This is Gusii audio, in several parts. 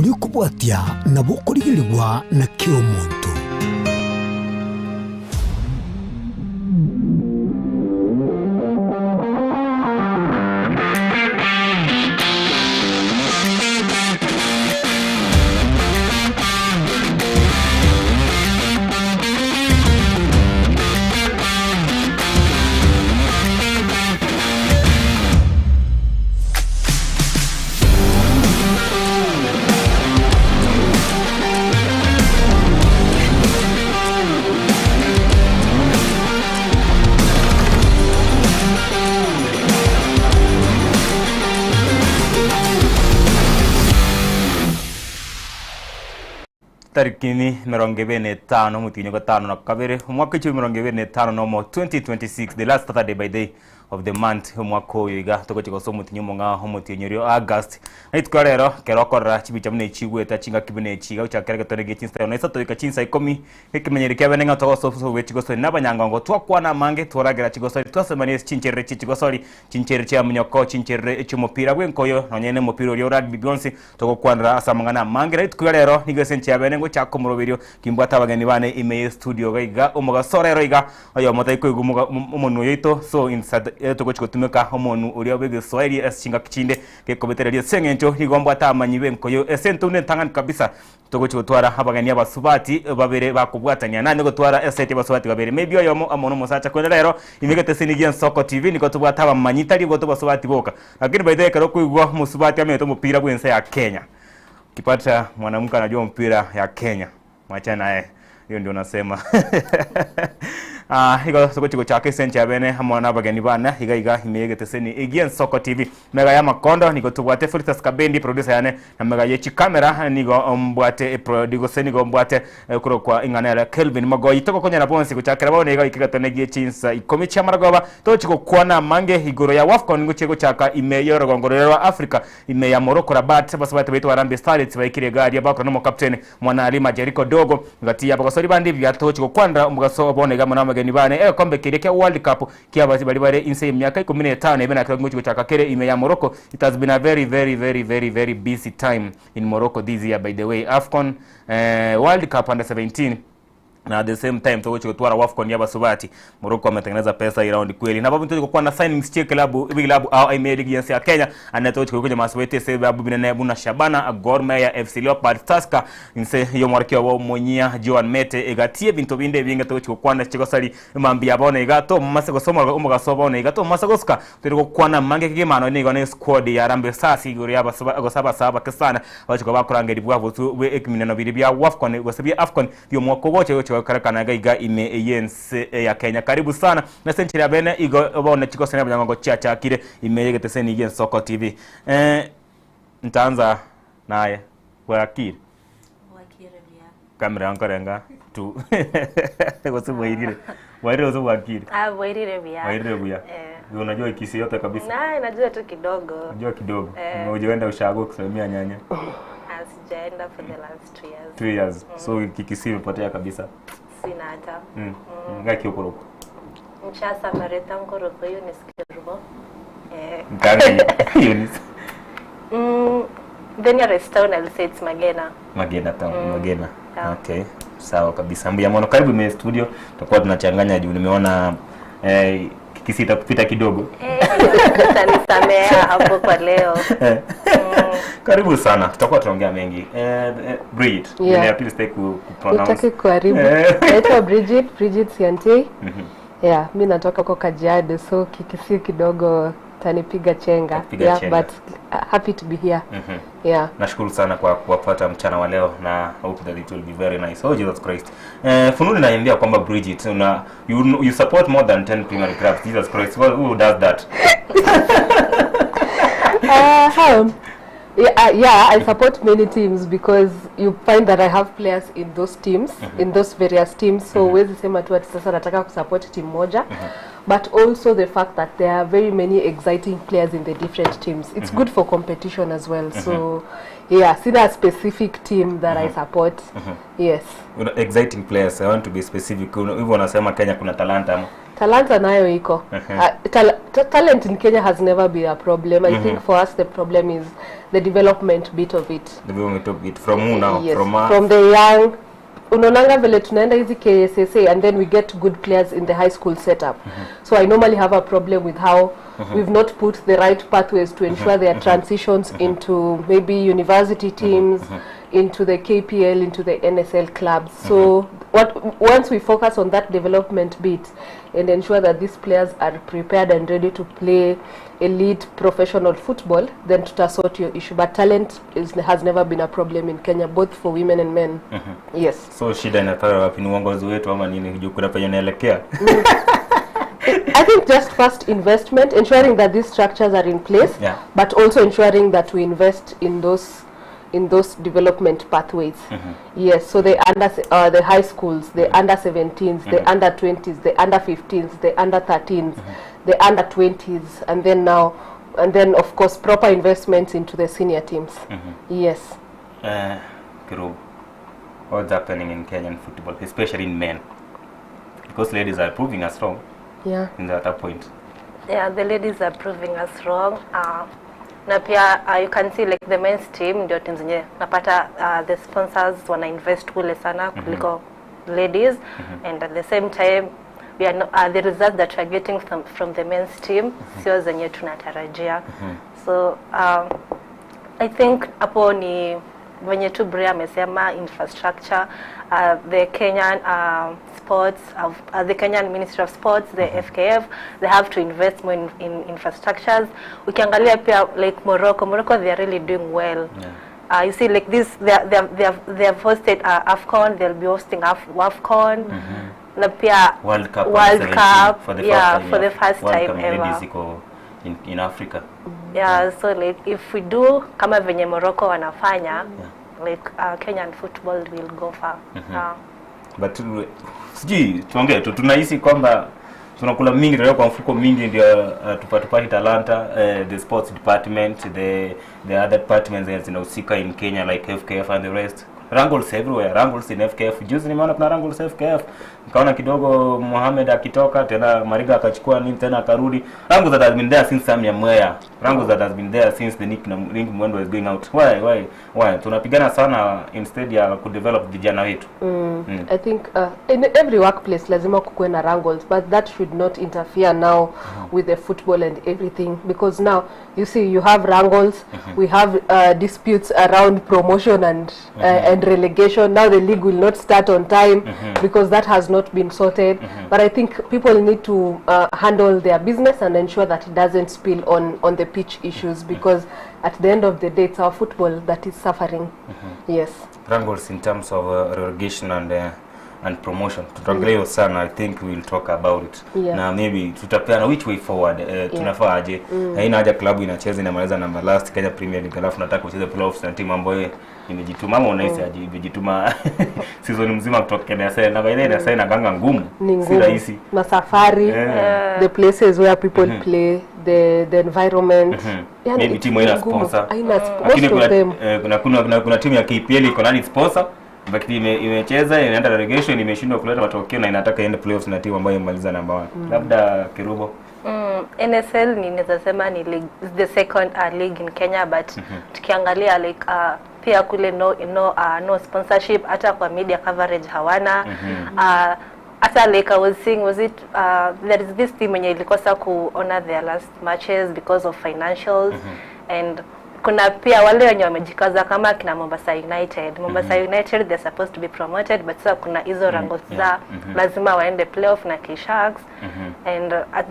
Oria okobwatia nabo okorigerigwa na kera omonto. Tarikini 25 omotienyi o gatano na kabere omwaka echio 2021 2026 the last Saturday by the of the month omwaka oyo iga togochia gosoa omotienyi omong'ao omotienyi oria o August. Na rituko ria rero ekero okorora chibicha buna echi goeta chingaki buna echi iga gochaka kera egetone gie chinsa na isato goika chinsa ikomi ekemenyeri kia bene ng'a togosoa obosoku bwe chigosori na abanyangongo twakwana amange tworagera chigosori twasemania ase chincherere chie chigosori chincherere chia minyoko chincherere echi'omopira bw'enkoyo nonye na omopira oria o rugby bionsi Togokwanera ase amang'ana amange, na rituko ria rero nigo ase enchera ya bene ngochaka omoroberio. Timbwate abageni bane ime ye studio iga iga omogaso rero iga oyomo tari koigwa omoga omonwa oyo oito so insert togochi gotumeka omonwa oria bwa egeswaeri ase chingaki chinde gekobetereria ase eng'encho nigo mbwate abamanyi b'enkoyo ase entoundi entang'ani kabisa Togochia gotwara abageni abasubati babere bakobwatania nanye gotwara eseti abasubati babere maybe oyomo amo nomosacha korende rero ime geteseni gia Ensoko TV nigo tobwate abamanyi tari igo tobasubati boka lakini by the way ekero okoigwa omosubati amenyete omopira bwense ya Kenya ukipata mwanamke anajua mpira ya Kenya mwachana naye hiyo ndio nasema Ah, igo togochia gochaka ase enchera bene amo na abageni bane iga iga ime yegeteseni gia Ensoko TV Mega y'amakondo nigo tobwate Felicitas Kabendi producer yane na mega ye chikamera nigo mbwate prodi gose nigo mbwate korokwa ing'ana ere Kelvin Mogoyi togokonyana bonsi gochakera bono iga goika egetone gie chinsa ikomi chiamaragoba togochi gokwana amange igoro ya Wafcon ngochie gochaka ime y'orogongo roria rwa Africa ime ya Morocco Rabat abasubati baito Harambee Starlets baikire iga aria bakora nomokapteni Mwanaalima Jericho Dogo gati y'abagosori bande ebiya togochi gokwanera omogaso bono iga amo namageni bane egekombe keria kia World Cup Kiabasi baria bare inse y'emiaka ikomi na etano ebe nakero ngochi gochaka kere ime ya Morocco. It has been a very very very very very busy time in Morocco this year by the way. Afcon eh, World Cup under 17 na at the same time togochi gotwara Wafcon y'abasubati. Morocco wametengeneza pesa hii round kweli. Nabo togochi gokwana signings chie club ebilabu ao ime ye ligi yense ya Kenya ande togochi koigwa masubeti ase ebilabu binene buna Shabana, Gor Mahia, FC Leopards, Tusker inse y'omworokia obo omonyia Joan Mete egati ebinto binde ebinge togochi gokwana chigosari Mambia bono iga tomomase gose omogaso bono iga tomomase gosuka, tori gokwana amange kegima nonya nigo ne squad ya Harambee Stars igoro ya gose abasaa abake sana bagochia koba bakorangerigwa bosio bwe ebimineno biria bia Wafcon gose bia Afcon biomwaka ogocha gochia gokorekana iga iga ime y'ense ya Kenya. Karibu sana nase enchera ya bene igo bono chigosani abanyangongo chiachakire ime y'egeteseni gi'Ensoko TV. Eh, ntaanza naye bwakire. Bwakire buya. Camera nkorenga tu gose bwairire bwairire gose bwakire Ah, bwairire buya. bwairire buya Eh. unajua Kisii yote kabisa Na, najua tu kidogo. unajua kidogo Eh. ujaenda ushago kusalimia nyanya Ah, sijaenda for the last 2 years. 2 years so Kikisii imepotea kabisa Sina hata. Ngaki okorokwa Nchasa Mareta Nkoroko Eunice Kerubo. Eh. Mkangi Eunice The nearest town I'll say it's Magena. Magena town, Magena. Yeah. Okay. Sawa kabisa. Mbuya mono karibu ime studio. Tutakuwa tunachanganya juu nimeona eh, Kikisii itakupita kidogo. Eh, utanisamea hapo kwa leo. Karibu sana. Tutakuwa tunaongea mengi. Eh, eh, Bridget. Yeah. Jina ya pili sitaki ku, ku pronounce. Utaki kuharibu. Eh. Naitwa Bridget, Bridget Siantei. Yeah, mi natoka huko Kajiado so Kikisii kidogo tanipiga chenga. Takupiga Yeah, chenga. but happy to be here. Yeah. Nashukuru sana kwa kuwapata mchana wa leo na hope that it will be very nice. Oh Jesus Christ. Eh, fununu inaniambia kwamba Bridget una you, you support more than 10 primary clubs. Jesus Christ. Well, who does that? Yeah, yeah, I support many teams because you find that I have players in those teams, in those various teams. So huwezi sema tu ati sasa nataka kusupport team moja. But also the fact that there are very many exciting players in the different teams. It's good for competition as well. So yeah, sina specific team that I support. Yes. Una, exciting players, I want to be specific. Hivyo wanasema Kenya kuna talanta ama? Talanta nayo iko. Talent in Kenya has never been a problem. I think for us the problem is the development bit of it. The way we talk it from who now? Yes, From us? from the young, unaonanga vile tunaenda hizi KSSA and then we get good players in the high school setup. So I normally have a problem with how we've not put the right pathways to ensure their transitions into maybe university teams, into the KPL, into the NSL clubs. So what once we focus on that development bit and ensure that these players are prepared and ready to play elite professional football, then tutasort your issue. But talent has never been a problem in Kenya, both for women and men. Yes. So shida inatoka wapi? Ni uongozi wetu ama nini? Juu kuna penye naelekea. I think just first investment, ensuring that these structures are in place, but also ensuring that we invest in those development pathways. Yes, so the under the high schools, the under 17s, the under 20s, the under 15s, the under 13s, the under 20s, and then now, and then of course proper investments into the senior teams. Yes. Kerubo, what's happening in Kenyan football, especially in men? Because ladies are proving us wrong. Yeah. In that point. Yeah, the ladies are proving us wrong. Na pia you can see like the men's team ndio team zenye napata the sponsors wana invest kule sana kuliko ladies. And at the same time we are no, the results that we are getting from the men's team sio zenye tunatarajia. So I think hapo ni venye tu Bray amesema infrastructure, the Kenyan sports, the Kenyan Ministry of Sports, the FKF, they have to invest more in infrastructures. Ukiangalia pia like Morocco, they are really doing well. Yeah. You see like this, they have hosted AFCON, they'll be hosting AFCON. Na pia World Cup, World Cup, for the yeah, first time, for the first World time Cup ever. Ladies iko in Africa. Yeah, so like if we do kama venye Morocco wanafanya, like Kenyan football will go far. But sijui tuongee tu, tunahisi kwamba tunakula mingi, tunaweka kwa mfuko mingi ndio tupate talanta. The sports department, the other departments zenye zinahusika in Kenya like FKF and the rest. Wrangles everywhere, wrangles in FKF. Juzi nimeona kuna wrangles FKF. Nikaona kidogo Mohamed akitoka tena Mariga akachukua nini tena akarudi. Wrangles that has been there since Sam Nyamweya. Wrangles that has been there since the Nick Mwendo is going out. Why? Tunapigana sana instead ya kudevelop vijana wetu. I think in every workplace lazima kukuwe na wrangles, but that should not interfere now with the football and everything, because now you see you have wrangles, we have disputes around promotion and relegation. Now the league will not start on time because that has not been sorted. But I think people need to handle their business and ensure that it doesn't spill on the pitch issues, because at the end of the day it's our football that is suffering. Yes. Wrangles in terms of relegation and promotion. Tutaangalia sana. I think we'll talk about it. Yeah. Na maybe tutapeana which way forward. Tunafaa aje. Haina haja klabu inacheza inamaliza number last Kenya Premier League alafu nataka kucheza playoffs na timu ambayo imejituma ama unahisi aje imejituma season mzima kutoka Kenya sasa na by the way sasa inaganga ngumu. Si rahisi. Na safari, the places where people play, the environment. Yani Maybe timu haina sponsor. Haina most of them. Kuna timu ya KPL iko nani sponsor? But imecheza inaenda relegation, imeshindwa kuleta matokeo na inataka iende playoffs na timu ambayo imemaliza number 1. Labda Kerubo. NSL ni naweza sema ni league, the second league in Kenya, but tukiangalia like pia kule no sponsorship, hata kwa media coverage hawana. Hata like I was seeing, was it there is this team yenye ilikosa ku honor their last matches because of financials. And kuna pia wale wenye wamejikaza kama kina Mombasa United. Mombasa United they're supposed to be promoted, but sasa kuna hizo rango za lazima waende playoff na K-Sharks. And at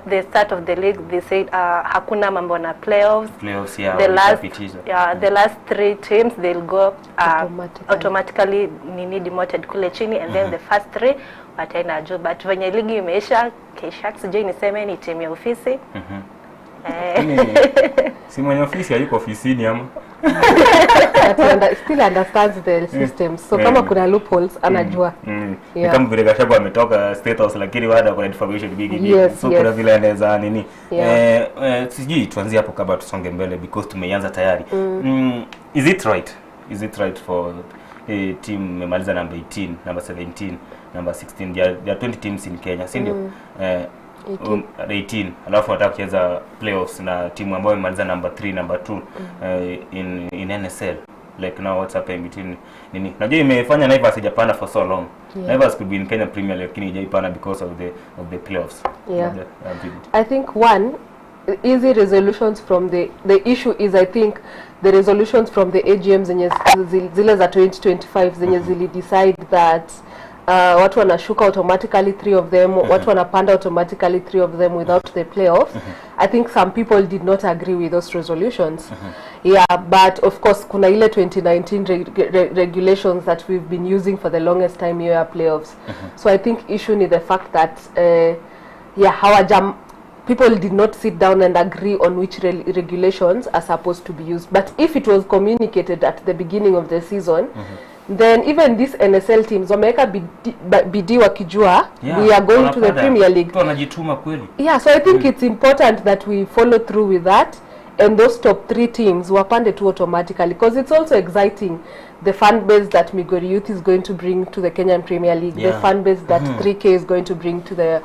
the start of the league they said hakuna mambo na playoffs. Playoffs, yeah, the last the last three teams they'll go automatically nini demoted kule chini, and then the first three wataenda juu. But venye ligi imeisha, K-Sharks sijui niseme ni timu ya ofisi. Si mwenye ofisi hayuko ofisini ama? but he still understands the system. So kama kuna loopholes anajua. Ni Yeah. kama vile Gachagua ametoka State House lakini bado kuna information mingi. So kuna vile anaweza nini. Sijui tuanzie hapo kabla tusonge mbele because tumeianza tayari. Is it right? Is it right for team imemaliza number 18, number 17, number 16? There are 20 teams in Kenya, si ndio? 18. Alafu wanataka kucheza playoffs na timu ambayo imemaliza number 3, number 2 in NSL. Like now what's happening between nini? Najua imefanya Naivas haijapanda for so long. Naivas could be in Kenya Premier League lakini haijaipanda because of the playoffs. I think one easy resolutions from the issue is, I think the resolutions from the AGM zenye zile za 2025 zenye zili decide that watu wanashuka automatically 3 of them, watu wanapanda automatically 3 of them without the playoffs. I think some people did not agree with those resolutions. Yeah, but of course kuna ile 2019 regulations that we've been using for the longest time here playoffs. So I think issue ni the fact that people did not sit down and agree on which regulations are supposed to be used. But if it was communicated at the beginning of the season, then even these NSL teams wameweka bidii wakijua we are going to the Premier League. Wanajituma kweli. Yeah, so I think it's important that we follow through with that, and those top 3 teams wapande tu automatically, because it's also exciting, the fan base that Migori Youth is going to bring to the Kenyan Premier League, the fan base that 3K is going to bring to the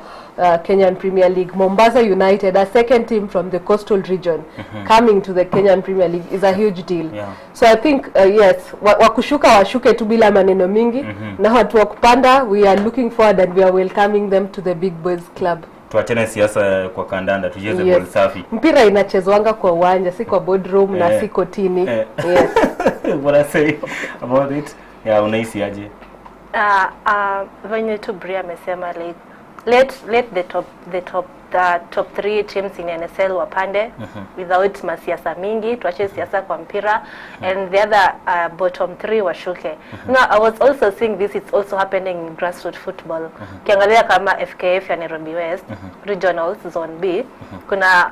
Kenyan Premier League, Mombasa United, a second team from the coastal region coming to the Kenyan Premier League is a huge deal. So I think yes, wakushuka washuke tu bila maneno mingi, na watu wa kupanda we are looking forward and we are welcoming them to the big boys club. Tuachane siasa kwa kandanda, tucheze ball safi. Mpira inachezwanga kwa uwanja, si kwa boardroom na si kotini. Yes. What I say about it? Yeah, unahisi aje? Venye tu Bria amesema, like let the top 3 teams in NSL wapande without masiasa mingi, tuache siasa kwa mpira, and the other bottom 3 washuke. Now I was also seeing this, it's also happening in grassroots football. Ukiangalia kama FKF ya Nairobi West Regionals Zone B, kuna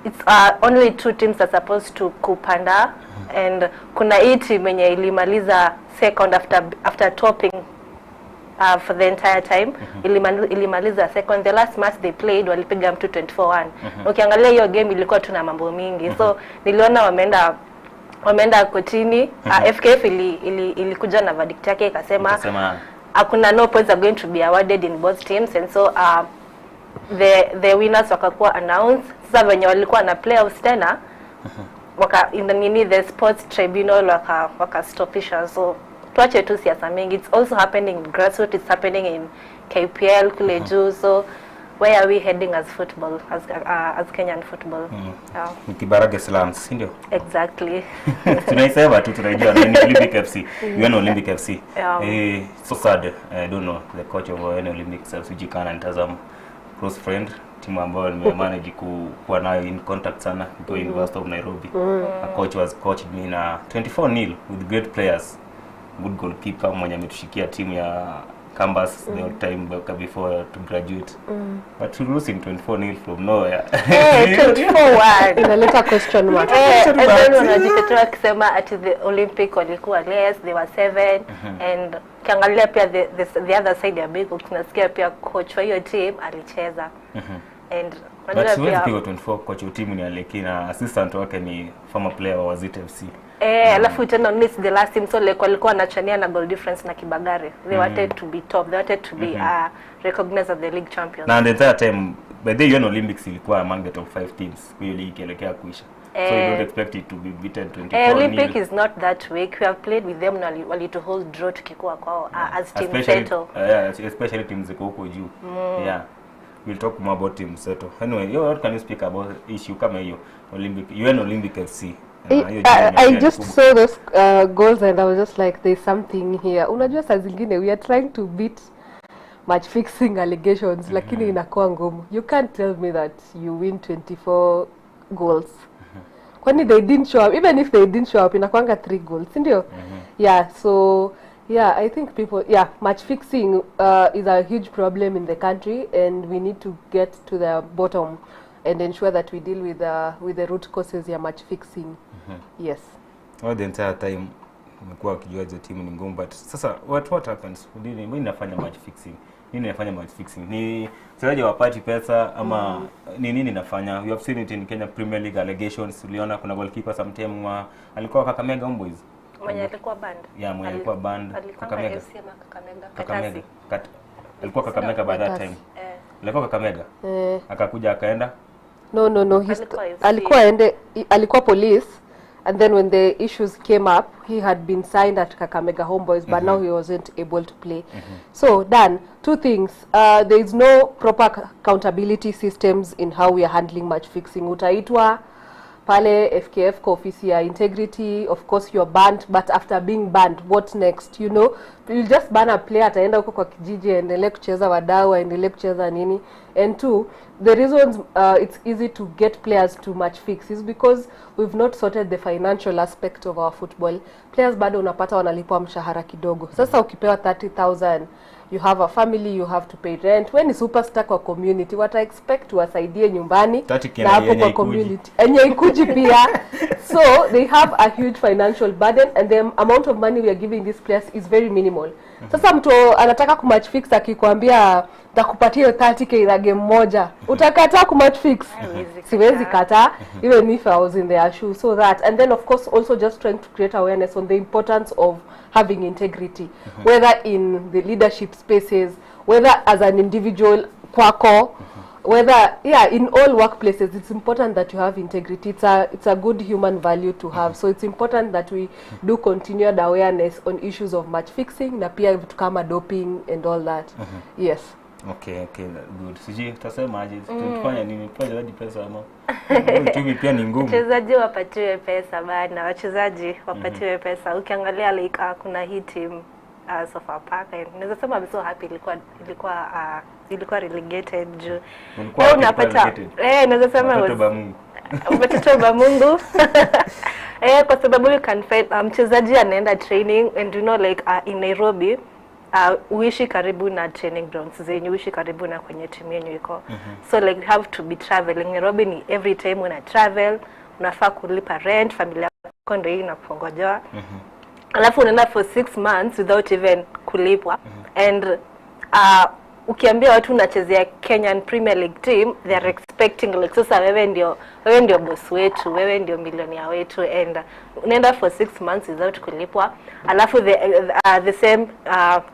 it's only 2 teams are supposed to kupanda, and kuna hii team yenye ilimaliza second after topping for the entire time. Ilimaliza second. The last match they played walipiga mtu 24-1. Ukiangalia hiyo game ilikuwa tu na mambo mingi. So niliona wameenda kotini. FKF ilikuja na verdict yake ikasema hakuna, no points are going to be awarded in both teams, and so the winners wakakuwa announced. Sasa wenye walikuwa na playoffs tena waka in the nini the sports tribunal wakastopisha. So tuache tu siasa mingi. It's also happening in grassroots, it's happening in KPL kule juu. So where are we heading as football, as Kenyan football? Yeah. Kibarage Slams, si ndio? Exactly. Tunaisema tu, tunaijua ni Olympic FC. We are Olympic FC. Yeah. So sad. I don't know the coach of Olympic FC Jikana nitazama close friend, timu ambayo nimemanage kuwa nayo in contact sana nikiwa University of Nairobi. A coach was coached me na 24-0 with great players. Good goalkeeper mwenye ametushikia timu ya campus the whole time before to graduate. But we losing 24-0 from nowhere. Hey, 24-1. Inaleta question mark. And then wanajitetea wakisema at the Olympic walikuwa less, they were 7, and ukiangalia pia the other side ya big, tunasikia pia coach wa hiyo team alicheza. And but siwezi piga 24 coach wa timu ni Aleki na assistant wake ni former player wa Wazito FC. Alafu tena miss the last team, so like walikuwa wanachania na goal difference na Kibagare. They wanted to be top, they wanted to be recognized as the league champions. Na the entire time by the UN Olympics ilikuwa among the top 5 teams kwa hiyo ligi ikielekea kuisha. So you don't expect it to be beaten 24. Olympic is not that weak. We have played with them na wali to hold draw tukikuwa kwao as team Seto. Especially teams ziko huko juu. Yeah. We'll talk more about team Seto. Anyway, what can you speak about issue kama hiyo Olympic, UN Olympic FC? I just saw those goals and I was just like, there's something here. Unajua saa zingine we are trying to beat match fixing allegations, lakini inakuwa ngumu. You can't tell me that you win 24 goals. Kwani they didn't show up. Even if they didn't show up, inakuanga 3 goals, si ndio? Yeah, so yeah, I think people, yeah, match fixing is a huge problem in the country, and we need to get to the bottom and ensure that we deal with the root causes ya match fixing. Yes. All the entire time umekuwa ukijua hizo timu ni ngumu, but sasa what what happens? Nini nini inafanya match fixing? Nini inafanya match fixing? Ni wachezaji hawapati pesa ama ni nini inafanya? We have seen it in Kenya Premier League allegations. Uliona kuna goalkeeper sometime wa alikuwa Kakamega Homeboys. Mwenye alikuwa banned. Yeah, mwenye alikuwa banned Alikuwa Kakamega. FC ama Kakamega. Kakamega. Katasi. Kat, alikuwa Kakamega by that Katasi. time. Eh. Alikuwa Kakamega. Eh, Akakuja akaenda no no no he's, Alikuwa FC. alikuwa ende alikuwa police and then when the issues came up he had been signed at Kakamega Homeboys but now he wasn't able to play. So Dan, two things, there is no proper accountability systems in how we are handling match fixing. Utaitwa pale FKF kwa ofisi ya integrity, of course you're banned, but after being banned what next? You know, you just ban a player, ataenda huko kwa kijiji aendelee kucheza wadau, aendelee kucheza nini. And two, the reasons it's easy to get players to match fix is because we've not sorted the financial aspect of our football. Players bado unapata wanalipwa mshahara kidogo. Sasa ukipewa 30,000 you have a family, you have to pay rent. We ni superstar kwa community, wata expect wasaidie nyumbani 30K na hapo yenye kwa ikuji. community enye ikuji pia. So they have a huge financial burden and the amount of money we are giving these players is very minimal. Sasa mtu anataka kumatch fix akikwambia nitakupatia hiyo 30K na game moja, utakataa kumatch fix? Haiwezi Siwezi kataa. kataa, even if I was in their shoes. So that, and then of course also just trying to create awareness on the importance of having integrity, whether in the leadership spaces, whether as an individual kwako, whether yeah, in all workplaces it's important that you have integrity. It's a it's a good human value to have. So it's important that we do continued awareness on issues of match fixing na pia vitu kama doping and all that. Yes. Okay, okay, good. Sijui utasemaje? Tufanye nini? Tufanye waje pesa ama uchumi pia ni ngumu. Wachezaji wapatiwe pesa bana, wachezaji wapatiwe pesa. Ukiangalia like kuna hii team Sofapaka, naweza sema I'm so happy ilikuwa ilikuwa ilikuwa relegated juu Ulikuwa Leo happy ilikuwa unapata relegated? eh, naweza sema Watoto was- ba Mungu. watoto ba Mungu eh, kwa sababu you can find mchezaji anaenda training and you know like in Nairobi uishi karibu na training grounds zenyu, uishi karibu na kwenye timu yenyu iko. So like you have to be traveling. Nairobi ni every time una travel, unafaa kulipa rent, familia yako ndio hii inakungojewa. Alafu unaenda for 6 months without even kulipwa. And ukiambia watu unachezea Kenyan Premier League team, they are expecting like sasa wewe ndio boss wetu, wewe ndio milionia wetu, and unaenda for 6 months without kulipwa. Alafu the same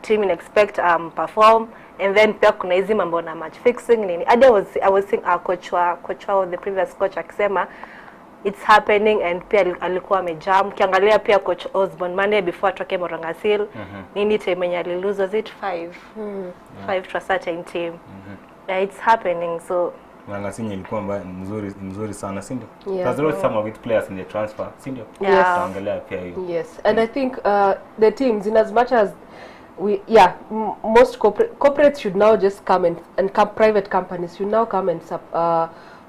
team in expect perform, and then pia kuna hizi mambo na match fixing nini. Hadi I was seeing coach wa the previous coach akisema it's happening, and pia alikuwa amejam. Ukiangalia pia coach Osborne Mane before atoke Murang'a Seal, nini time yenye alilose, was it 5 5 to a certain team? Yeah, it's happening, so Murang'a Seal ilikuwa mbaya, mzuri mzuri sana, si ndio? Yeah. There's always some of it players in the transfer, si ndio? Yeah. Tutaongelea pia hiyo. Yes, and I think the teams, in as much as we, yeah, most corporates should now just come and come, private companies should now come and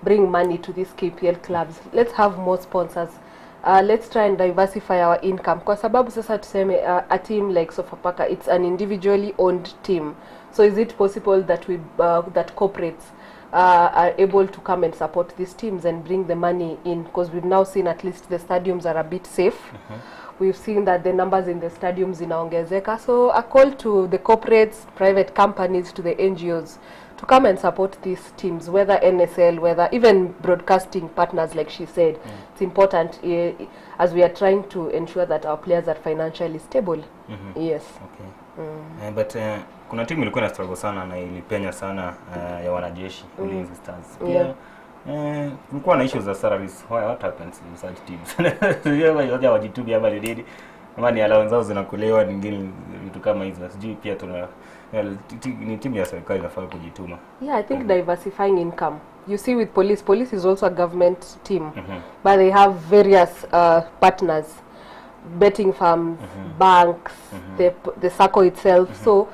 bring money to these KPL clubs. Let's have more sponsors. Let's try and diversify our income. Kwa sababu sasa tuseme a team like Sofapaka, it's an individually owned team. So is it possible that we that corporates are able to come and support these teams and bring the money in? Because we've now seen at least the stadiums are a bit safe. We've seen that the numbers in the stadiums zinaongezeka. So a call to the corporates, private companies, to the NGOs to come and support these teams, whether NSL, whether even broadcasting partners, like she said. It's important as we are trying to ensure that our players are financially stable. Yes. Okay. But kuna timu ilikuwa na struggle sana na ilipenya sana, ya wanajeshi, Ulinzi Stars. Pia kulikuwa na issues za salaries. Why, what happens in such teams? Sijui wachezaji hawajitumi ama ni nini? Ama ni allowance zao zinakulewa nyingine, vitu kama hizo. Sijui pia tuna well, ni timu ya serikali inafaa kujituma. Yeah, I think diversifying income. You see, with police, police is also a government team, but they have various partners, betting firms, banks, the SACCO itself. So,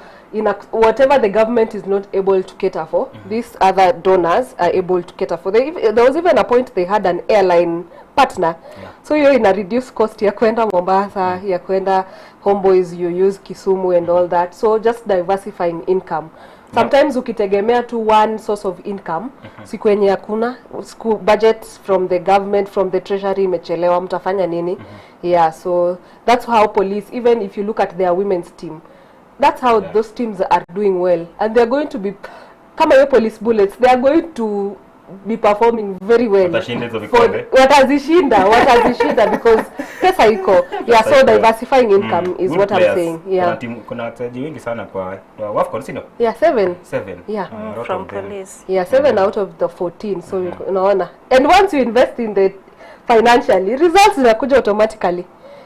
whatever the government is not able to cater for, these other donors are able to cater for. There was even a point they had an airline partner. So hiyo ina reduce cost ya kwenda Mombasa, ya kwenda Homeboys, you use Kisumu and all that. So just diversifying income. Sometimes ukitegemea tu one source of income, siku yenye hakuna siku budget from the government, from the treasury imechelewa, mtafanya nini? Yeah, so that's how police, even if you look at their women's team, that's how those teams are doing well, and they're going to be, kama hiyo Police Bullets, they are going to be performing very well. Watashinda hizo vikombe. Watazishinda because pesa iko. Yeah, so iko. Diversifying income is Good what I'm players. saying. Yeah. Kuna timu, kuna wachezaji wengi sana kwa WAFCON, si ndio? Yeah, seven. Seven. Yeah. A lot From of them. police. Yeah, seven out of the 14. So unaona, and once you invest in the financially, results zinakuja automatically.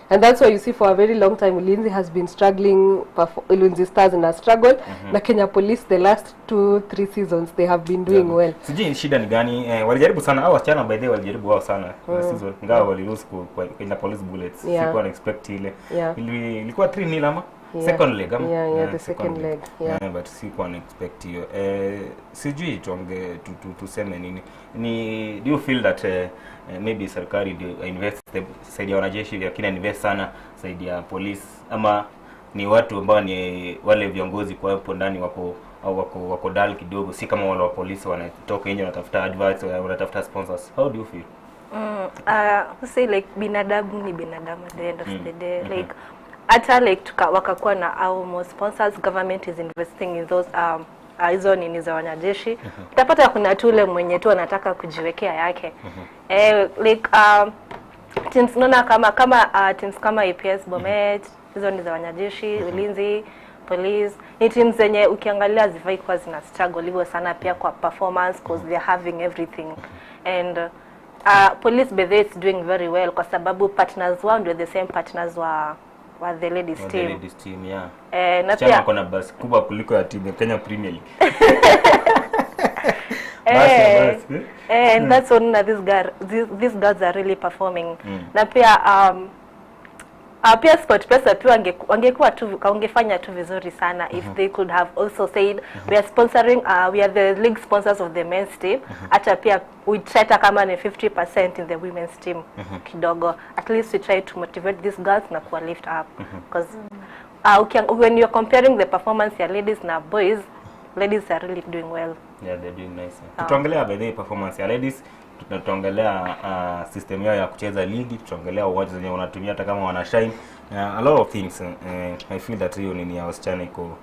And that's why you see for a very long time Ulinzi has been struggling, Ulinzi Stars in a struggle, na Kenya Police the last 2-3 seasons they have been doing well. Sijui shida ni gani, walijaribu sana au wasichana, by the way, walijaribu wao sana last season, ingawa walilose kwa Kenya Police Bullets. Sikuwa na expect ile. Ilikuwa 3-0 ama second leg ama? Yeah, the second leg, yeah. Yeah, but sikuwa na expect hiyo. Sijui tuonge tuseme nini. Ni do you feel that maybe serikali ndio invest side ya wanajeshi, lakini invest sana side ya police, ama ni watu ambao ni wale viongozi kwa hapo ndani wako au wako dull kidogo, si kama wale wa polisi wanatoka nje wanatafuta adverts, wanatafuta sponsors? How do you feel? Say like binadamu ni binadamu at the end of the day. Like hata like wakakuwa na au more sponsors, government is investing in those hizo nini za wanajeshi, utapata kuna tu ule mwenye tu anataka kujiwekea yake. Like teams, unaona kama teams kama APS Bomet, hizo ni za wanajeshi, Ulinzi, Police, ni teams zenye ukiangalia hazifai kuwa zina struggle hivyo sana pia kwa performance, cause they're having everything. And Police by the way is doing very well kwa sababu partners wao ndio the same partners wa the ladies Wa the team. ladies team, yeah. Na Chama pia wako na basi kubwa kuliko ya timu ya Kenya Premier League. Basi ya basi, eh? And that's when these girls are really performing. Na pia pia SportPesa pia wangekuwa tu, wangefanya tu vizuri sana if they could have also said we are sponsoring, we are the league sponsors of the men's team, hata pia we try hata kama ni 50% in the women's team kidogo, at least we try to motivate these girls na kuwa lift up, because when you're comparing the performance ya ladies na boys, ladies are really doing well. Yeah, they're doing nice. Tutaongelea by the way performance ya ladies, tutaongelea system yao ya kucheza ligi, tutaongelea uwanja zenye wanatumia hata kama wana shine. A lot of things. I feel that hiyo nini ya wasichana iko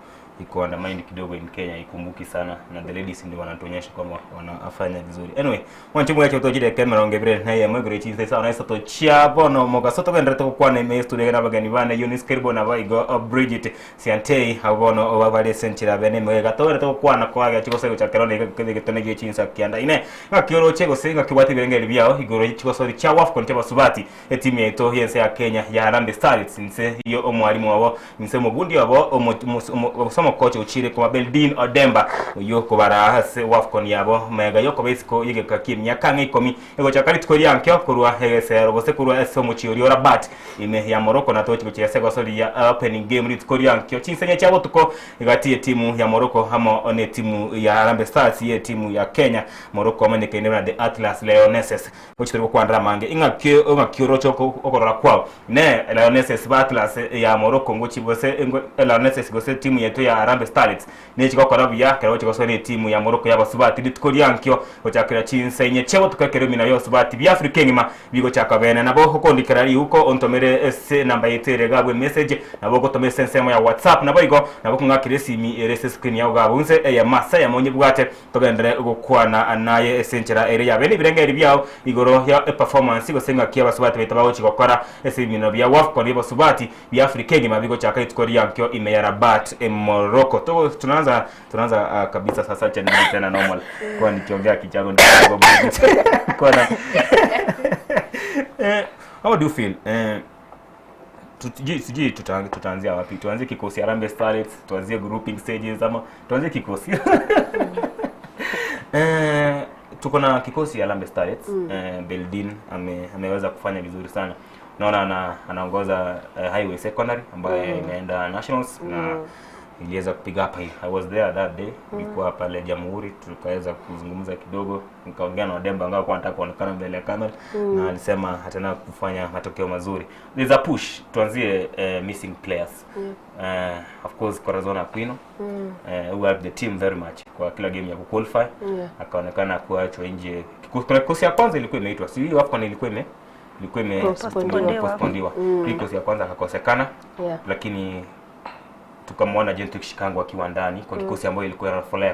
undermined kidogo in Kenya, ikumbuki sana, na the ladies ndio wanatuonyesha kwamba wanafanya vizuri. Anyway, wanchi mwe choto jide camera ongebire na ya mwegre chi sasa na to chia bono moga soto gendre to kwana ime studio na bagani bana Eunice Keribo na baigo Bridget Siantei abono obabale senchira bene mwega to to kwana kwa chiko sego cha kerone gitone gi chinsa kianda ine ngakioroche gose ngakiwati birengeri byao igoro chiko sori cha WAFCON cha basubati etimu yetu yense ya Kenya ya Harambee Starlets nse iyo omwalimu wabo nse mubundi wabo omusoma kocha uchire kwa Beldin Odemba uyo kubara hase WAFCON yabo mega yoko besiko yigeka kimyaka ng'ikomi ego chakari tukori yankyo kurwa hegesero gose kurwa ese muchiori ora bat ime ya Morocco na tochi kuchia sego sori ya opening game ri tukori yankyo chinsenya chabo tuko igati timu ya Morocco hamo one timu ya Harambee Stars ye timu ya Kenya. Morocco amene kene na the Atlas Lionesses ochitiri kwandra mange ingakyo ngakyo choko okorora kwao ne Lionesses ba Atlas ya Morocco ngo chibose Lionesses gose timu yetu ya Harambee Starlets ne chikokora buya kero chikoso ne timu ya Morocco yabasubati ritukori yankyo ochakira chinsenye chebo tukakero mina yo subati bya Afrika ngima bigo chakabene nabo okondikira ri uko ontomere ese namba yetere gabwe message nabo gotomere sensemo ya WhatsApp nabo igo nabo kungakire simi erese screen yago gabunze ya masa ya monye bwate togendere gukwana naye esenchera ere ya bene birengeri byao igoro ya performance gosenga kia basubati betabago chikokora ese mino bya WAFCON basubati bya Afrika ngima bigo chaka itukori yankyo ime ya Rabat e Morocco. Tunaanza kabisa sasa cha nini tena normal kwa nikiongea kichago ndio kwa na how do you feel? Sijui tutaanzia wapi? Tuanzie kikosi Harambee Starlets, tuanzie grouping stages ama tuanzie kikosi? Tuko na kikosi Harambee Starlets. Beldin ameweza kufanya vizuri sana. Naona anaongoza Highway Secondary ambayo imeenda nationals na Iliweza kupiga hapa hivi. I was there that day. Nilikuwa pale Jamhuri, tukaweza kuzungumza kidogo, nikaongea na Odemba angawa kwa anataka kuonekana mbele ya kamera na alisema ataenda kufanya matokeo mazuri. There's a push. Tuanzie missing players. Of course Corazon Aquino who helped the team very much kwa kila game ya kuqualify. Akaonekana kuachwa nje. Kuna kikosi ya kwanza ilikuwa imeitwa, si hiyo AFCON ilikuwa ime ilikuwa ime Postponediwa. postponediwa. Hii kikosi ya kwanza akakosekana, lakini tukamwona Gentrix Shikango akiwa ndani kwa kikosi ambayo ilikuwa na ya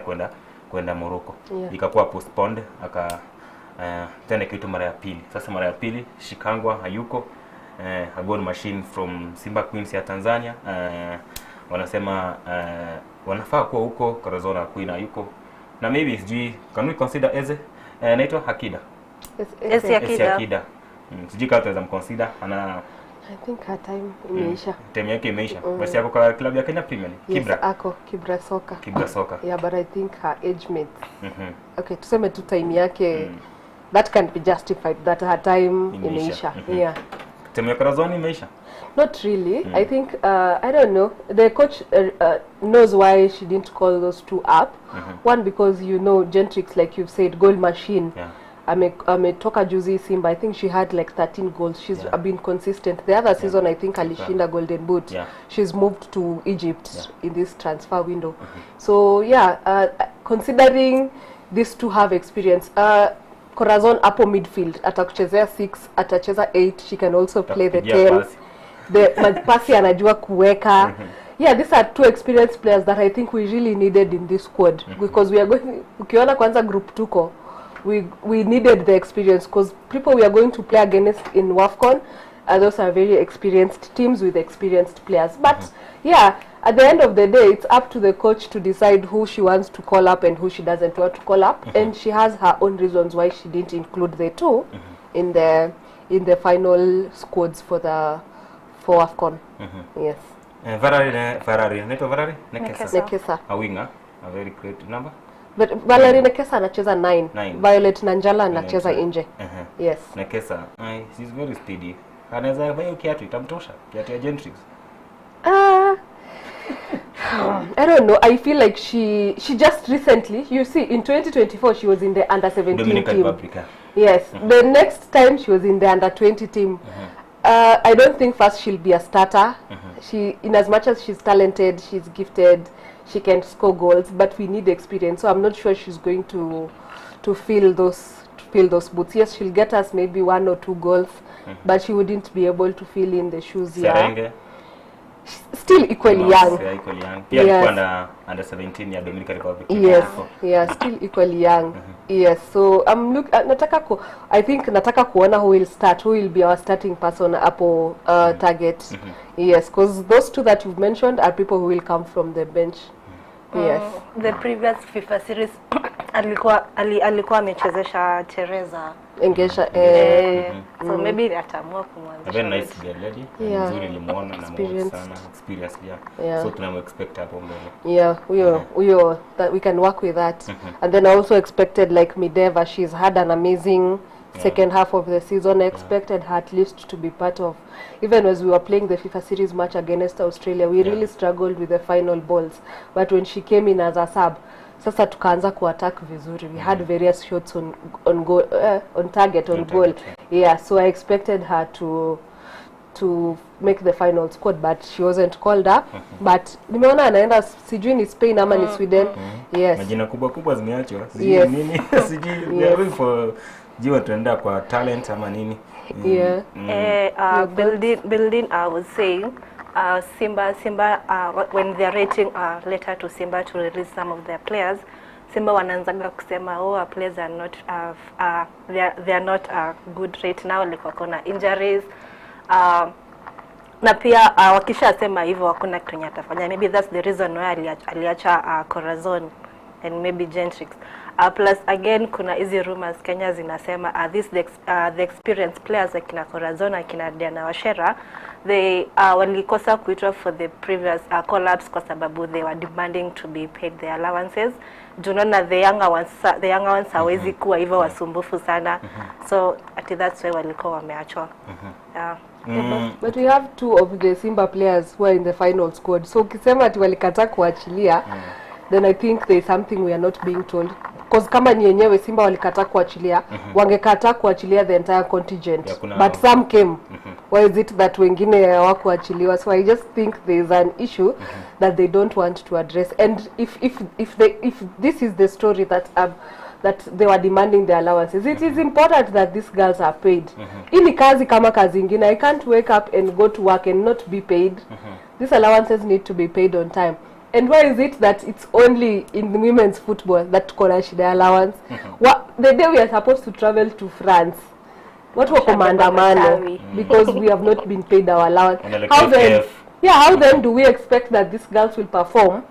kwenda Morocco. Ikakuwa postponed aka tena kitu mara ya pili. Sasa mara ya pili Shikangwa hayuko, a goal machine from Simba Queens ya Tanzania, wanasema wanafaa kuwa huko. Corazon Aquino hayuko na maybe sijui can we consider Eze, naitwa Hakida. Yes, Yes, yes. yeah. Eze Akida. Akida. Sijui kama tunaweza mconsider ana I think her time imeisha. Time yake imeisha. Basi yako kwa klabu ya Kenya Premier League. Yes, Kibra. ako Kibra Soka. Kibra Soka. Yeah, but I think her age mates. Okay, tuseme tu time yake, that can be justified that her time Imeisha. imeisha. Yeah. Timu ya Corazon imeisha. Not really. I think I don't know. The coach knows why she didn't call those two up. One, because you know Gentrix, like you've said, goal machine. Ametoka juzi Simba. I think she had like 13 goals. She's been consistent. The other season I think alishinda Golden Boot. She's moved to Egypt in this transfer window. So yeah, considering these two have experience, Corazon hapo midfield atakuchezea 6, atacheza 8, she can also play the Atakupigia 10. pasi. The mapasi anajua kuweka. Yeah, these are two experienced players that I think we really needed in this squad, because we are going, ukiona kwanza group tuko, we needed the experience because people we are going to play against in WAFCON, those are very experienced teams with experienced players. But yeah, at the end of the day, it's up to the coach to decide who she wants to call up and who she doesn't want to call up. And she has her own reasons why she didn't include the two in the final squads for AFCON. Yes. Valerie, Valerie, naitwa Valerie Nekesa. Nekesa. Nekesa. A winger, a very creative number. But Valerie Nekesa anacheza 9. Nine. Violet Nanjala anacheza Nine. nje. Yes. Nekesa, ay, she's very steady. Anaweza vaa hiyo kiatu itamtosha. Kiatu ya Gentrix. I don't know. I feel like she just recently, you see, in 2024 she was in the under 17 Dominican team. Republic. Yes. The next time she was in the under 20 team. I don't think first she'll be a starter. She, in as much as she's talented, she's gifted, she can score goals, but we need experience. So I'm not sure she's going to fill those boots. Yes, she'll get us maybe 1 or 2 goals, but she wouldn't be able to fill in the shoes. Yeah, Serenge. still equally young. Yeah, equally young. Pia alikuwa na under 17 ya Dominican Republic. Yes, yeah, still equally young. Yes, so I'm look nataka I think nataka kuona who will start, who will be our starting person hapo target. Yes, because those two that you've mentioned are people who will come from the bench. Yes. The previous FIFA series alikuwa amechezesha Teresa. Engesha So maybe ataamua kumwanzisha. A very nice girl lady. Yeah. Nzuri nilimuona na Experienced. sana experience, yeah. Yeah. So tunamu expect hapo mbele. Yeah, huyo that we can work with that. And then I also expected like Mideva, she's had an amazing second half of the season. I expected her at least to be part of, even as we were playing the FIFA series match against Australia, we really struggled with the final balls, but when she came in as a sub, sasa tukaanza kuattack vizuri. We had various shots on goal, on target, on goal. Yeah, so I expected her to make the final squad, but she wasn't called up. But nimeona anaenda sijui ni Spain ama ni Sweden. Yes. Majina kubwa kubwa zimeachwa. Sijui Yes. nini. Sijui we are going for jiwa tunaenda kwa talent ama nini. Yeah. Building I was saying Simba when they are writing a letter to Simba to release some of their players, Simba wanaanzaga kusema oh, our players are not they are not good right now, like wako na injuries. Na pia wakishasema hivyo hakuna kitu yenye atafanya. Maybe that's the reason why aliacha Corazon and maybe Gentrix. Plus again kuna hizi rumors Kenya zinasema the experienced players akina Corazon akina Diana Washera, they walikosa kuitwa for the previous collapse kwa sababu they were demanding to be paid their allowances. Tunaona the younger ones hawezi kuwa hivyo wasumbufu sana. So ati that's why walikuwa wameachwa. Yeah. But we have two of the Simba players who are in the final squad. So ukisema ati walikataa kuachilia then I think there is something we are not being told. Cause kama ni yenyewe Simba walikataa kuachilia, wangekataa kuachilia the entire contingent. Yeah, kuna- But some came. Why is it that wengine hawakuachiliwa? So I just think there is an issue that they don't want to address. And if if if they if this is the story that that they were demanding the allowances it is important that these girls are paid hii ni kazi kama kazi ingine i can't wake up and go to work and not be paid these allowances need to be paid on time and why is it that it's only in women's football that tuko na shida ya allowance Wa, the day we are supposed to travel to france watu wako maandamano Matawi. because we have not been paid our allowance Wanaelekea how then KF. yeah how then do we expect that these girls will perform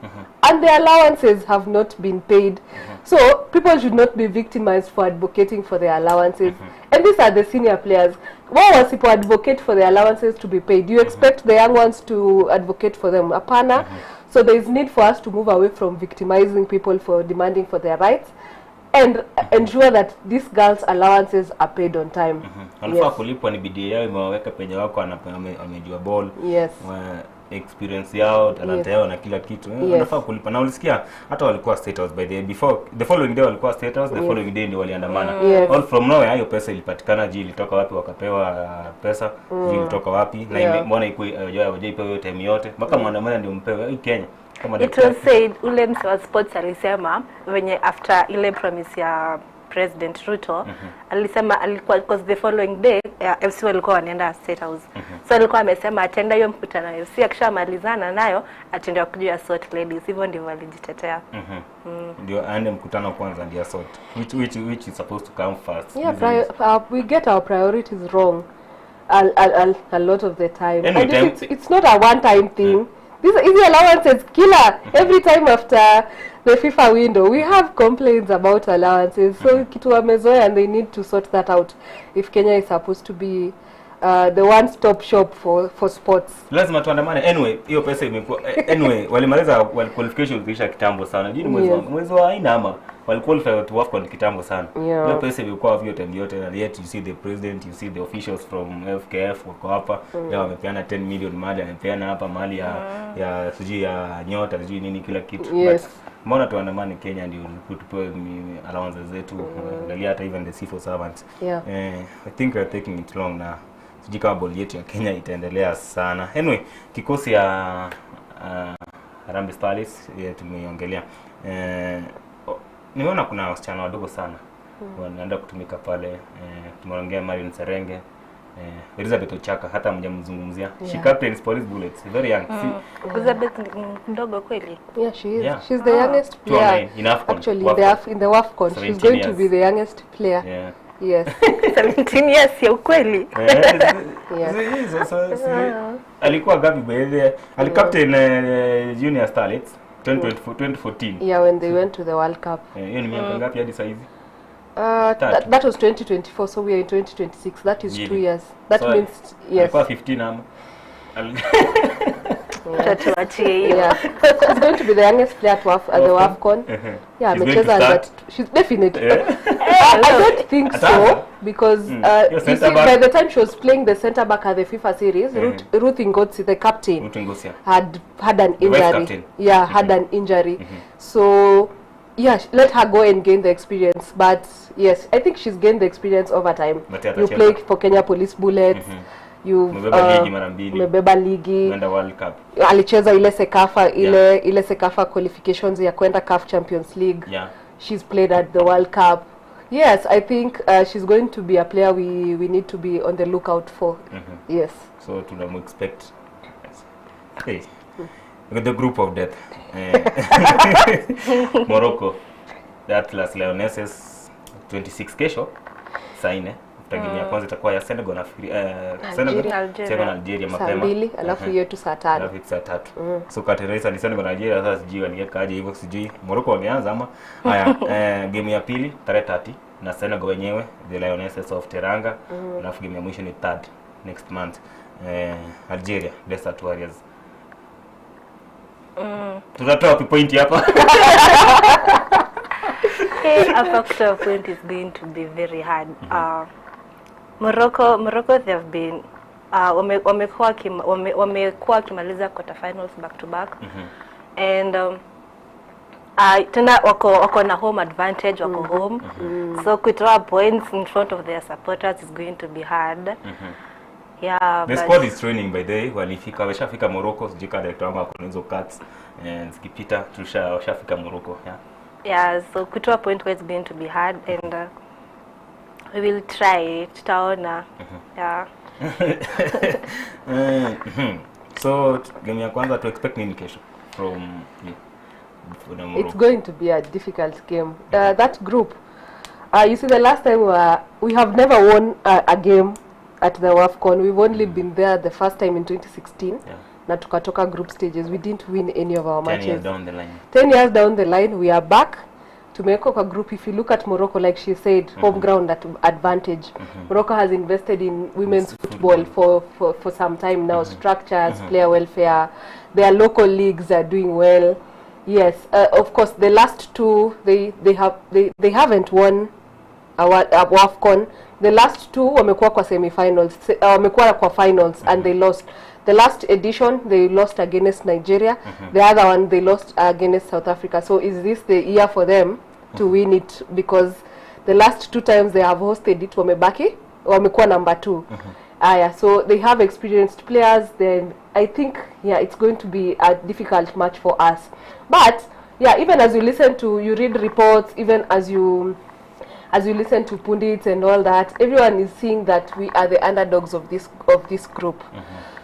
and their allowances have not been paid so people should not be victimized for advocating for their allowances and these are the senior players wao wasipo advocate for their allowances to be paid you expect the young ones to advocate for them hapana so there is need for us to move away from victimizing people for demanding for their rights and ensure that these girls allowances are paid on time Wanafaa yes. kulipwa, ni bidii yao imewaweka penye wako, wamejua ball Yes. experience yao talanta Yes. yao na kila kitu. Yes. Wanafaa kulipa. Na ulisikia hata walikuwa State House by the before the following day walikuwa State House, the following day ndio waliandamana. Yes. All from nowhere hiyo pesa ilipatikana, ji ilitoka wapi wakapewa pesa, ji ilitoka wapi na Yeah. mbona ikuwa hawajaipewa hiyo time yote mpaka mwandamana ndio mpewe hii Kenya kama It was said ule mse wa sports alisema venye after ile promise ya President Ruto alisema alikuwa because the following day FC walikuwa wanaenda State House. So alikuwa amesema ataenda hiyo mkutano ya FC akishamalizana nayo ataenda kuja sort ladies. Hivyo ndivyo alijitetea. Ndio aende mkutano kwanza ndio sort which is supposed to come first. Yeah, Hizi- we get our priorities wrong a, a, a, a lot of the time. Anyway, And time- it's not a one-time thing. These easy allowances killer every time after the FIFA window. We have complaints about allowances. So kitu wamezoea and they need to sort that out if Kenya is supposed to be the one-stop shop for sports. Lazima tuandamane. Anyway, hiyo pesa imekuwa anyway, walimaliza wali qualification ziliisha kitambo sana. Jini mwezi wa Yes. mwezi wa aina ama wali qualify to AFCON kitambo sana. Yeah. Hiyo pesa imekuwa hiyo time yote and yet you see the president, you see the officials from FKF wako hapa. Leo wamepeana 10 million mali, amepeana hapa mali ya sijui ya nyota, sijui nini kila kitu. Yes. But mbona tuandamane Kenya ndio tupewe allowances zetu. Angalia hata even the civil servants. Yeah. I think we are taking it long na sijui kama boli yetu ya Kenya itaendelea sana. Anyway, kikosi ya Harambee Starlets tumeiongelea. Nimeona kuna wasichana wadogo sana wanaenda kutumika pale. Tumeongea Marion Serenge, Elizabeth Ochaka hata hamjamzungumzia. She captains Police Bullets, very young. Elizabeth ni mdogo kweli. Yeah, she is. Yeah. She's the youngest Two and player. nine in AFCON. Actually, WAFCON. in the WAFCON, she's 17 going to years. be the youngest player. Yeah. Yes. 17 years ya ukweli. Yes. Alikuwa gapi by the way? Alicaptain Junior Starlets 2014. Yeah, when they went to the World Cup. Hiyo ni miaka ngapi hadi sasa hivi? That was 2024, so we are in 2026. That is 2 years. That So, means yes. Alikuwa 15 ama? Tutatuachie hiyo. Yeah. She's going to be the youngest player at the WAFCON. Yeah, She's going to amecheza start. that she's definitely. Yeah. I don't think so Ataanza. because Hiyo you center see, back. by the time she was playing the center back at the FIFA series, Ruth Ingotsi, the captain, Ruth Ingotsi. had an The vice injury. captain. Yeah, had an injury. So yeah, let her go and gain the experience. But yes, I think she's gained the experience over time. But You atacheza. play for Kenya Police Bullets. You've Umebeba ligi mara mbili. umebeba ligi. Umeenda World Cup. Alicheza ile Sekafa ile Sekafa qualifications ya kwenda CAF Champions League. Yeah. She's played at the World Cup. Yes, I think she's going to be a player we need to be on the lookout for. Yes. So tunamu expect. Hey. The group of death. Morocco, the Atlas Lionesses 26 kesho saa 4. Game ya kwanza itakuwa ya Senegal na Senegal, Algeria. Senegal na Algeria Saa mapema. 2 alafu yetu saa 5. Alafu saa 3. So Kateresa ni Senegal na Algeria, sasa sijui waliweka aje hivyo, sijui Morocco wameanza ama haya. Game ya pili tarehe 30 na Senegal wenyewe the Lionesses of Teranga. Alafu game ya mwisho ni third next month. Algeria Desert Warriors. Tutatoa wapi point hapa? Hapa kutoa point is going to be very hard. Morocco, they have been wame, wamekuwa kima, wame, wamekuwa wakimaliza quarter finals back to back and tena wako wako na home advantage wako home so kutoa points in front of their supporters is going to be hard yeah The but squad is training by the way, walifika washafika Morocco, sijui kama director wangu ako na hizo cards eh, zikipita tusha washafika Morocco yeah. yeah so kutoa point is going to be hard and we will try tutaona yeah Eh, So game ya kwanza tu expect nini kesho from from the It's Morocco? going to be a difficult game. That group, you see, the last time we have never won a game at the WAFCON. We've only been there the first time in 2016. Yeah. Na tukatoka group stages. We didn't win any of our 10 years matches. down the line. 10 years down the line, we are back. Tumewekwa kwa group. If you look at Morocco, like she said, home ground at advantage. Morocco has invested in women's football for some time now. Structures, player welfare, their local leagues are doing well. Yes, of course, the last two, they haven't won WAFCON. The last two wamekuwa kwa semifinals, wamekuwa kwa finals and they lost. The last edition they lost against Nigeria. The other one they lost against South Africa. So is this the year for them to win it? Because the last two times they have hosted it wamebaki wamekuwa number two. Aya, so they have experienced players. Then I think yeah, it's going to be a difficult match for us. But yeah, even as you listen to, you read reports, even as you listen to pundits and all that, everyone is seeing that we are the underdogs of this group.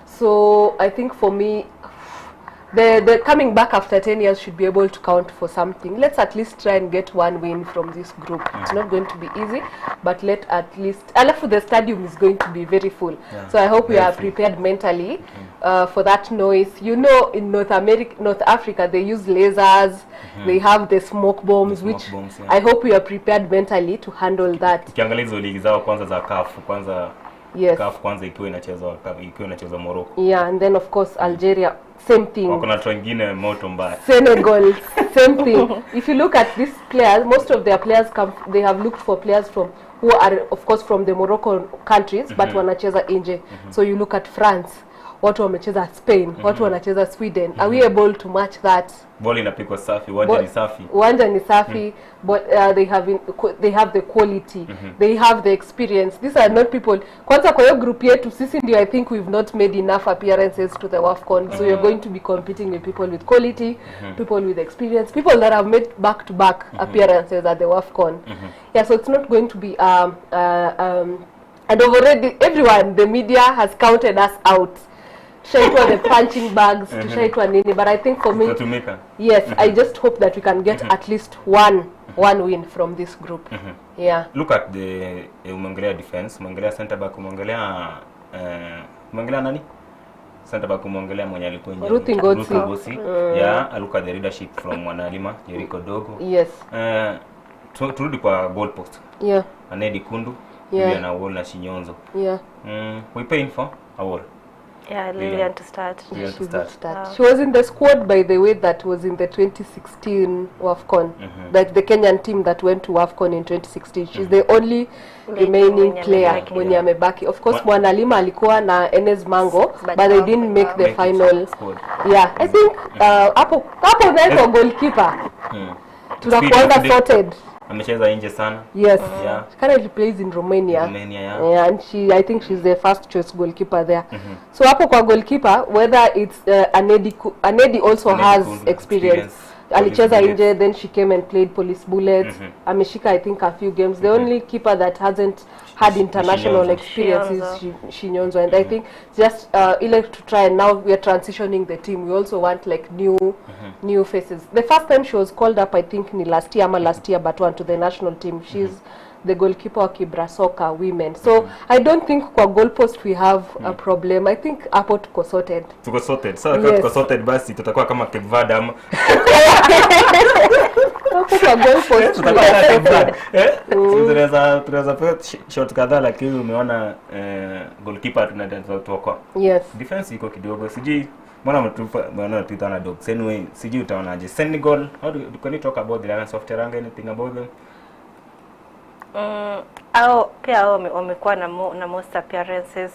So I think for me, the coming back after 10 years should be able to count for something. Let's at least try and get one win from this group. It's not going to be easy, but let at least... Alafu the stadium is going to be very full. Yeah, so I hope we very are full. prepared mentally for that noise. You know, in North Africa, they use lasers. They have the smoke bombs, The smoke which bombs, yeah. I hope we are prepared mentally to handle that. Ukiangalia hizo ligi zao kwanza za CAF kwanza Yes. CAF kwanza ikiwa inachezwa Morocco. Yeah, and then of course Algeria, same thing. Wako na watu wengine moto mbaya. Senegal, same thing. If you look at these players, most of their players come, they have looked for players from who are of course from the Moroccan countries, but wanacheza nje. So you look at France, watu wamecheza Spain, watu wanacheza Sweden. Are we able to match that? Boli inapigwa safi, uwanja ni safi. Uwanja ni safi, but they have the quality, they have the experience. These are not people. Kwanza kwa hiyo group yetu sisi ndio I think we've not made enough appearances to the WAFCON. So you're going to be competing with people with quality, people with experience, people that have made back to back appearances at the WAFCON. Yeah, so it's not going to be and already everyone, the media has counted us out. Tushaitwa the punching bags, tushaitwa nini, but I think for me, yes, I just hope that we can get at least one win from this group. Yeah. Look at the umeongelea defense, umeongelea center back, umeongelea nani? Center back umeongelea mwenye alikuwa nje. Ruth Ngozi. Ruth Ngozi. Yeah, look at the leadership from Mwanalima, Jericho Dogo. Yes. Turudi kwa goal post. Yeah. Anedi Kundu, Yeah. na Awol na Shinyonzo. Yeah. We paying for Awol. Yeah, Lilian to start. Lilian to She start. will start. She was in the squad, by the way, that was in the 2016 WAFCON. That the Kenyan team that went to WAFCON in 2016. She's the only remaining player mwenye amebaki. Of course, Mwanalima alikuwa na Enes Mango, but they didn't make the final. Yeah, I think hapo naiko goalkeeper. Tunakuanga sorted. Amecheza nje sana. Yes. Yeah. She currently plays in Romania. Romania, yeah. Yeah, and she, I think she's the first choice goalkeeper there. So hapo kwa goalkeeper, whether it's Anedi also has experience. Alicheza nje, then she came and played Police Bullets. Ameshika, I think, a few games. The only keeper that hasn't had international experience is Shinyonzo. And I think just ile to try, and now we are transitioning the team. We also want like new faces. The first time she was called up, I think, ni last year, ama last year, but one to the national team. She's the goalkeeper wa Kibra Soccer women. So I don't think kwa goalpost we have a problem. I think hapo tuko sorted. Tuko sorted. Sasa kama tuko sorted basi tutakuwa kama Cape Verde ama hapo kwa goalpost tutakuwa kama Cape Verde. Tunaweza pewa shot kadhaa, lakini umeona goalkeeper tunaweza tuokoa. Yes. Defense iko kidogo. Sijui mbona mtupa mbona tuita na dogs. Anyway, sijui utaonaje. Senegal, how do can you talk about the Lions of Teranga, anything about them? Hao pia hao wamekuwa na, na most appearances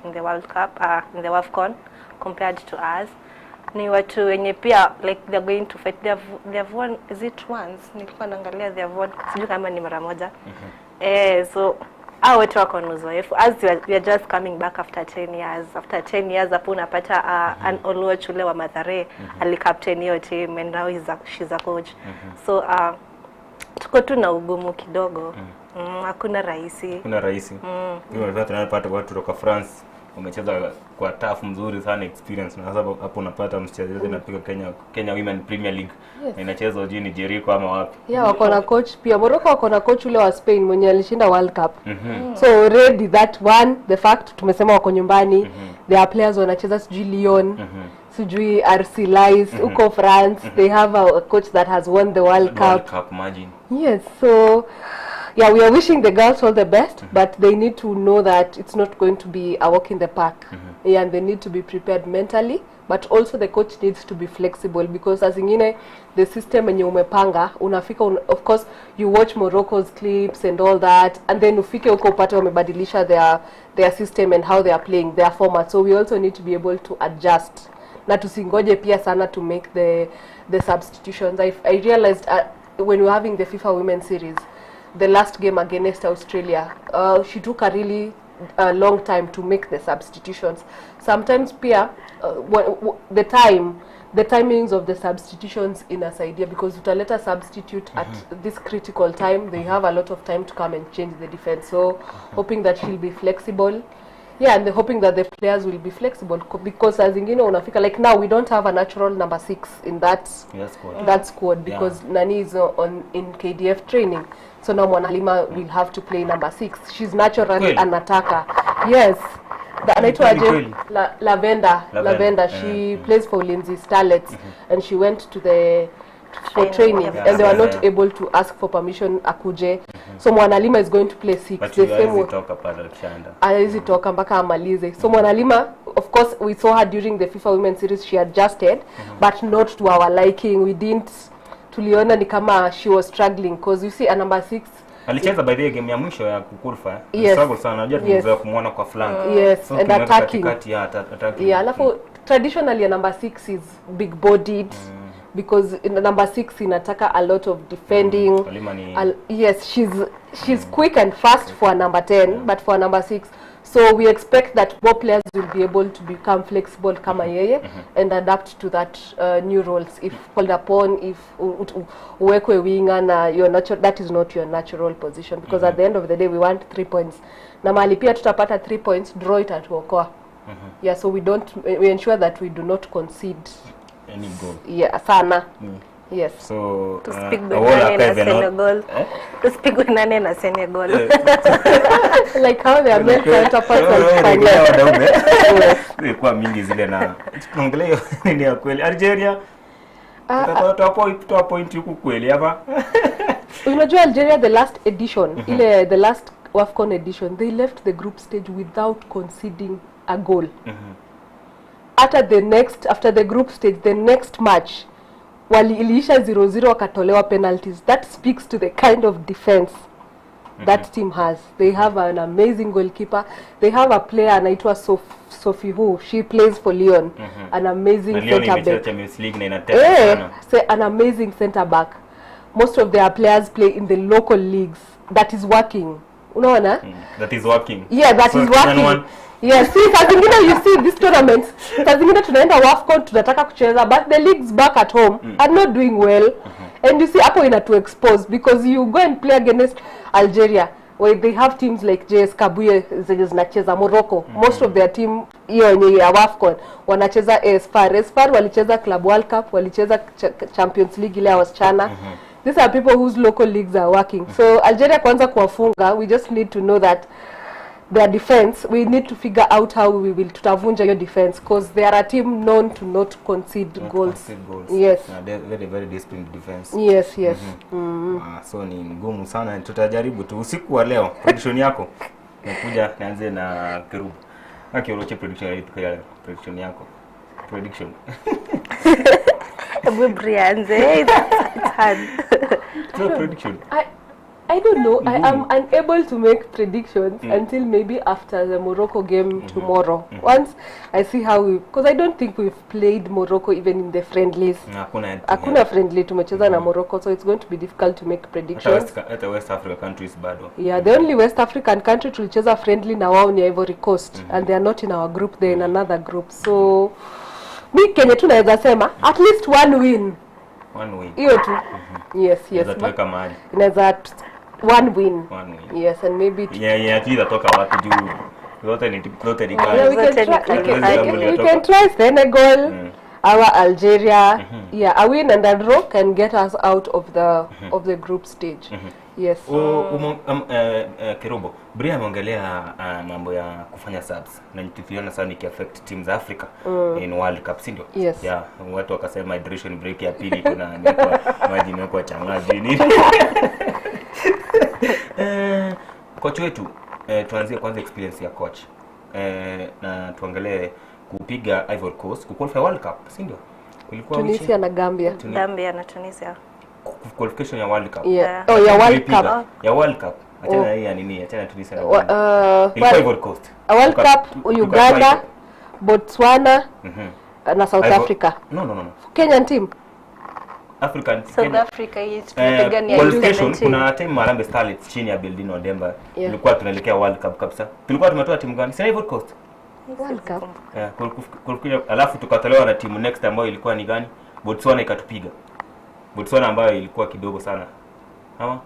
in the World Cup, in the WAFCON compared to us. Ni watu wenye pia like they're going to fight. They have won, is it once? Nilikuwa naangalia, they have won, sijui kama ni mara moja. Eh, so hao wote wako na uzoefu. As we are just coming back after 10 years. After 10 years hapo unapata an Oluoch ule wa Mathare alicaptain hiyo team and now she's a coach. So tuko tu na ugumu kidogo. Hakuna rahisi. Kuna rahisi. Mm. Tunapata watu kutoka France wamecheza kwa tough mzuri sana, experience, na sasa hapo unapata mchezaji anapiga Kenya Women Premier League na inacheza jini Jericho ama wapi. Yeah, wako na coach pia. Morocco wako na coach ule wa Spain mwenye alishinda World Cup. So already that one, the fact tumesema wako nyumbani, there are players wanacheza sijui Lyon, sijui RC Lens huko France. They have a coach that has won the World Cup. World Cup, imagine. Yes, so yeah, we are wishing the girls all the best, but they need to know that it's not going to be a walk in the park. Yeah, and they need to be prepared mentally, but also the coach needs to be flexible because saa zingine the system yenye umepanga unafika of course you watch Morocco's clips and all that, and then ufike huko upate wamebadilisha their system and how they are playing their format. So we also need to be able to adjust na tusingoje pia sana to make the substitutions. I realized when we were having the FIFA Women's Series, the last game against Australia, she took a really long time to make the substitutions. Sometimes pia the timings of the substitutions inasaidia because utaleta substitute at this critical time, they have a lot of time to come and change the defense. So hoping that she'll be flexible, yeah, and they're hoping that the players will be flexible because saa zingine unafika, like now we don't have a natural number six in that Yes, squad. That squad because Nani is on in KDF training. So now Mwanalima will have to play number six. She's naturally Kweli? An attacker. Yes. Anaitwa aje? Kweli? Lavenda. Lavenda. Lavenda. She plays for Ulinzi Starlets and she went to the for Training, training and they were not able to ask for permission akuje. So Mwanalima is going to play six. But The same hawezi way toka pale akishaenda. Hawezi toka mpaka amalize. So Mwanalima, of course, we saw her during the FIFA Women Series, she adjusted, but not to our liking. We didn't, tuliona ni kama she was struggling because you see a number six Alicheza by the way game ya mwisho ya kukurfa. Yes. Struggle sana. Unajua tumezoea kumuona kwa flank. Yes, So and ukimweka attacking. katikati, yeah, attacking. Yeah, alafu traditionally a number six is big bodied because in the number six inataka a lot of defending. Halima ni Yes, she's quick and fast for a number 10, but for a number 6, so we expect that more players will be able to become flexible kama yeye and adapt to that new roles if called upon, if uwekwe winger na your natural, that is not your natural position, because at the end of the day we want 3 points, na mahali pia tutapata 3 points, draw itatuokoa. Yeah, so we don't, we ensure that we do not concede any goal. Yeah, sana, yes. So Tusipigwe Awola 8 na akae veno- Senegal. Eh? Tusipigwe 8 na Senegal. Like how their male counterparts Regelea walifanya. wanaume. Zilikuwa mingi zile na tunaongelea hiyo nini ya kweli. Algeria toa point huku kweli hapa. Unajua Algeria, the last edition, ile the last WAFCON edition, they left the group stage without conceding a goal. Hata the next, after the group stage, the next match waliiliisha 0-0, wakatolewa penalties. That speaks to the kind of defense that team has. They have an amazing goalkeeper. They have a player anaitwa Sophie who she plays for Lyon, an amazing Na Lyon center imecheza back. Champions League na inatesa Eh, sana. say an amazing center back. Most of their players play in the local leagues. That is working, unaona? That is working. Yeah, that So is Kenyan working. one, Yes, see, saa zingine you see these tournaments, saa zingine tunaenda WAFCON tunataka kucheza, but the leagues back at home are not doing well, and you see hapo ina to expose because you go and play against Algeria where they have teams like JS Kabylie zenye zinacheza Morocco. Most of their team hiyo yenye ya WAFCON wanacheza AS FAR. AS FAR walicheza Club World Cup, walicheza Champions League ile ya wasichana. These are people whose local leagues are working. So Algeria kwanza kuwafunga, we just need to know that their defense, we need to figure out how we will tutavunja hiyo defense because they are a team known to not concede Not goals. concede goals. Yes. Na very very disciplined defense. Yes. Ah, so ni ngumu sana, tutajaribu tu usiku wa leo. Prediction yako, nakuja nianze na Kerubo. Akioroche prediction ya prediction yako, prediction. Hebu Brianze. It's hard. So prediction. I, I don't know. I am unable to make predictions until maybe after the Morocco game tomorrow. Once I see how we, because I don't think we've played Morocco even in the friendlies. Na hakuna head to Hakuna head. friendly tumecheza na Morocco, so it's going to be difficult to make Hata predictions. West, hata West Africa countries bado. Yeah, the only West African country tulicheza friendly na wao ni Ivory Coast and they are not in our group, they're in another group. So mi kenye tu naweza sema at least one win. One win. Hiyo tu. Yes, yes. Inaweza tuweka mahali. Inaweza one win. One win. Yes, and maybe Yeah, at least atoka wapi juu zote ni Yeah, we kali. can Zote try, ni we can, kali. we can try Senegal, our Algeria. Yeah, a win and a draw can get us out of the group stage. Yes. Kerubo, Bria ameongelea mambo ya kufanya subs na tuliona sana ikiaffect team za Africa in World Cup, si ndio? Yes. Yeah, watu wakasema hydration break ya pili kuna imewekwa maji imewekwa changazi nini. Coach wetu, tuanzie kwanza experience ya coach. Na tuangalie kupiga Ivory Coast, kuqualify World Cup, si ndio? Ilikuwa Tunisia na Gambia. Gambia na Tunisia. Qualification ya World Cup. Yeah. Oh, ya World Tulipiga. Cup. Ya World Cup. Achana Oh. na hii ya nini, achana na Tunisia na Uganda. Ilikuwa Ivory Coast. A World Cup, Uganda, Botswana na South Africa. No, no, no, no. Kenyan team. African South Kenya. Africa hii tumepigania Qualification 2017. kuna time Harambee Starlets chini ya Beldine Odemba. Yeah. Tulikuwa tunaelekea World Cup kabisa. Tulikuwa tumetoa timu gani? Si Ivory Coast. World Cup. Yeah, qualification alafu tukatolewa na timu next ambayo ilikuwa ni gani? Botswana ikatupiga. Botswana ambayo ilikuwa kidogo sana. Ama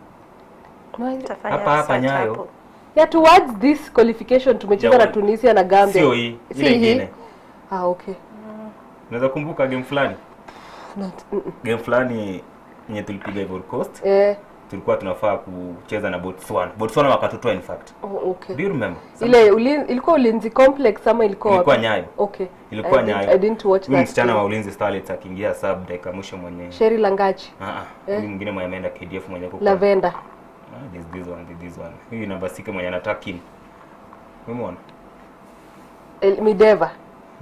Tutafanya Hapa, hapa research Nyayo. hapo. Yeah, towards this qualification tumecheza Ya na Tunisia na Gambia. Sio hii, Si ile hii. ingine. Ah, okay. Unaweza kumbuka game fulani? Not, Game fulani yenye tulipiga Ivory Coast. Tulikuwa tunafaa kucheza na Botswana. Botswana wakatutoa in fact. Oh, okay. Do you remember? Ile ilikuwa Ulinzi Complex ama ilikuwa Ilikuwa wapi? Nyayo. Okay. Ilikuwa Nyayo. I didn't watch Huyu that. msichana game. wa Ulinzi Starlets akiingia sub dakika mwisho mwenye. Sherry Langachi. Ah ah. Huyu mwingine mwenye ameenda KDF mwenye kuko. Lavenda. Ah, this one, this one. Huyu namba 6 mwenye anataka in. Umeona? Mideva.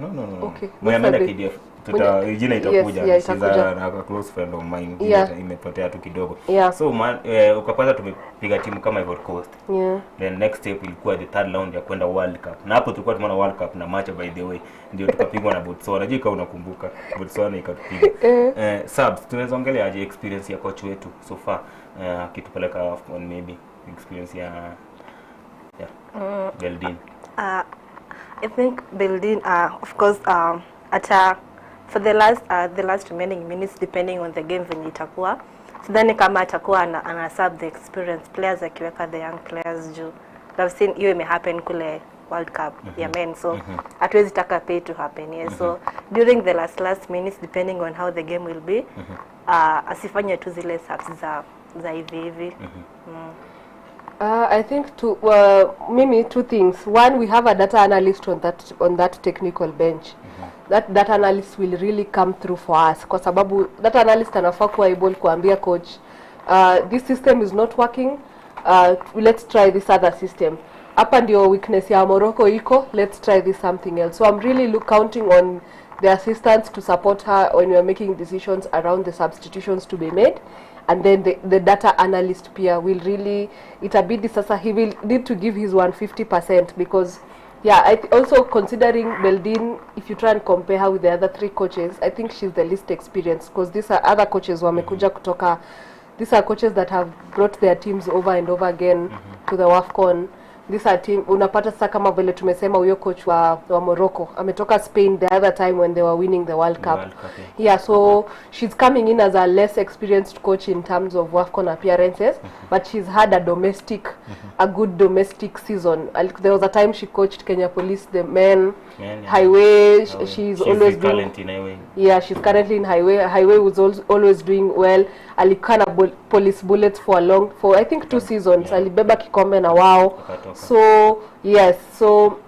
No, no, no. no. Okay. Mwenye ameenda What's the- KDF. Tuta jina itakuja. Yes, yeah, She's itakuja. a close friend of mine. Jina imepotea tu kidogo. So man, ukapata tumepiga timu kama Ivory Coast. Then next step ilikuwa the third round ya kwenda World Cup. Na hapo tulikuwa tumeona World Cup na macho by the way. Ndio tukapigwa na Botswana. Je, kama unakumbuka Botswana ikatupiga. Subs tunaweza ongelea aje experience ya coach wetu so far, akitupeleka AFCON, maybe experience ya Beldine. I think Beldine, of course, ata for the last remaining minutes, depending on the game venye itakuwa, sidhani kama atakuwa ana sub the experienced players akiweka the young players juu I've seen hiyo imehappen kule World Cup ya men, so hatuwezi taka pay to happen here. So during the last minutes, depending on how the game will be, asifanye tu zile subs za hivi hivi. I think mimi two things. One, we have a data analyst on that technical bench. That data analyst will really come through for us kwa sababu data analyst anafaa kuwa able kuambia coach, "This system is not working, let's try this other system. Hapa ndio weakness ya Morocco iko, let's try this something else." So I'm really counting on the assistants to support her when we are making decisions around the substitutions to be made, and then the data analyst pia will really, itabidi sasa he will need to give his 150% because, yeah, also considering Beldine, if you try and compare her with the other three coaches, I think she's the least experienced because these are other coaches wamekuja kutoka, these are coaches that have brought their teams over and over again to the WAFCON. These are team, unapata sasa kama vile tumesema huyo coach wa Morocco ametoka Spain the other time when they were winning the World The Cup. World Cup, yeah. Yeah, so she's coming in as a less experienced coach in terms of WAFCON appearances, but she's had a good domestic season. There was a time she coached Kenya Police, the men, Men, yeah. Highway. Highway. She's She's always the been talent in Highway. Yeah, she's currently in Highway. Highway was always doing well. Alikaa na Police Bullets for a long, for I think two seasons. Alibeba kikombe na wao. Akatoka. So yes, so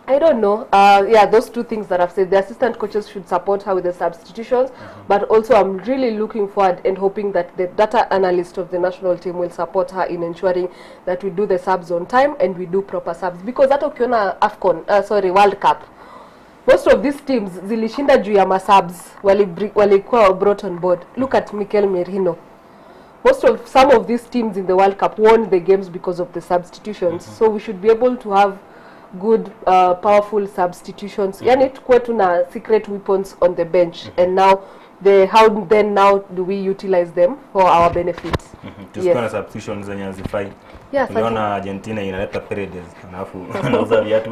I don't know. Yeah, those two things that I've said. The assistant coaches should support her with the substitutions, but also I'm really looking forward and hoping that the data analyst of the national team will support her in ensuring that we do the subs on time and we do proper subs. Because hata ukiona AFCON, sorry, World Cup, most of these teams zilishinda juu ya masubs walikuwa brought on board. Look at Mikel Merino. Most of some of these teams in the World Cup won the games because of the substitutions. So we should be able to have good powerful substitutions. Yani tukuwe tuna secret weapons on the bench and now the how then now do we utilize them for our benefit? Tusikuwe na substitutions zenye hazifai. Yeah, Uliona Argentina inaleta Paredes alafu anauza viatu.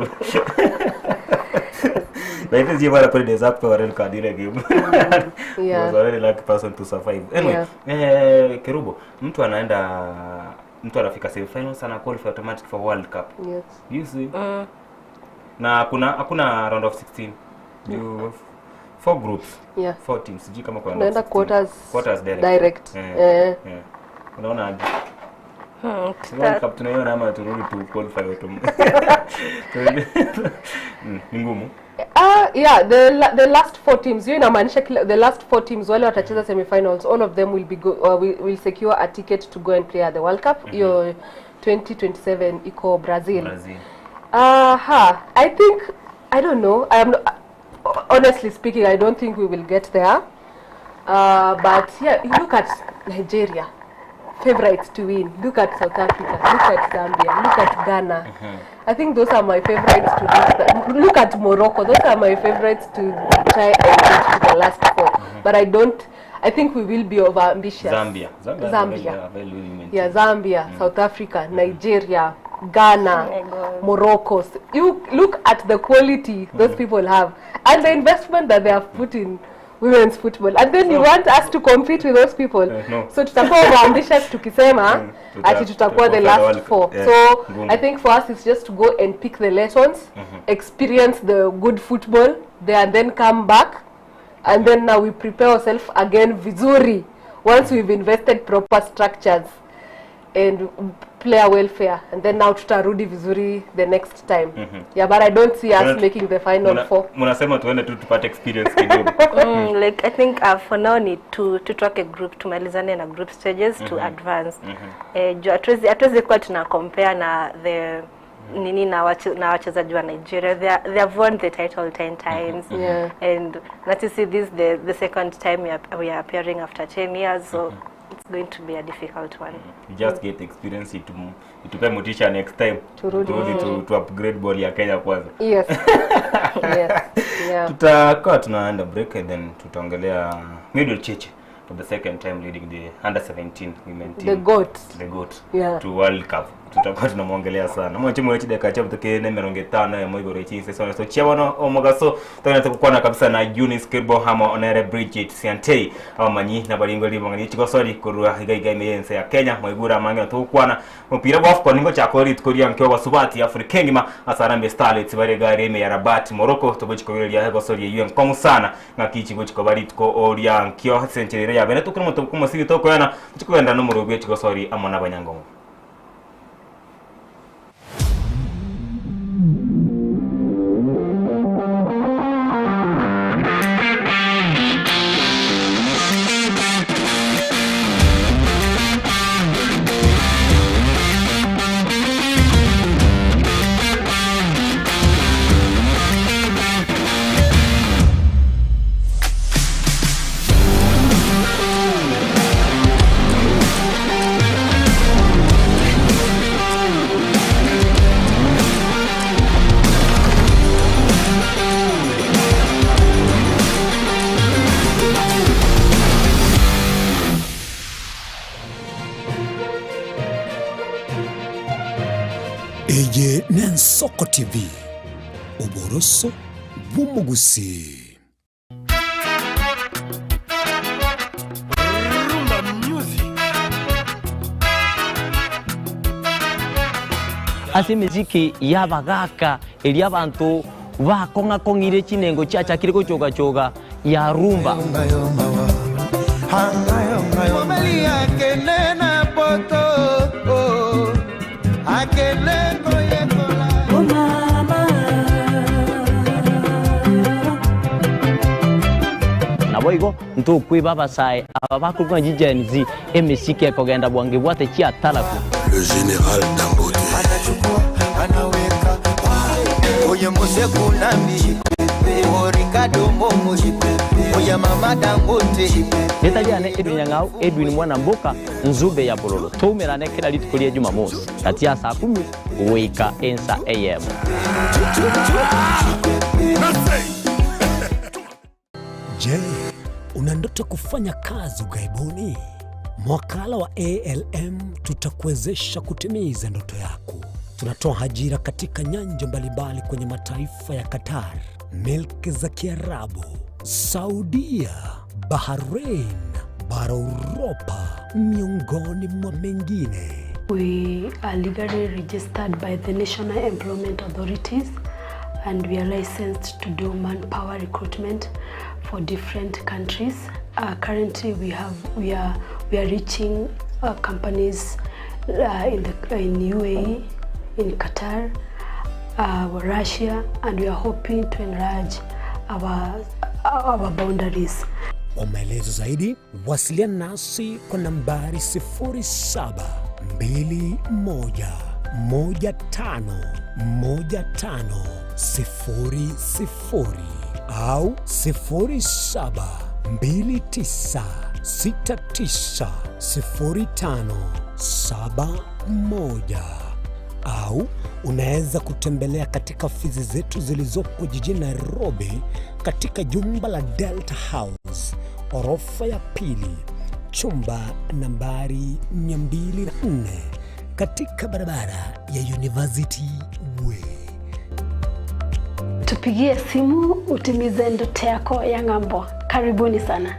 But if you bora Paredes hakupewa red card ile game. He was a very lucky person to survive. Anyway, Kerubo, mtu anaenda mtu anafika semi-finals ana qualify automatic for World Cup. Yes. You see? Na kuna hakuna round of 16. You four groups. Yeah. Four teams. Sijui kama kuna round of Tunaenda 16. quarters, Quarters direct. direct. Eh. Yeah. Unaona aje? World Cup tunaiona ama turudi tu qualify Ni ngumu. Yeah, the last four teams, hiyo inamaanisha kila the last four teams wale watacheza semifinals, all of them will be will secure a ticket to go and play at the World Cup. Hiyo 2027 iko Brazil. Brazil. I think I don't know. I am not, honestly speaking, I don't think we will get there. But yeah, you look at Nigeria, favorites to win. Look at South Africa, look at Zambia, look at Ghana. I think those are my favorites to reach the, look at Morocco. Those are my favorites to try and get to the last four. But I don't, I think we will be over ambitious. Zambia. Zambia. Yeah, Zambia, South Africa, Nigeria, Ghana, Senegal. Morocco. You look at the quality those people have and the investment that they have put in women's football, and then you want us to compete with those people. No. So tutakuwa over ambitious tukisema ati tutakuwa the last four. So I think for us it's just to go and pick the lessons, experience the good football there, and then come back, and then now we prepare ourselves again vizuri once we've invested proper structures and player welfare, and then now tutarudi vizuri the next time. Yeah, but I don't see us making the final four. Mnasema tuende tu tupate experience kidogo. Like I think for now ni tutoke group, tumalizane na group stages to advance. Hatuwezi kuwa tuna compare na the nini na wachezaji wa Nigeria. They have won the title 10 times. Yeah. And not to see this the second time we are appearing after 10 years, so it's going to be a difficult one. You just get experience itupe motisha next time. Turudi. To upgrade ball ya Kenya kwanza. Yes. Yes. Yeah. Tutakuwa tunaenda break and then tutaongelea Middle Cheche for the second time leading the under 17 women team. The GOAT. The GOAT. Yeah. To World Cup. Tutakuwa tunamwongelea sana. Mwache mwache dakika chapo tukene 50 ya mwigoro ichi sasa so chiabano omogaso tugenda kukwana kabisa na Eunice Kerubo hama Onere Bridget Siantei abamanyi na baringo libongani chigosori kurwa higa imeyense ya Kenya mwigura mange tukwana mupira wa AFCON ningo chakori tukoria nkyo basubati Afrika ngima asarambe Starlets bare gare ime ya Rabat Morocco tugochikoreria gosori yu nkongu sana ngakichi gochikobari tuko oria nkyo sencherere ya bene tukuri mutu kumusiri tokoyana tukwenda no murugwe chigosori amona banyangongo. Eye Nensoko TV, oboroso bw'omugusi. Rumba music. Ase miziki y'abagaka eri abantu bakong'akong'ire chinengo chiachakire gochogachoga ya rumba. Naboigo ntukwiba abasae aba bakurwa Gen Z emisiki ekogenda bwange bwate chiatalaku. Le général Dangote anachukua anaweka oye mose kunami Ricardo Momo jipepe. Oya mama Dangote. Rĩta rĩane Edwin Nyang'au, Edwin Mwana Mboka, Nzube ya Bololo. Twaumerane kera rituko ria Jumamosi gati ya saa kumi goika ensa eyemo. Je, una ndoto kufanya kazi ughaibuni? Mwakala wa ALM tutakuwezesha kutimiza ndoto yako. Tunatoa ajira katika nyanja mbalimbali kwenye mataifa ya Qatar, milki za Kiarabu, Saudia, Bahrain, bara Uropa, miongoni mwa mengine. We are legally registered by the National Employment Authorities and we are licensed to do manpower recruitment for different countries. Currently we have we are we are reaching companies in the in UAE, in Qatar, Russia, and we are hoping to enlarge our our boundaries. Kwa maelezo zaidi wasiliana nasi kwa nambari 0721151500 au 0729690571 au unaweza kutembelea katika ofisi zetu zilizopo jijini Nairobi katika jumba la Delta House orofa ya pili chumba nambari 204 katika barabara ya University Way. Tupigie simu utimize ndoto yako ya ng'ambo. Karibuni sana.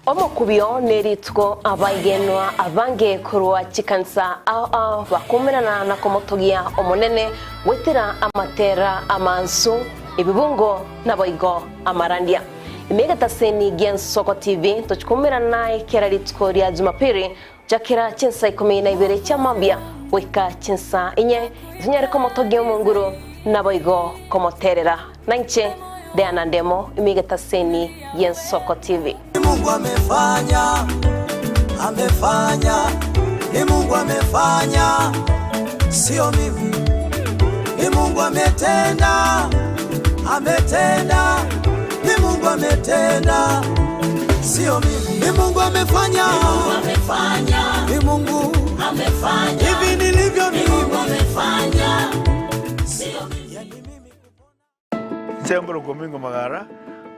Omokubio nerituko abaigenwa abange korwa chikansa ao ao bakumerana na komotogia omonene gwetera amatera amansu ebibungo naboigo amarandia imegataseni gia Nsoko TV tochikumerana naye kera rituko ria Jumapili jakera chinsa 12 cha mambia goika chinsa inye itunyare komotogia omonguru naboigo komoterera nainche Diana Ndemo imigetaseni gia Nsoko TV. Mungu amefanya, amefanya, ni Mungu amefanya, sio mimi. Ni Mungu ametenda, ametenda, ni Mungu ametenda, sio mimi. Ni Mungu amefanya, ni Mungu amefanya, ni Mungu amefanya, hivi nilivyo mimi, Mungu amefanya, sio mimi. Sembro komingo magara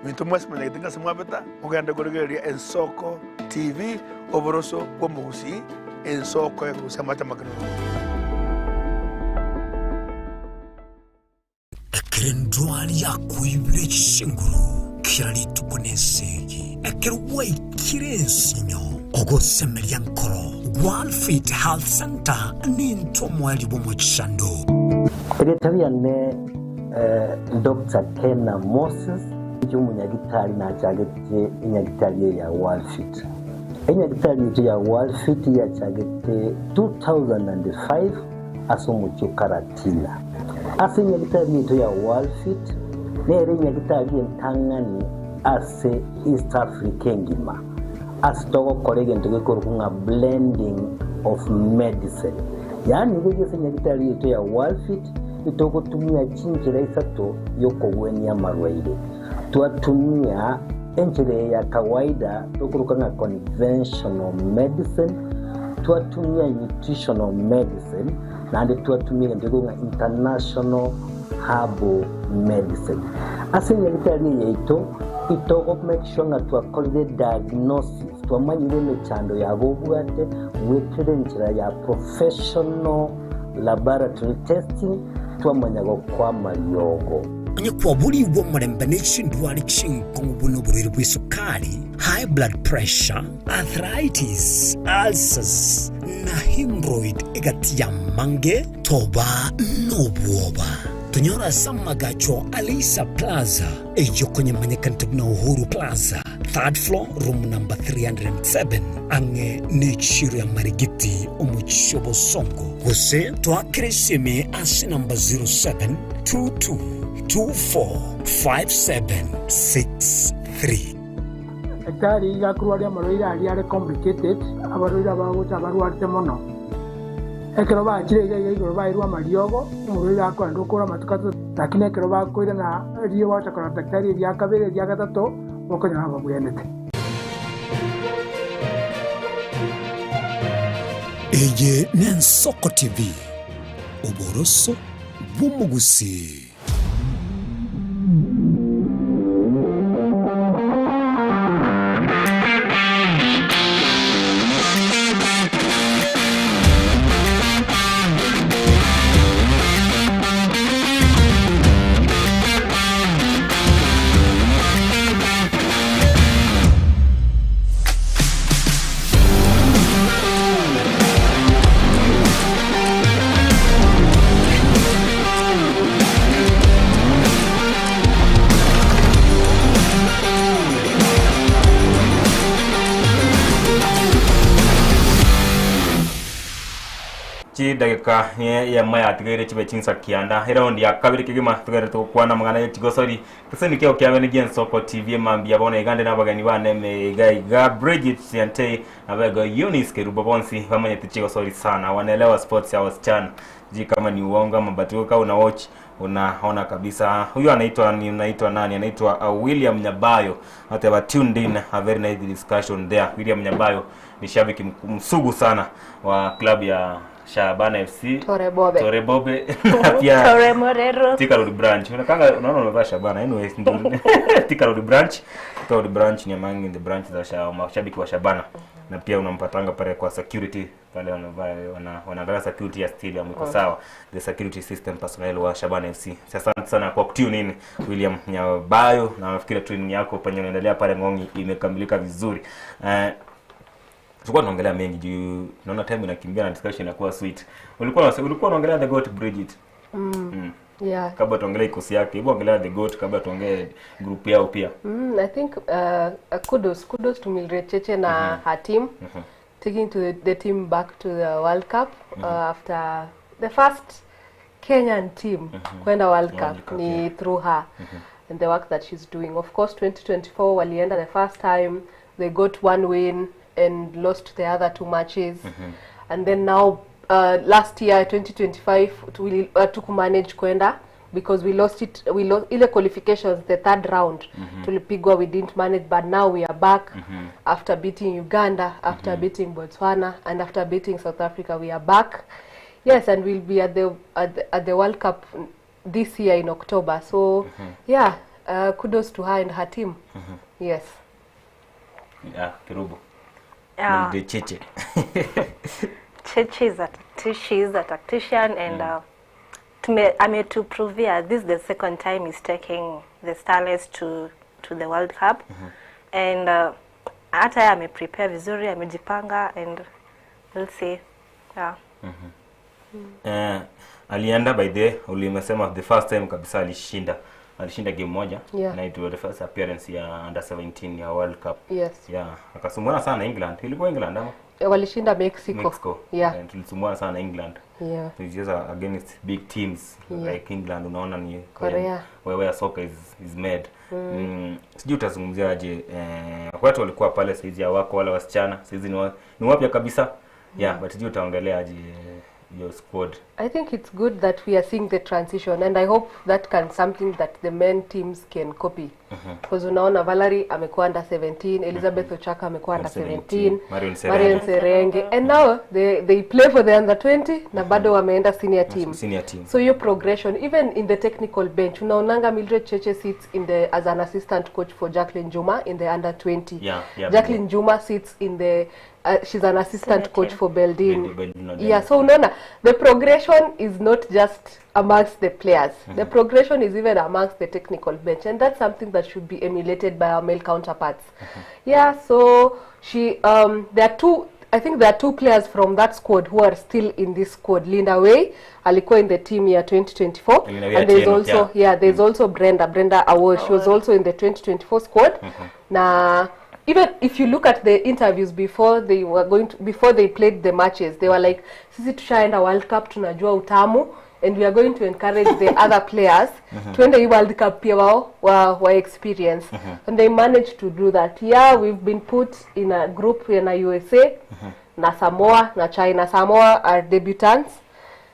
minto mwasimanyagete ngase mwabeta mugende kurigereria Ensoko TV oboroso bwa omogusi ensoko ekurusia amache amakenono. Ekero endwari yakoibire chinguru kera rituko nesegi, ekero gwaikire ensinyo ogosemeria nkoro, Gwalfit Health Center nintwe omoerio bw'omochando. Erieta riane Dr. Kena Moses inche omunyagitari nachagete enyagitari eye ya Walfit. Enyagitari eye ya Walfit yachagete 2005 ase omochie o Karatina. Ase enyagitari yaito ya Walfit nere enyagitari entang'ani ase East Africa engima ase togokora egento gekorokwa ng'a blending of medicine. Yaani iga ase enyagitari yaito ya Walfit itogotumia chinchera isato yokogwenia amarwaire. Twatumia enchera ya kawaida tokoroka ng'a conventional medicine, twatumia nutritional medicine, naende twatumia egento gekorokwa ng'a international herbal medicine. Ase enyagitari eye yaito itogo make sure ng'a twakorire diagnosis, twamanyire emechando yabo obwate gwetera enchera ya professional laboratory testing, twamanya gokwa amariogo. Onye kwaborigwe omorembe ne chindwari chinkong'u buna oborwaire bwa esukari, high blood pressure, arthritis, ulcers, na hemorrhoid egati y'amange, toba nobwoba. Tonyore ase amagacho a Leisa Plaza, eyio konyemanyekanete buna Uhuru Plaza, third floor, room number 307, ang'e nechiro ya Marigiti, omochie o Bosongo. Gose toakere esimi ase namba 0722245763. Daktari iga akorwaria amarwaire aria are complicated, abarwaire abagocha abarwarete mono. Ekero bachire iga iga igoro bairwe amariogo, omorwaire akoenda okora amatuko atato, lakini ekero bakoirana riria gwacha korora daktari eria kabere eria gatato, Okonyora babwenerete. Eye n'Ensoko TV, oboroso bw'omogusii. Chidageka eyemo yatigaire chibe chinsa kianda eraundi ya kabere kegima togerete gokwana amang'ana ya chigosori Gose nikio kiabe gi'Ensoko TV emambia bono iga nde nabageni bane ime iga iga Bridget Siantei nabego Eunice Kerubo bonsi bamanyete chigosori sana wanaelewa sports ya wasichana sijui kama ni uongo ama but wewe kama una watch unaona kabisa huyu anaitwa ni anaitwa nani anaitwa uh, William Nyabayo ateba tuned in a very nice discussion there William Nyabayo ni shabiki msugu sana wa klabu ya Shabana FC Tore Bobe. Tore Bobe na pia Tore Morero. Thika Road Branch. Unakanga unaona umevaa Shabana. Anyways, ndio Thika Road Branch. Thika Road Branch ni among the branch za sha, mashabiki wa Shabana. Na pia unampatanga pale kwa security pale wanavaa wana, wanaangalia security ya stadium iko sawa. The security system personnel wa Shabana FC. Asante sana kwa kutune in William Nyabayo na nafikiri training yako penye unaendelea pale Ng'ong'i imekamilika vizuri. Eh, tulikuwa tunaongelea mengi juu naona time inakimbia na discussion inakuwa sweet. Ulikuwa ulikuwa unaongelea the goat Bridget. Mm. Yeah. Kabla tuongelee kikosi yake, hebu ongelea the goat kabla tuongee group yao pia. I think kudos kudos to Mildred Cheche na her team taking to the team back to the World Cup after the first Kenyan team kwenda World Cup, World Cup, ni yeah. through her and the work that she's doing. Of course 2024 walienda the first time they got one win and lost the other two matches and then now last year 2025 we tukumanage kwenda because we lost it we lost ile qualifications the third round tulipigwa we didn't manage but now we are back after beating Uganda after beating Botswana and after beating South Africa we are back yes and we'll be at the at the, at the World Cup this year in October so yeah kudos to her and her team yes Yeah, Kirubo. Yeah. Mildred Cheche. Cheche is a she is a tactician and ametuprovia this is the second time he's taking the Starlets to the World Cup and hata yeye ameprepare vizuri, amejipanga and we'll see. Yeah. Eh, alienda by the ulimesema the first time kabisa alishinda. Alishinda game moja Yeah. na it was the first appearance ya under 17 ya World Cup. Yes. Yeah, akasumbuana sana England. Ilikuwa England ama Walishinda Mexico. Mexico. Yeah. Eh, tulisumbuana sana England. Yeah. Tulicheza against big teams Yeah. like England unaona ni Korea. where soccer is made. Sijui utazungumzia aje watu walikuwa pale saizi hawako wala wasichana saizi ni wapya kabisa. Yeah, but sijui utaongelea aje your squad. I think it's good that we are seeing the transition and I hope that can something that the men teams can copy. Because unaona Valerie amekuwa under 17, Elizabeth Ochaka amekuwa under 17, Marion Serenge. Marion Serenge and now they play for the under 20 na bado wameenda senior team. Senior team. So your progression even in the technical bench unaonanga Mildred Cheche sits in the as an assistant coach for Jacqueline Juma in the under 20. Yeah, yeah, Jacqueline Juma sits in the she's an assistant Senior coach team. for Beldin. Beldin Odemba. Yeah, so unaona the progression is not just amongst the players. The progression is even amongst the technical bench and that's something that should be emulated by our male counterparts. Yeah, so she there are two I think there are two players from that squad who are still in this squad. Linda Way alikuwa in the team year 2024 Linda Way and there's Atieno, also yeah. yeah, there's also Brenda Awol. She was also in the 2024 squad. Na even if you look at the interviews before they were going to, before they played the matches, they were like sisi tushaenda World Cup tunajua utamu and we are going to encourage the other players tuende hii World Cup pia wao wa experience and they managed to do that. Yeah, we've been put in a group na USA na Samoa na China. Samoa are debutants.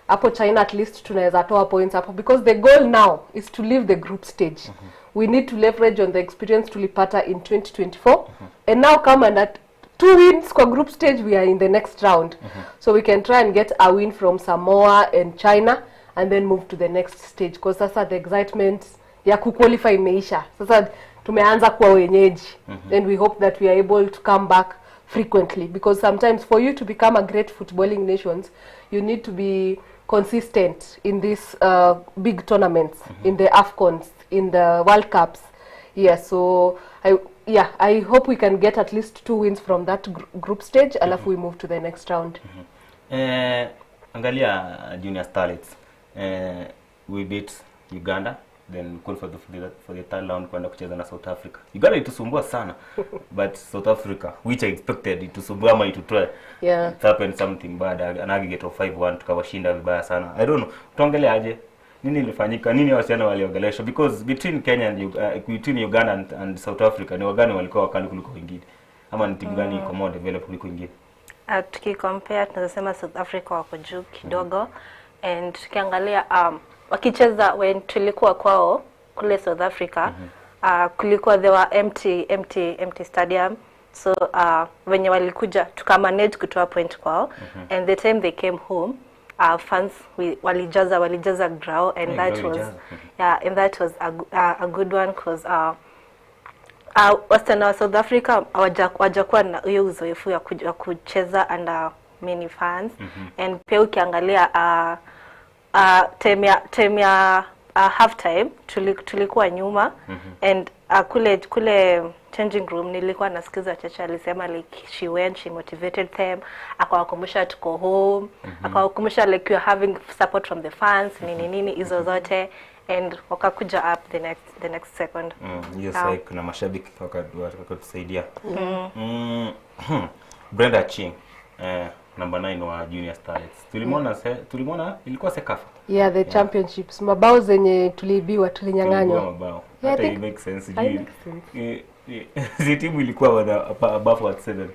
Hapo China at least tunaweza toa points hapo because the goal now is to leave the group stage. we need to leverage on the experience tulipata in 2024 and now come and at two wins kwa group stage we are in the next round. So we can try and get a win from Samoa and China and then move to the next stage because sasa the excitement ya kuqualify imeisha. Sasa tumeanza kuwa wenyeji. And we hope that we are able to come back frequently because sometimes for you to become a great footballing nations you need to be consistent in these big tournaments, in the AFCONs, in the World Cups. Yeah, so I yeah, I hope we can get at least two wins from that group stage alafu we move to the next round. Angalia Junior Starlets. We beat Uganda then qualified for the third round kwenda kucheza na South Africa. Uganda itusumbua sana but South Africa which I expected itusumbua ama itutoe. It happened something bad, an aggregate of 5-1 tukawashinda vibaya sana. I don't know. Tuongelee aje? Nini ilifanyika? Nini wasichana waliongeleshwa? Because between Kenya and between Uganda and South Africa ni wagani walikuwa wakali kuliko wengine? Ama ni timu gani iko more developed kuliko wengine? Tukicompare tunaweza sema South Africa wako juu kidogo and tukiangalia wakicheza when tulikuwa kwao kule South Africa, kulikuwa there were empty stadium, so wenye walikuja tukamanage kutoa point kwao. And the time they came home, fans walijaza ground and that was yeah, and that was a good one cause wasichana wa South Africa hawajakuwa na hiyo uzoefu ya kucheza under many fans. And pia ukiangalia time ya half time tulikuwa nyuma. And kule changing room nilikuwa nasikiza Chacha alisema like she went, she motivated them, akawakumbusha tuko home, akawakumbusha like you're having support from the fans, nini nini hizo zote, and wakakuja up the next second. Yes, like na mashabiki wakatusaidia. Brenda Achieng, number 9 wa Junior Starlets. Tulimwona ilikuwa Sekafa. Yeah, the championships. Mabao zenye tuliibiwa, tulinyang'anywa. Mabao. Yeah, it makes sense. Si timu ilikuwa above at 7.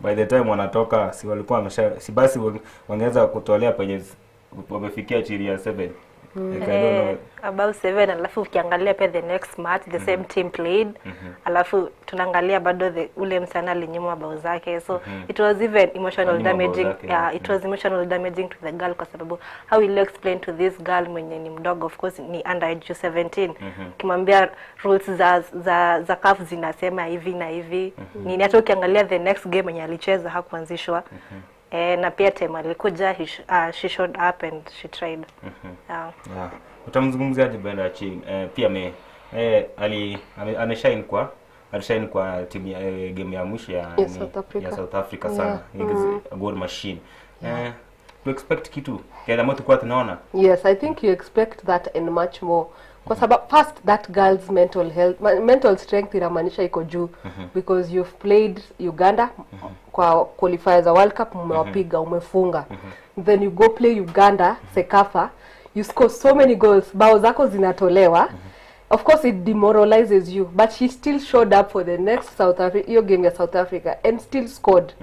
By the time wanatoka si walikuwa wamesha si basi wangeweza kutolea penye wamefikia chini ya 7. About 7, alafu ukiangalia pia the next match the same team played. Alafu tunaangalia bado ule msana alinyimwa bao zake, so it was even emotional damaging. Yeah, it was emotional damaging to the girl kwa sababu how will you explain to this girl mwenye ni mdogo, of course ni under age 17, ukimwambia rules za CAF zinasema hivi na hivi. Nini, hata ukiangalia the next game mwenye alicheza hakuanzishwa. Na pia time alikuja she showed up and she tried. Yeah. Utamzungumziaje Brenda Achieng? Pia ameshine kwa alishine kwa timu ya game ya mwisho ya South Africa sana. A goal machine. To expect kitu kile ambacho tulikuwa tunaona. Yes, I think you expect that and much more. Kwa sababu first that girl's mental health, mental strength inamaanisha iko juu because you've played Uganda kwa qualifiers za World Cup, umewapiga, umefunga. Then you go play Uganda Sekafa, you score so many goals, bao zako zinatolewa. Of course it demoralizes you, but she still showed up for the next South Africa, hiyo game ya South Africa, and still scored.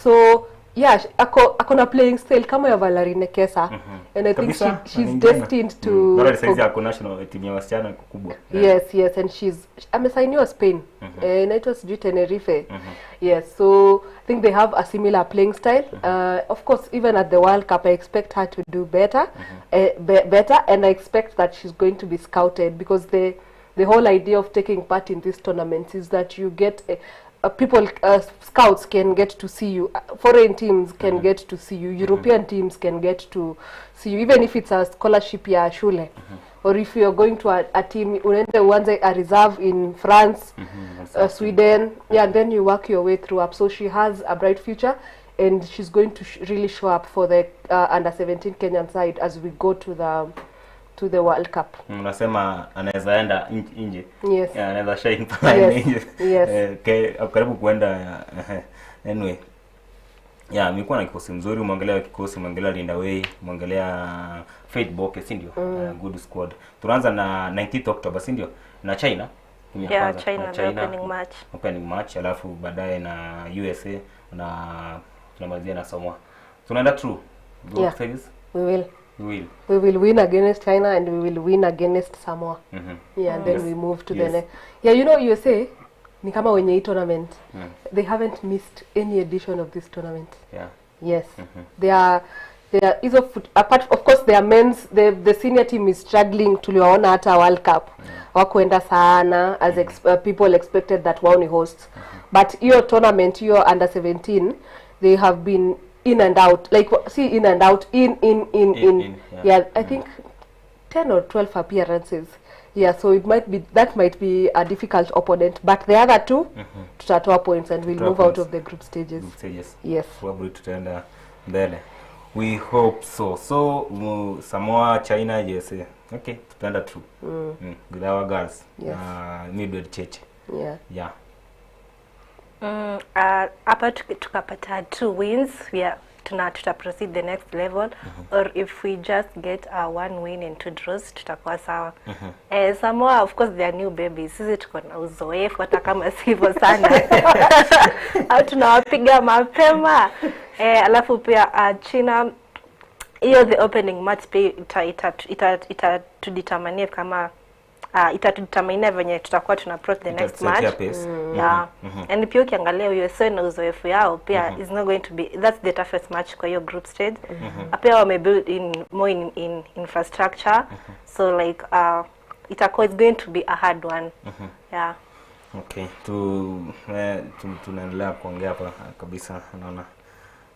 So yeah, ako na playing style kama ya Valerie Nekesa. And I think she's destined to Valerie saizi ako national team ya wasichana kubwa. Yes, yes, and she's amesainiwa Spain. Inaitwa sijui Tenerife. Yes, so I think they have a similar playing style. Of course, even at the World Cup I expect her to do better, better, and I expect that she's going to be scouted because the whole idea of taking part in these tournaments is that you get people, scouts can get to see you, foreign teams can get to see you, European teams can get to see you, even if it's a scholarship ya shule, or if you're going to a team, unaenda uanze a reserve in France, Sweden, yeah, and then you work your way through up. So she has a bright future, and she's going to really show up for the under 17 Kenyan side as we go to the World Cup. Unasema anaweza enda nje. Yes. Yeah, anaweza shine pale nje. Yes. Karibu kuenda anyway. Yeah, nilikuwa na kikosi mzuri, umeangalia kikosi, umeangalia Linda Way, umeangalia Faith Boke, si ndio? Good squad. Tunaanza na 19th October, si ndio? Na China. Yeah, China, the opening match. Opening match, alafu baadaye na USA na tunamalizia na Samoa. Tunaenda through. Yeah. We will. We will. We will win against China and we will win against Samoa. Yeah, and then we move to the next. Yeah, you know USA ni kama wenye hii tournament. They haven't missed any edition of this tournament. Yes. They are they are hizo foot, apart of course their men's the senior team is struggling tuliwaona hata World Cup. Wakuenda sana as people expected that wao ni hosts. But hiyo tournament hiyo under 17 they have been in and out like see in and out in in in In, in, in, yeah. yeah I think 10 or 12 appearances. Yeah, so it might be that might be a difficult opponent, but the other two tutatoa points and we'll Tutatoa move out points. of the group stages. Group stages. Yes. Probably tutaenda mbele. We hope so. So Samoa, China, USA. Okay, tutaenda through. With our girls. Yes. Mildred Cheche. Yeah. Yeah. Hapa tukapata two wins we are, tuna tuta proceed the next level or if we just get one win and two draws tutakuwa sawa. Eh, Samoa of course they are new babies, sisi tuko na uzoefu hata kama sivyo sana au tunawapiga mapema eh, alafu pia China hiyo the opening match pia ita ita kama itatudeterminia venye tutakuwa tuna approach the next Itatusetia match. pace. Yeah. And pia ukiangalia USA na uzoefu yao pia is not going to be that's the toughest match kwa hiyo group stage. Pia wame build in more in infrastructure so like itakuwa it's going to be a hard one. Yeah. Okay, tunaendelea kuongea hapa kabisa, naona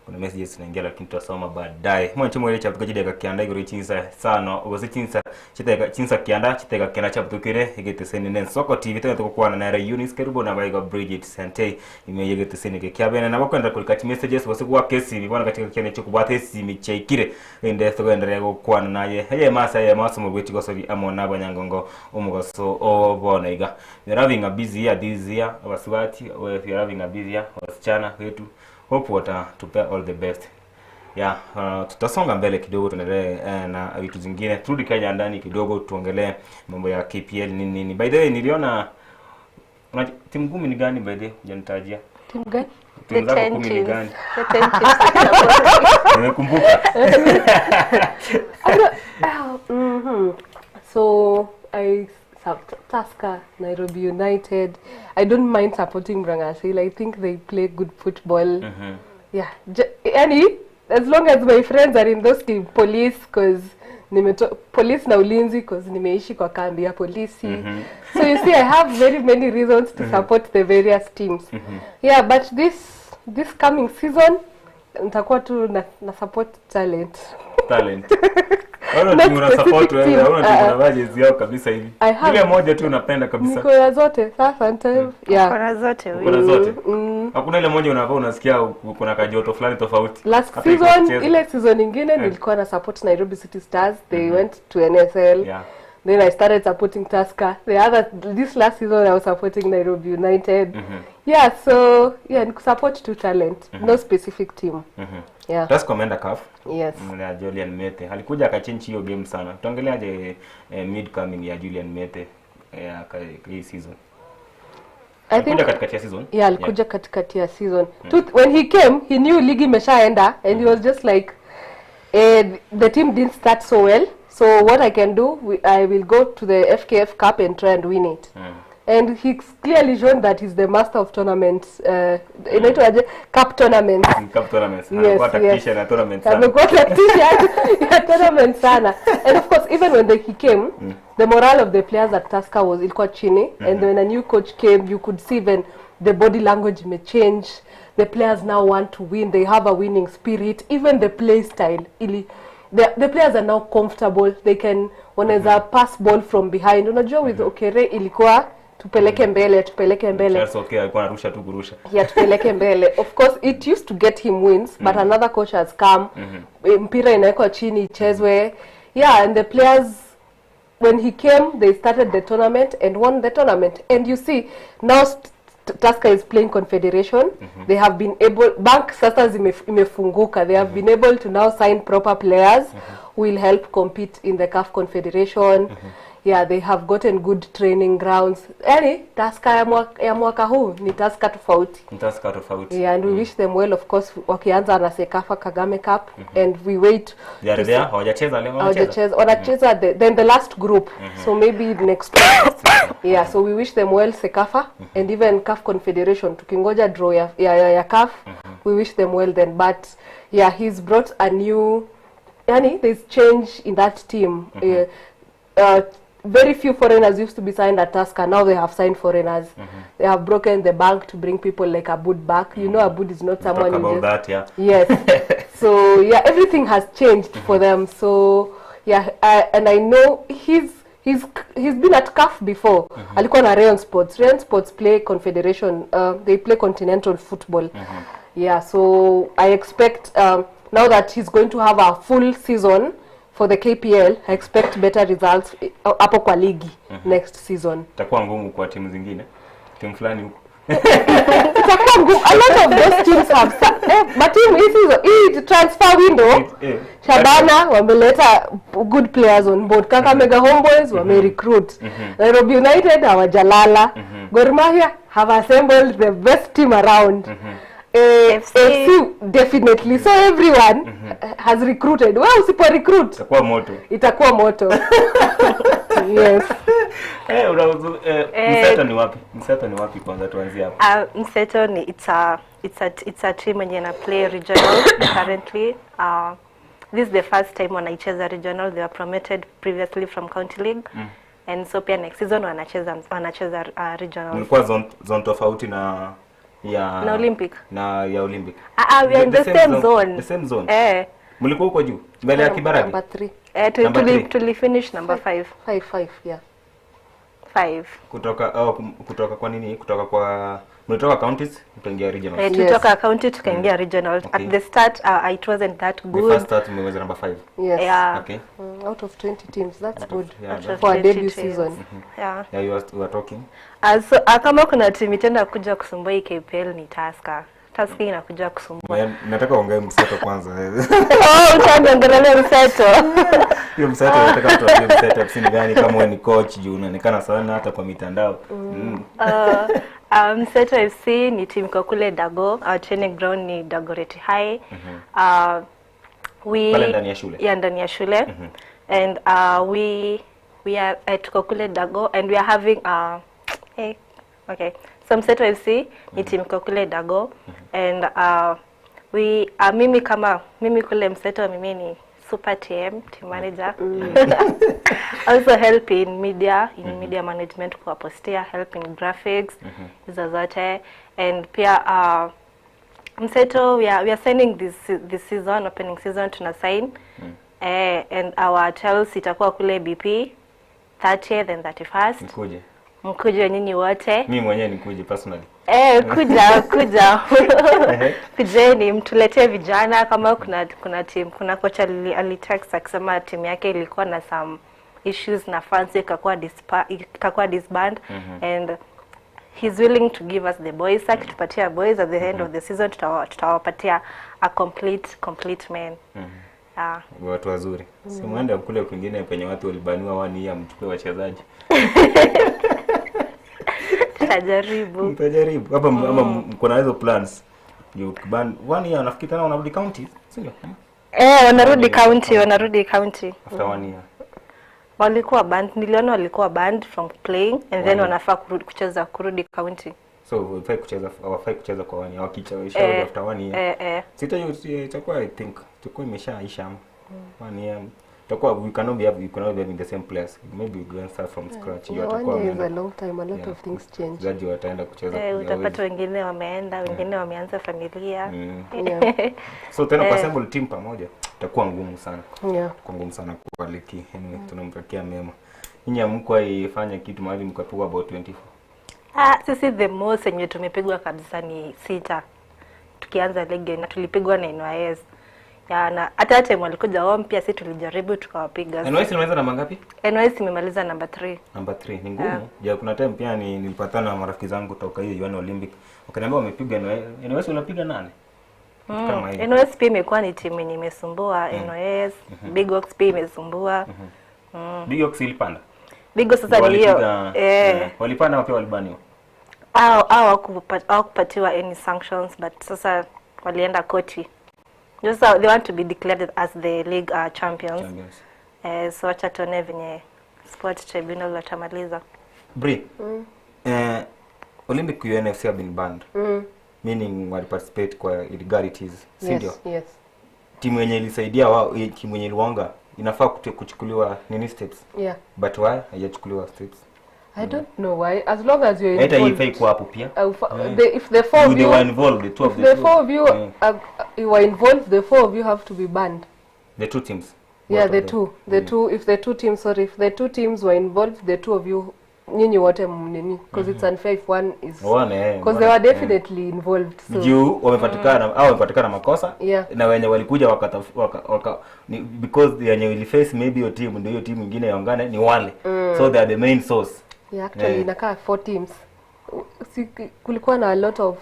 kuna messages zinaingia lakini tutasoma baadaye. Mwancho mwele chapuka chideka kianda igoro chinsa sano ogose chinsa chiteka chinsa kianda chiteka kianda chaputukire igeteseni ne Nsoko TV tena tukokwana na Eunice Kerubo na baiga Bridget Sante ime yegeteseni ke kyabene nabo kwenda kulika chi messages bose kwa kesi bwana katika kiane chokubwate esimi chaikire ende tugenderea gokwana naye eye masa ye maso mugweti gosori amona abanyangongo omugaso obona iga. We are having a busy year this year abasubati, we are having a busy year wasichana wetu. Hope watatupea all the best. Yeah, tutasonga mbele kidogo tuendelee na vitu zingine. Turudi Kenya ndani kidogo tuongelee mambo ya KPL nini nini. By the way niliona timu 10 ni gani by the way? Hujanitajia. Timu gani? Timu The zako 10 10 ni teams. gani? The 10 teams. Nimekumbuka. So I Tusker, Nairobi United. I don't mind supporting Murang'a Seal. I think they play good football. Yeah, yani as long as my friends are in those team, police cause police na ulinzi cause nimeishi kwa kambi ya polisi. So you see I have very many reasons to support the various teams. Yeah, but this coming season nitakuwa tu na support talent. Talent. Hauna Not timu una support specific wewe, team. hauna timu unavaa jezi yao kabisa hivi. I have. Ile moja tu unapenda kabisa. Niko na zote sasa nita yeah. Kona zote Uko na zote. Hakuna ile moja unavaa unasikia kuna kajoto fulani tofauti. Last Hata ikiwa season kucheza. ile season nyingine nilikuwa na support Nairobi City Stars. They went to NSL. Yeah. Then I started supporting Tusker. The other this last season I was supporting Nairobi United. Yeah, so yeah, ni support to talent, no specific team. Yeah. Tusker wameenda CAF. Yes. Na Julian Mete alikuja akachange hiyo game sana. Tuangeleaje mid coming ya Julian Mete hii season? I Alikuja think katikati ya season. yeah, alikuja katikati ya season. When he came, he knew ligi imeshaenda and he was just like the team didn't start so well. So what I can do, I will go to the FKF Cup and try and win it. And he's clearly shown that he's the master of tournaments. Inaitwaje? Cup tournaments. Cup tournaments. Yes, Anakuwa yes. tactician ya tournament sana. Amekuwa tactician ya tournament sana. And of course, even when he came, the morale of the players at Tusker was ilikuwa chini. And when a new coach came, you could see even the body language may change. The players now want to win. They have a winning spirit. Even the play style. The players are now comfortable. They can wanaweza pass ball from behind. Unajua with Okere ilikuwa tupeleke mbele, tupeleke mbele. Charles Okere alikuwa anarusha tu kurusha. Yeah, tupeleke mbele. Of course it used to get him wins, but another coach has come. Mpira inawekwa chini ichezwe. Yeah, and the players when he came they started the tournament and won the tournament. And you see now Tusker is playing Confederation. They have been able, bank sasa imefunguka. They have been able to now sign proper players who will help compete in the CAF Confederation. Yeah, they have gotten good training grounds. Yani Tusker ya mwaka, ya mwaka huu ni Tusker tofauti. Ni Tusker tofauti. Yeah, and we wish them well of course wakianza na Sekafa Kagame Cup and we wait They are to there, see- hawajacheza leo, wanacheza. hawajacheza wanacheza the, then the last group so maybe next week. Yeah, so we wish them well Sekafa and even CAF Confederation tukingoja draw ya, ya, ya, ya CAF we wish them well then but yeah he's brought a new yani there's change in that team very few foreigners used to be signed at Tusker. Now they have signed foreigners. They have broken the bank to bring people like Abud back. You know, Abud is not Talk someone you about just that, yeah. Yes. So yeah, everything has changed for them. So yeah, and I know he's been at CAF before. Alikuwa na Rayon Sports. Rayon Sports play Confederation. They play continental football. Yeah, so I expect now that he's going to have a full season for the KPL, I expect better results hapo kwa ligi next season. Itakuwa ngumu kwa timu zingine. Timu fulani huko. Itakuwa ngumu. A lot of those teams have but team hii season, hii transfer window Shabana wameleta good players on board. Kakamega Homeboys wamerecruit. Nairobi United hawajalala. Gor Mahia have assembled the best team around. FC. FC definitely. So everyone has recruited. Wewe usipo recruit Itakuwa moto. itakuwa moto. Yes. Eh, unauzu, Mseto ni wapi? Mseto ni wapi kwanza tuanzie hapo. Mseto ni it's a team yenye ina play regional currently. This is the first time wanaicheza regional. They were promoted previously from county league. And so pia next season wanacheza regional. Mlikuwa zone tofauti na ya Na Olympic. Na ya Olympic. We are in the same zone. The same zone. Eh. Mlikuwa huko juu mbele ya Kibaradi. Number 3. Eh, Number 3. tuli finish number 5. 5 5, yeah. 5. Kutoka kwa nini? Kutoka kwa mlitoka counties mkaingia regional. Eh, tulitoka county tukaingia regional. Okay. At the start it wasn't that The good. first start mmeweza number 5. Yes. Yeah. Okay. Out of 20 teams, that's good. Yeah, Out of For a 20 debut teams. season. Yeah. Yeah, you were talking. So kama kuna timu itaenda kuja kusumbua hii KPL ni Tusker. Tusker inakuja kusumbua. Nataka uongee Mseto kwanza. Oh, utaongelea Mseto. Hiyo Mseto nataka tuambie Mseto FC ni gani kama wewe ni coach juu unaonekana sana hata kwa mitandao. Mseto FC ni timu kwa kule Dago. Our training ground ni Dagoretti High. Pale ndani ya shule. Yeah, ndani ya shule. And we are tuko kule Dago and we are having hey, okay. So Mseto FC ni timu kwa kule Dago and we mimi kama mimi kule Mseto mimi ni super TM, team manager. Also help in media, in media management kuwapostia, help in graphics, hizo zote. And pia Mseto we are signing this season, opening season tuna sign. And our trials itakuwa kule BP 30th and 31st. Nikuje. Mkuje nyinyi wote. Mimi mwenyewe nikuje personally. Kuja. Kujeni mtuletee vijana kama kuna team, kuna kocha alitext akisema timu yake ilikuwa na some issues na fans ikakuwa disband and he's willing to give us the boys. Akitupatia boys at the end of the season tutawapatia a complete man. Watu wazuri. Si muende kule kwingine penye watu walibaniwa wani ya mchukue wachezaji. Tutajaribu. Mtajaribu. Hapa ama mko na hizo plans. You ban 1 year nafikiri tena wanarudi county, si ndio? Wanarudi county, After 1 year. Walikuwa banned, niliona walikuwa banned from playing and then wanafaa kucheza kurudi county. So hawafai kucheza kwa 1 year, wakicha after 1 year. Sita hiyo itakuwa I think itakuwa imeshaisha ama 1 year. Itakuwa we cannot be having the same players. Maybe we can start from scratch. Yeah, 1 year is a long time, a lot of things change. Wachezaji wataenda kucheza. Utapata wengine wameenda, wengine wameanza familia. Yeah. So tena kwa assemble team pamoja itakuwa ngumu sana. Yeah. Itakuwa ngumu sana kwa ligi. Anyway, tunamtakia mema. Nyinyi hamkuwa ifanya kitu mahali mkapigwa about 24. Sisi the most yenye tumepigwa kabisa ni 6 tukianza ligi na tulipigwa na NYS. Ya, na hata time walikuja home pia sisi tulijaribu tukawapiga. NYS imemaliza namba ngapi? NYS imemaliza namba 3. Namba 3 ni ngumu. Ja, kuna time pia nilipatana na marafiki zangu kutoka hiyo UN Olympic. Wakaniambia wamepiga NYS. NYS unapiga nane? Kama hiyo. NYS pia imekuwa ni timu yenye imesumbua. NYS, Big Ox pia imesumbua. Big Ox ilipanda. Bigo sasa ni hiyo Walipiga- eh eh, walipanda ama pia walibaniwa? au hawakupatiwa any sanctions but sasa walienda koti. Sasa they want to be declared as the league champions. Champions. Eh, so wacha tuone venye sport tribunal watamaliza. Bri, Olympic UNFC have been banned. Meaning wali participate kwa illegalities, si ndio? Yes, yes. Timu yenye ilisaidia wao, timu yenye iliwanga inafaa kuchukuliwa nini steps? Yeah. But why haijachukuliwa steps? I don't know why. As long as you're Hata involved. haifai kuwa hapo pia. If the four of They you were involved, the two of if the the two. four of you you were involved, the four of you have to be banned. The two teams. Yeah, Both the of them. two, the two. If the two teams, sorry, if the two teams were involved, the two of you, nyinyi wote mnini, because it's unfair if one is One, eh, because they one, were definitely involved. So Juu wamepatikana au wamepatikana makosa Yeah. na wenye walikuja waka, waka, ni, because yenye iliface maybe hiyo team ndio hiyo team ingine yaungane ni wale so they are the main source. Yeah, actually inakaa four teams. Si, kulikuwa na a lot of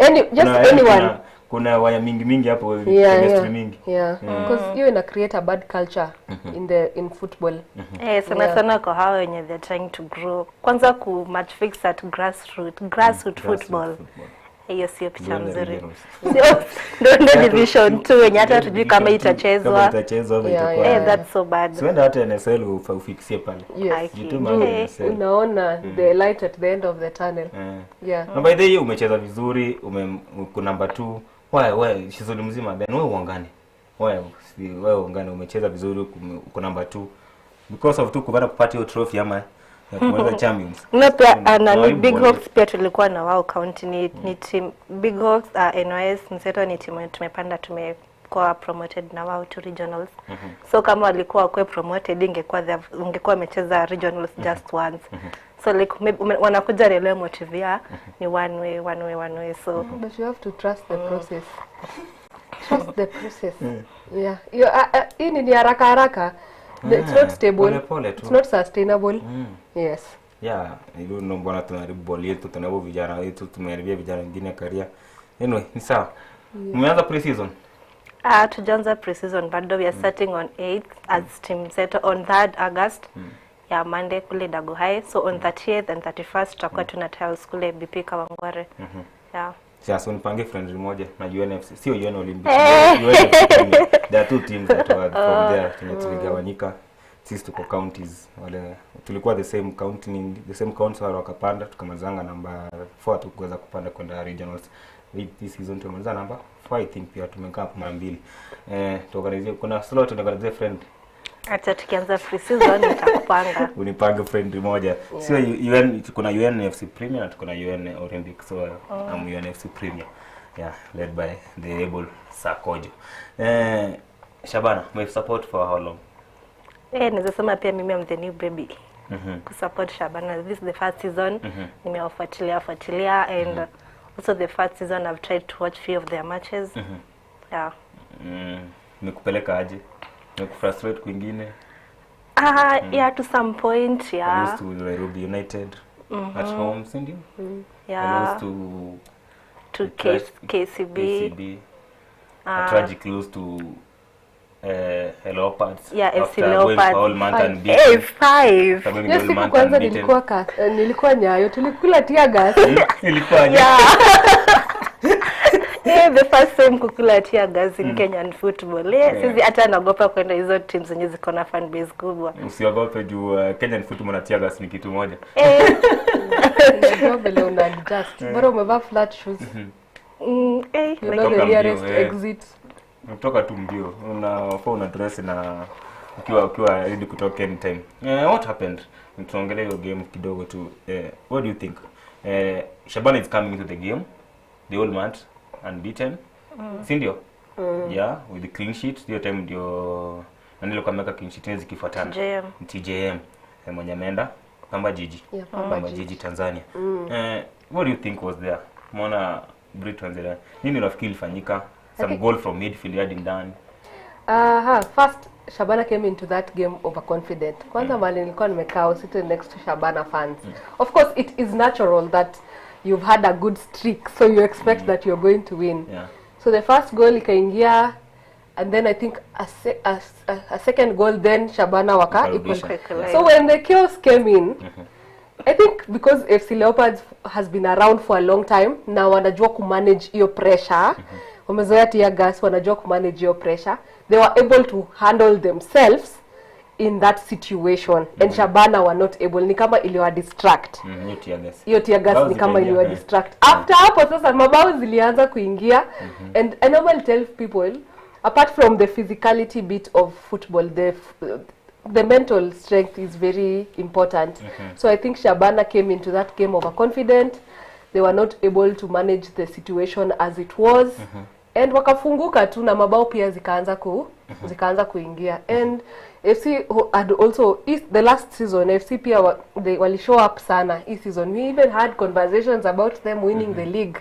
any just Kuna- anyone. Kuna waya mingi mingi hapo, Yeah, chemistry yeah. mingi. Yeah, because hiyo ina create a bad culture in the in football. Eh, sana sana kwa hao wenye they're trying to grow. Kwanza ku match fix at grassroot football. Hiyo sio picha Ndio mzuri. regionals. Sio ndio division 2 wenye hata hatujui kama Kama itachezwa. itachezwa ama Yeah, itakuwa. Eh, that's so bad. Siwenda hata NSL ufikisie pale. Yes. Aki. Jitume hadi Eh. NSL. Unaona the light at the end of the tunnel. Eh. Yeah. Na by the way umecheza vizuri, uko number 2. Why season mzima then wewe uangane. Wewe si wewe uangane umecheza vizuri uko number 2. Because of tu kupata kupata hiyo trophy ama ya kumaliza champions. Na pia nani Waibu Big wale. Hawks pia tulikuwa na wao county ni team Big Hawks, NYS Mseto ni timu tumepanda, tumekuwa promoted na wao to regionals. So kama walikuwa wakuwe promoted ingekuwa ungekuwa wamecheza regionals just once. So like maybe, wanakuja na ile motive ya ni one way one way one way so But you have to trust the process. Trust the process. Yeah. Hii ni haraka haraka. It's not stable. Pole pole tu. It's not sustainable. Yes. Yeah, I don't know mbona tunaharibu ball yetu, tunaharibu vijana wetu, tumeharibia vijana wengine career. Anyway, ni sawa. Mmeanza pre-season? Tujaanza pre-season bado, we are starting on 8th as team Mseto on 3rd August. Ya Monday kule Dago High. So on 30th and 31st tutakuwa tuna trials kule BP Kawangware. Yeah. Sasa unipange friendly moja na UNFC, sio UN Olympics. UNFC Premier. There are two teams that were from there tuna tuligawanyika. Sisi tuko counties wale tulikuwa the same county ni the same county wale wakapanda tukamalizanga namba 4 tukuweza kupanda kwenda regionals. This season tumemaliza namba 4 I think, pia tumekaa hapo mara mbili. Tuorganize kuna slot tuorganize friend. Acha tukianza pre-season nitakupanga. Unipange friend moja. Sio UN, kuna UNFC Premier na tuko na UN Olympic, so I'm UNFC Premier. Yeah, led by the able Sakojo. Shabana, my support for how long? Naweza sema pia mimi am the new baby. Kusupport Shabana. This is the first season. Nimewafuatilia fuatilia and also the first season I've tried to watch few of their matches. Yeah. Nimekupeleka aje? Nimekufrustrate kwingine? Yeah, to some point, yeah. I used to Nairobi United at home, si ndio? I Yeah. lost to To KCB. KCB. A tragic lose to Leopards. Yeah, FC after going Leopards. for all month unbeaten. Hey, 5. After going Hiyo all siku month kwanza unbeaten. nilikuwa Nyayo, tulikula tear gas. Ilikuwa ni- Yeah. Yeah, the first time kukula tear gas in Kenyan football. Yeah, Yeah. Sisi hata naogopa kwenda hizo teams zenye ziko na fan base kubwa. Usiogope juu Kenyan football na tear gas ni kitu moja. Eh, Unajua vile una adjust. Bora umevaa flat shoes. eh, You like, know the Toka mbio, nearest eh. exit. Unatoka tu mbio. Unafaa una dress na ukiwa ready kutoka anytime. What happened? Tunaongelea hiyo game kidogo tu. What do you think? Shabana is coming into the game. The old man unbeaten. Si ndio? Yeah, with the clean sheet. Hiyo time ndio na ndio ameweka clean sheet zikifuatana. TJM. TJM mwenye ameenda Pamba Jiji. Yeah, Pamba Pamba Jiji. Jiji Tanzania. What do you think was there? Umeona Brit Wanzela. Nini unafikiri ilifanyika? Some goal from midfield hadi ndani. Aha, first Shabana came into that game overconfident. Kwanza mahali nilikuwa nimekaa I was sitting next to Shabana fans. Of course it is natural that you've had a good streak so you expect that you're going to win. Yeah. So the first goal ikaingia, And then I think a, se a, a, a second goal then Shabana waka Wakarudisha. equal. So when the chaos came in, I think because FC Leopards has been around for a long time na wanajua kumanage hiyo pressure. Wamezoea tear gas, wanajua kumanage hiyo pressure. They were able to handle themselves in that situation and Shabana were not able. Ni kama iliwa distract Hiyo tear gas. hiyo tear gas Bao ni kama zikaingia, iliwa eh. distract after hapo sasa mabao zilianza kuingia and I normally tell people apart from the physicality bit of football the the mental strength is very important so I think Shabana came into that game overconfident they were not able to manage the situation as it was and wakafunguka tu na mabao pia zikaanza ku zikaanza kuingia and FC had also is the last season FC pia wa, they wali show up sana hii season we even had conversations about them winning the league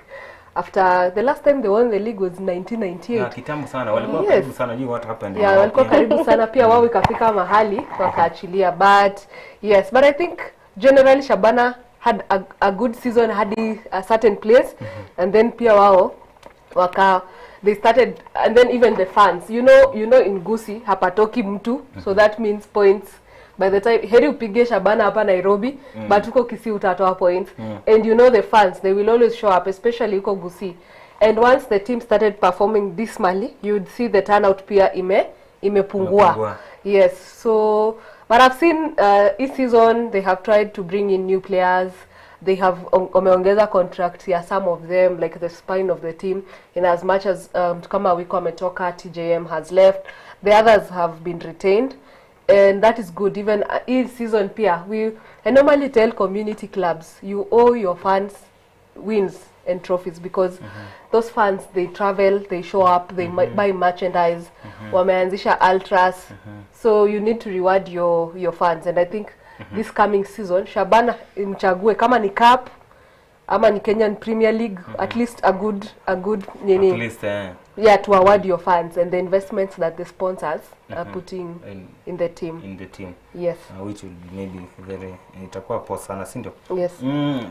after the last time they won the league was 1998 Na kitambo sana walikuwa Yes. karibu sana juu what happened. yeah, walikuwa karibu sana pia wao ikafika mahali wakaachilia but yes but I think generally Shabana had a good season hadi a certain place and then pia wao waka they started and then even the fans you know you know in Gusii hapatoki mtu so that means points by the time heri upige Shabana hapa Nairobi but huko Kisii utatoa points and you know the fans they will always show up especially huko Gusii and once the team started performing dismally you'd see the turnout pia ime imepungua Imepungua. yes so but I've seen this season they have tried to bring in new players they have wameongeza contract ya some of them like the spine of the team in as much as kama Wiko ametoka TJM has left the others have been retained and that is good even hii season pia we I normally tell community clubs you owe your fans wins and trophies because those fans they travel they show up they buy merchandise wameanzisha ultras so you need to reward your your fans and I think this coming season Shabana mchague kama ni cup ama ni Kenyan Premier League at least a good a good nini At least eh. yeah to award your fans and the investments that the sponsors are putting In- in the team in the team. yes Which will be maybe very itakuwa poa sana si ndio? yes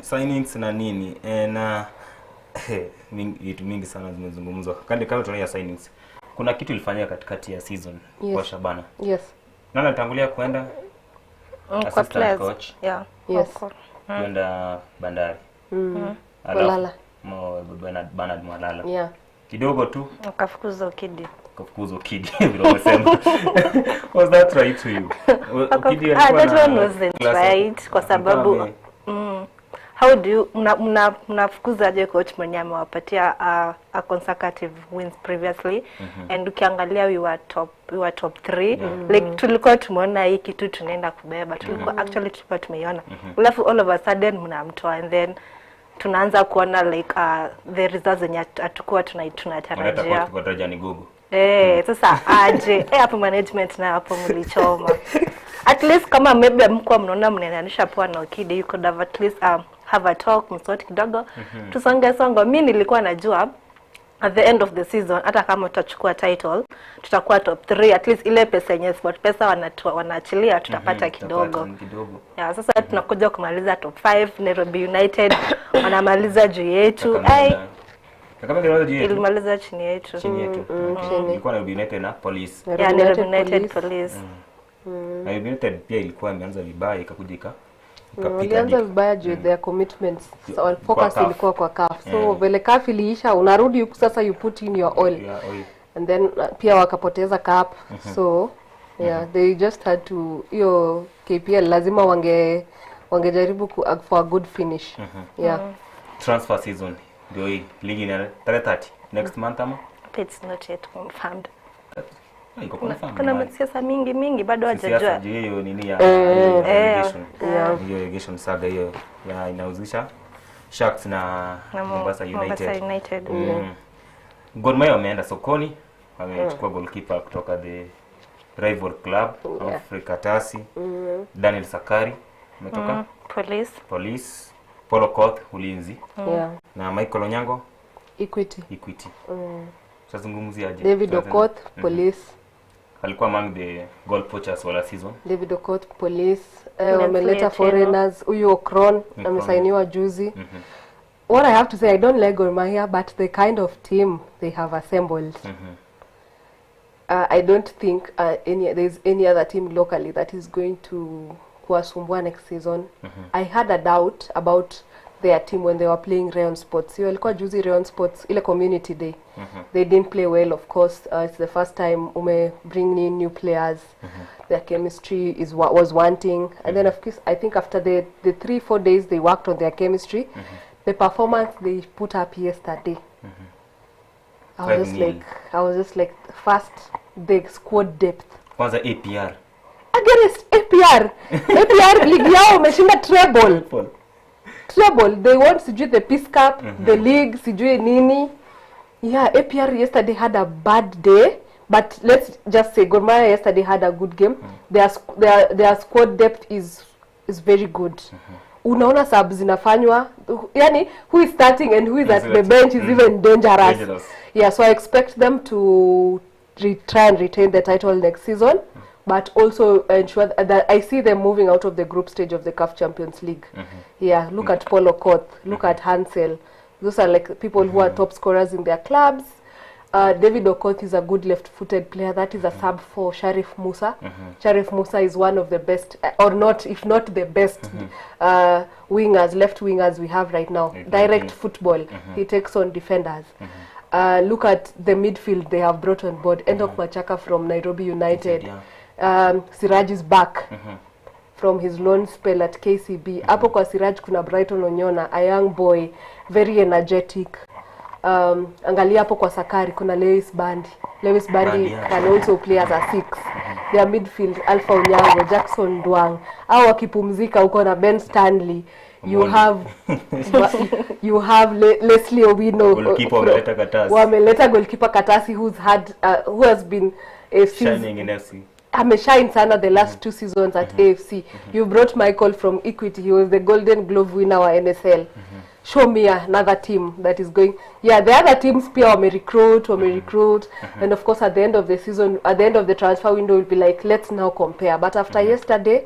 Signings na nini eh, na vitu mingi sana zimezungumzwa. Kande kama tunaona signings. Kuna kitu ilifanyika katikati ya season Yes. kwa Shabana. yes Nani alitangulia kwenda? Kwa Assistant players. coach. Yeah. Yes. Wako. Kwenda Bandari. Alafu, Mwalala. Bernard Mwalala. yeah Kidogo tu Wakafukuza Okidi. kafukuzwa Okidi vile wamesema. Was that right to you? Okidi Ah, alikuwa that na one wasn't class- right kwa alikuwa sababu how do you mna mnafukuzaje coach mwenye amewapatia a consecutive wins previously and ukiangalia we were top we were top 3 like tulikuwa tumeona hii kitu tunaenda kubeba tulikuwa actually tulikuwa tumeiona alafu all of a sudden mnamtoa and then tunaanza kuona like the results zenye hatukuwa Wanaleta tunatarajia coach kwa daraja ni gogo. Eh, sasa aje eh, hapo management na hapo mlichoma. At least kama maybe mko mnaona mnaendanisha poa na Okidi, you could have at least have a talk msort kidogo tusonge songo. Mi nilikuwa najua at the end of the season hata kama tutachukua title tutakuwa top 3 at least ile pesa yenye SportPesa wanaachilia tutapata kidogo. Tutapata kidogo. Yeah, sasa tunakuja kumaliza top 5 Nairobi United wanamaliza juu yetu. Ai, Kakamega ilimaliza juu yetu. ilimaliza chini yetu. Chini yetu. Chini. Ilikuwa Nairobi United na Police. Yeah, Nairobi United Police. Police. Nairobi United pia ilikuwa imeanza vibaya ikakuja ikapiga Walianza deep. vibaya juu their commitments so, Kwa focus CAF. ilikuwa kwa CAF so vile CAF iliisha unarudi huku sasa you put in your oil Yeah, oil. and then pia wakapoteza cup so yeah they just had to hiyo KPL lazima wange wangejaribu ku, for a good finish yeah Transfer season ndio hii ligi ni tarehe 30 next month ama It's not yet confirmed. Ah, iko confirmed, Kuna man. siasa mingi mingi bado Siasa hawajajua. juu hiyo nini ya hiyo relegation. Yeah. Hiyo relegation saga hiyo ya inahusisha Sharks na Na Mombasa United. Mombasa United. Gor Mahia wameenda sokoni, wamechukua goalkeeper kutoka the rival club Humphrey Katasi, Daniel Sakari ametoka Police. Police, Paul Okoth Ulinzi yeah na Michael Onyango Equity Equity. Tutazungumziaje? David Tutazungum- Okoth Police alikuwa among the goal poachers wa last season. David Okoth Police Nancy wameleta Atieno. foreigners huyu Okron amesainiwa juzi what I have to say I don't like Gor Mahia but the kind of team they have assembled Uh, I don't think uh, any there's any other team locally that is going to kuwasumbua next season. I had a doubt about their team when they were playing Rayon Sports. Hiyo ilikuwa juzi Rayon Sports ile community day. They didn't play well of course. Uh, it's the first time ume bring in new players. Their chemistry is wa was wanting and then of course I think after the the 3 4 days they worked on their chemistry. The performance they put up yesterday. I was just 5-0. like I was just like first the squad depth Kwanza APR. against APR. APR ligi yao umeshinda treble. Treble they won sijui the Peace Cup, the league sijui nini. Yeah, APR yesterday had a bad day, but let's just say Gor Mahia yesterday had a good game. Their, squ- their their squad depth is is very good. Unaona subs zinafanywa, yani who is starting and who is at the bench is even dangerous. Dangerous. Yeah, so I expect them to re try and retain the title next season, but also ensure th that I see them moving out of the group stage of the CAF Champions League. Yeah, look at Paul Okoth, look at Hansel. Those are like people who are top scorers in their clubs. David Okoth is a good left-footed player. That is a sub for Sharif Musa. Sharif Musa is one of the best, or not, if not the best, wingers, left wingers we have right now. Direct football. He takes on defenders. Look at the midfield they have brought on board. Enoch Machaka from Nairobi United. Siraj is back from his loan spell at KCB. Hapo kwa Siraj kuna Brighton Onyona, a young boy, very energetic. Angalia hapo kwa Sakari kuna Lewis Bandi. Lewis Bandi Bandi, yeah. can also play as a six. Their midfield Alpha Onyango, Jackson Dwang. Au wakipumzika uko na Ben Stanley. You Omondi. have you have Le Leslie Owino Goalkeeper wameleta Katasi. wameleta goalkeeper Katasi who's had who has been AFC's Shining in FC. ameshine sana the last two seasons at AFC. You brought Michael from Equity. He was the Golden Glove winner wa NSL. Show me another team that is going. Yeah, the other teams pia wame recruit, wame recruit, and of course at the end of the season, at the end of the transfer window, will be like let's now compare. But after yesterday,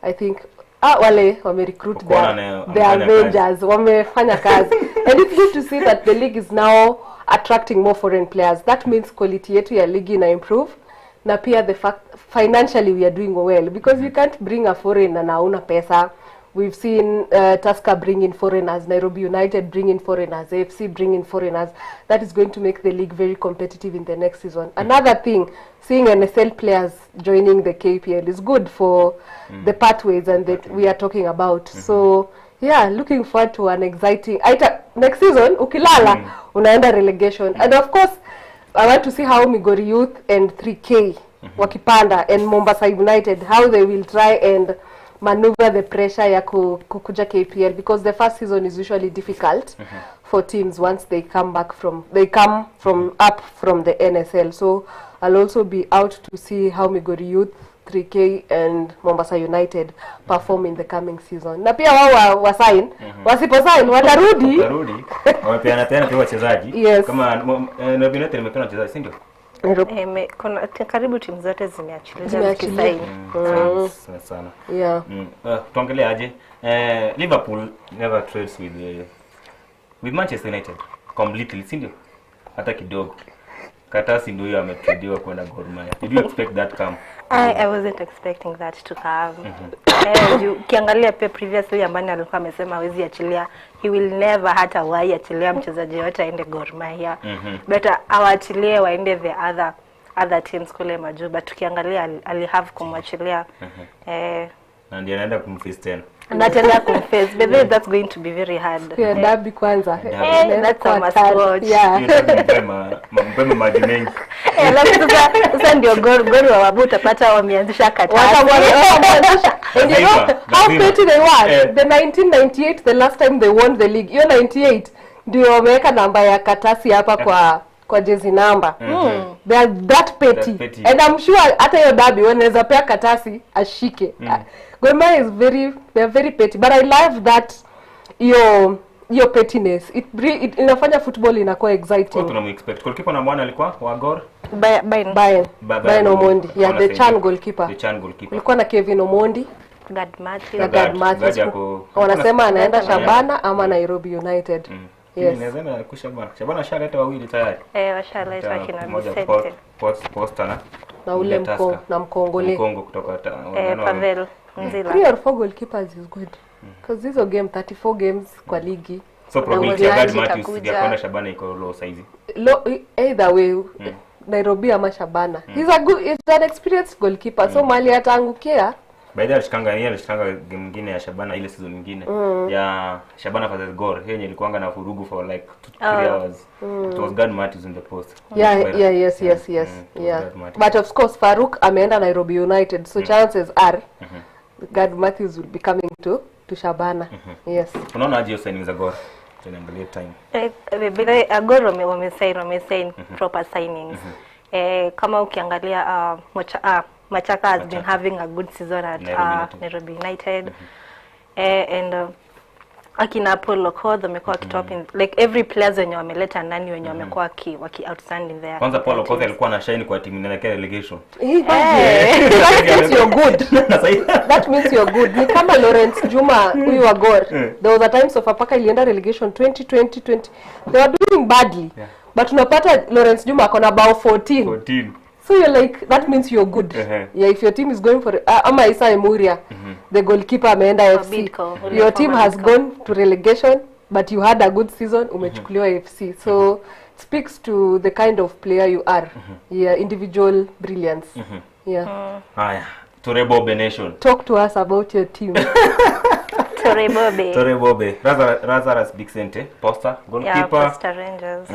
I think ah, wale wame recruit Kuona their, na- their wamefanya kazi. Avengers wamefanya kazi and it's good to see that the league is now attracting more foreign players that means quality yetu ya ligi ina improve na pia the fact financially we are doing well because you can't bring a foreigner na hauna pesa we've seen Tusker bring in foreigners Nairobi United bring in foreigners AFC bring in foreigners that is going to make the league very competitive in the next season another thing seeing NSL players joining the KPL is good for the pathways and that we are talking about so yeah looking forward to an exciting aita, next season ukilala unaenda relegation and of course I want to see how Migori Youth and 3K wakipanda and Mombasa United how they will try and maneuver the pressure ya ku, kukuja KPL because the first season is usually difficult for teams once they come back from they come from up from the NSL so I'll also be out to see how Migori Youth 3K and Mombasa United perform in the coming season na pia wao wa, wa sign wasipo sign watarudi Watarudi. Wamepeana peana pia wachezaji. Yes. Kama Nairobi United imepeana wachezaji, si ndio? Eh, me- kuna karibu timu zote zimeachilia Zimeachilia. zikisaini. Sana sana. yeah Tuangalie aje. Liverpool never trades with with Manchester United completely, si ndio? Hata kidogo. Katasi ndio huyo ametradiwa kwenda Gor Mahia. Did you expect that come? I wasn't expecting that to come. Eh, juu ukiangalia pia previously Ambani alikuwa amesema hawezi achilia, he will never hata wahi achilia mchezaji yote aende Gor Mahia. Better awaachilie waende the other other teams kule majuu, but tukiangalia ali have kumwachilia eh, Na ndiye anaenda kumface tena. na tena kumface but then that's going to be very hard. ya dabi kwanza Eh, that's a must watch. yeah Hiyo ndio mpe mpe maji mengi. Eh, alafu sasa sasa ndio Gor Gor wa Wabu utapata wameanzisha katasi. Watamwanzisha. And you know Lazima, how lazima. petty they were. Eh. The 1998 the last time they won the league. Hiyo 98 ndio wameweka namba ya katasi hapa kwa kwa jezi namba. They are that petty. That petty. And I'm sure hata hiyo dabi wanaweza pea katasi ashike. Gor Mahia is very they are very petty but I love that hiyo hiyo pettiness. It, it inafanya football inakuwa Kwa exciting. tunamu-expect. Goalkeeper namba 1 alikuwa wa Gor. Bayern. Bayern. Ba- Bayern Omondi. Yeah, the Wanasaidia. Chan goalkeeper. The Chan goalkeeper. Kulikuwa na Kevin Omondi Gad Matthews. na Gad. Gad Matthews. Gad ako- Wanasema anaenda Yeah. Shabana ama Nairobi United. Yes. Inaweza enda kwa Shabana. Shabana ashaleta wawili tayari. Eh, washaleta Ta- kina mmoja Vicente. Posta na Na ule ule Tusker. na Mkongole. Mkongo kutoka Eh, Pavel Nzila. 3 or 4 goalkeepers is good. Because hizo game 34 games kwa ligi. So probability ya Gad uwanjani Matthews itakuja. ya kwenda Shabana iko low saizi. Either way Nairobi ama Shabana. He's a good, he's an experienced goalkeeper. So mali ataangukia. By the way alishikanga yeye alishikanga game nyingine ya Shabana ile season nyingine ya Shabana versus Gor yenye ilikuanga na furugu for like 3 Oh. hours. It was Gad Matthews in the post. Yeah, But- yeah, yes, yes, yes. it was Yeah. Gad Matthews. But of course Farouk ameenda Nairobi United. So chances are Gad Matthews will be coming to Shabana. Yes. Unaona aje hiyo signing za Gor? Tunaangalia time. Eh, Gor wamesign wamesign proper signings. Eh, kama ukiangalia Machaka has been having a good season at Nairobi United. Nairobi United. Eh, and akina Paul Okoth wamekuwa wakitop in like every players wenye wameleta ndani wenye wamekuwa waki outstanding there. Kwanza Paul Okoth alikuwa na shine kwa timu inaelekea relegation. Hey, imagine. That means you're good. Na sasa That means you're good. Ni kama Lawrence Juma huyu wa Gor. There was a time Sofapaka ilienda relegation 2020 20. They were doing badly. Yeah. But unapata Lawrence Juma akona bao 14. 14. So you're like that means you're good. Uh-huh. Yeah, if your team is going for ama Isa Emuria, the goalkeeper ameenda FC. Bidco, ule Your team former has Bidco. gone to relegation but you had a good season umechukuliwa FC. So it speaks to the kind of player you are. Yeah, individual brilliance. Yeah. Haya, Tore Bobe Nation. Talk to us about your team. Tore Bobe. Tore Bobe. Lazarus Bixente, Posta, Yeah, goalkeeper. Posta Rangers.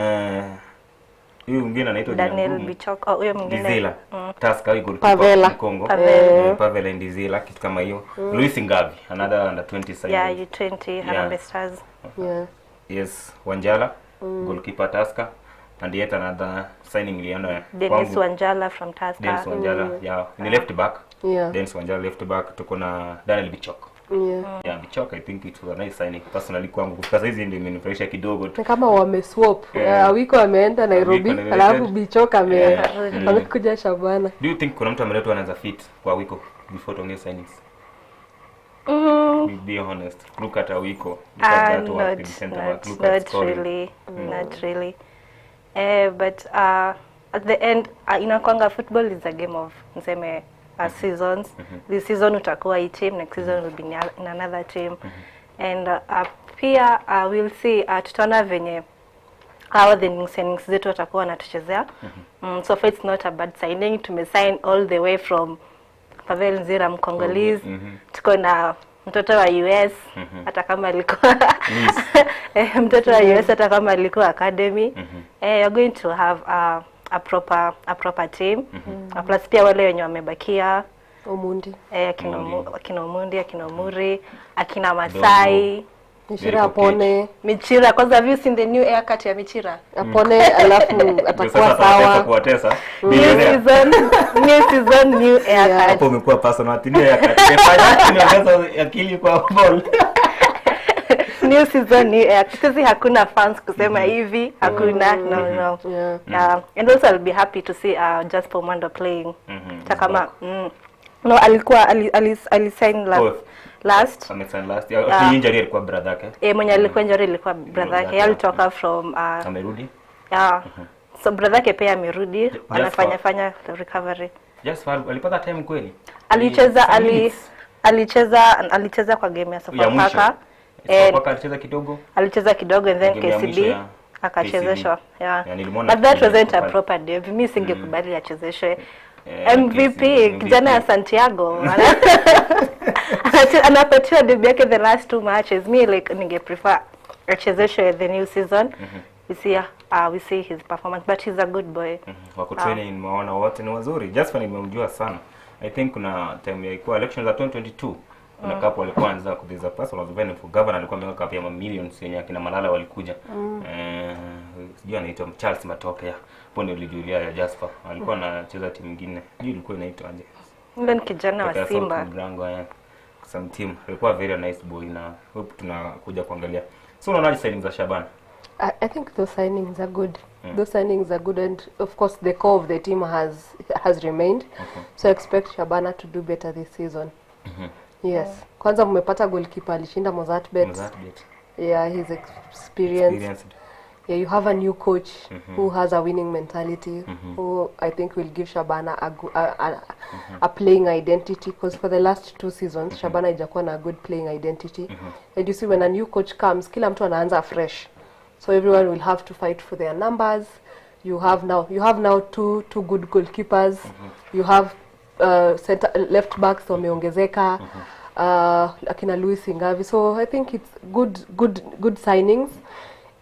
Huyu mwingine anaitwa jina Daniel ngumu. Bichok. Oh, huyo mwingine. Dizila. Tusker huyu goalkeeper Pavela. Mkongo. Pavel. Eh, Pavel and Dizila kitu kama hiyo. Luis Ngavi, another under 20 signing. Yeah, U20 Harambee Stars. Yeah. Yes, Wanjala, goalkeeper Tusker and yet another signing niliona Dennis kwangu. Wanjala from Tusker. Dennis Wanjala, yeah, ni left back. Yeah. Dennis Wanjala left back, tuko na Daniel Bichok. Yeah. Yeah, Bichok I think it was a nice signing personally kwangu. Kufika saizi ndio imenifurahisha kidogo tu. Ni kama wameswap. Yeah. Awiko ameenda Nairobi, Awiko alafu Bichok Yeah. amekuja Shabana. Do you think kuna mtu ameletwa anaweza fit kwa Wiko before tuongee signings? Be honest. Look at Awiko. Look at that work in Not, center back. not, Look at not scoring. really, not really. But at the end inakwanga football is a game of niseme seasons. This season utakuwa hii team, next season will be in another team. And pia we'll see tutaona venye how the new signings zetu watakuwa wanatuchezea. So far it's not a bad signing. Tumesign all the way from Pavel Nzira Mkongolese. Tuko na mtoto wa US hata kama alikuwa mtoto wa US hata kama alikuwa academy. You're going to have a proper team. Plus pia wale wenye wamebakia Omundi. Akina Omundi, akina Omuri, akina Masai, Michira apone. Michira. Kwanza have you seen the new haircut ya Michira? Apone alafu atakuwa sawa. Kuwatesa. New season, new season, new haircut. Hapo umekuwa personal ati new haircut. Imefanya inaongeza akili kwa ball. New season, new haircut. Sisi hakuna fans kusema hivi, hakuna, no no. Yeah. And also I'll be happy to see Jasper Mwando playing. Hata kama no alikuwa alisign last. Amesign last. Yeah, injury alikuwa brother yake. Mwenye alikuwa injury ilikuwa brother yake. Brother. Alitoka from Amerudi. yeah. So brother yake pia amerudi, anafanya Jasper. fanya recovery. Jasper alipata time kweli? Alicheza Some minutes. alicheza kwa game ya Ya mwisho. Sofapaka. Sofapaka alicheza kidogo. Alicheza kidogo and then Game ya mwisho KCB ya akachezeshwa. KCB. Yeah. Yeah, nilimwona But that akicheza wasn't a pale. proper debut. Mimi singekubali achezeshwe. MVP, MVP kijana ya Santiago anapatiwa debut yake the last two matches. Me like ninge prefer achezeshwe the new season. We see his performance, but he's a good boy. Wako training nimewaona wote ni wazuri. Jasper nimemjua sana. I think kuna time ilikuwa election za 2022 kuna couple walikuwa wanaanza kubiza person was vying for governor, alikuwa ameweka cup ya millions yenye akina Malala walikuja. Sijui anaitwa Charles Matoke. Hapo ndio nilijulia ya Jasper. Alikuwa anacheza timu nyingine. Sijui ilikuwa inaitwa aje. Yule ni kijana wa Kutoka Simba. South Mrango, some team. Alikuwa very nice boy na hope tunakuja kuangalia. So unaonaje signings za Shaban? I think those signings are good. Those signings are good, and of course the core of the team has remained. So I expect Shabana to do better this season. Yes. Kwanza mmepata goalkeeper alishinda Mozart Bet. Mozart Bet. Yeah, he's experienced. Experienced. Yeah, you have a new coach who has a winning mentality, who I think will give Shabana a, go- a playing identity. Because for the last two seasons, Shabana ijakuwa na a good playing identity. And you see, when a new coach comes, kila mtu anaanza fresh. So everyone will have to fight for their numbers. You have now two good goalkeepers. You have center, left backs wameongezeka. Akina Luis Ingavi. So I think it's good signings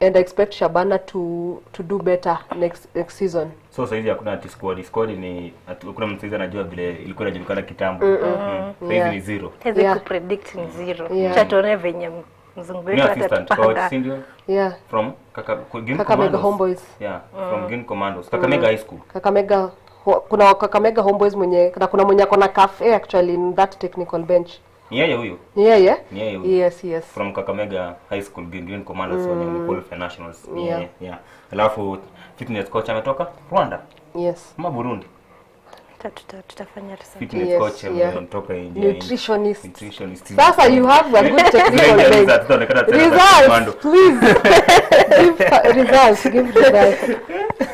and I expect Shabana to do better next season. So saizi hakuna ati squad. Squad ni hakuna mtu saizi anajua vile ilikuwa inajulikana kitambo. Saizi ni zero. Hezi kupredict ni zero. Acha tuone venye mzungu New wetu assistant coach, atatupanga. si ndio? Yeah. From Green Kakamega Commandos. Homeboys. Yeah, from Green Commandos. Kakamega High School. Kakamega kuna Kakamega Homeboys mwenye na kuna mwenye akona cafe actually in that technical bench. Ni yeye huyo. Ni yeye? Ni yeye huyo. Yes. From Kakamega High School Green Commandos wenye wamequalify nationals. Ni yeye, yeah. Alafu fitness coach ametoka Rwanda. Yes. Ama Burundi. Tutafanya research. Fitness coach ametoka India. Nutritionist. Nutritionist. Sasa you have a good technical Zile bench. results zitaonekana tena za Results, commando. please. Give results, give results.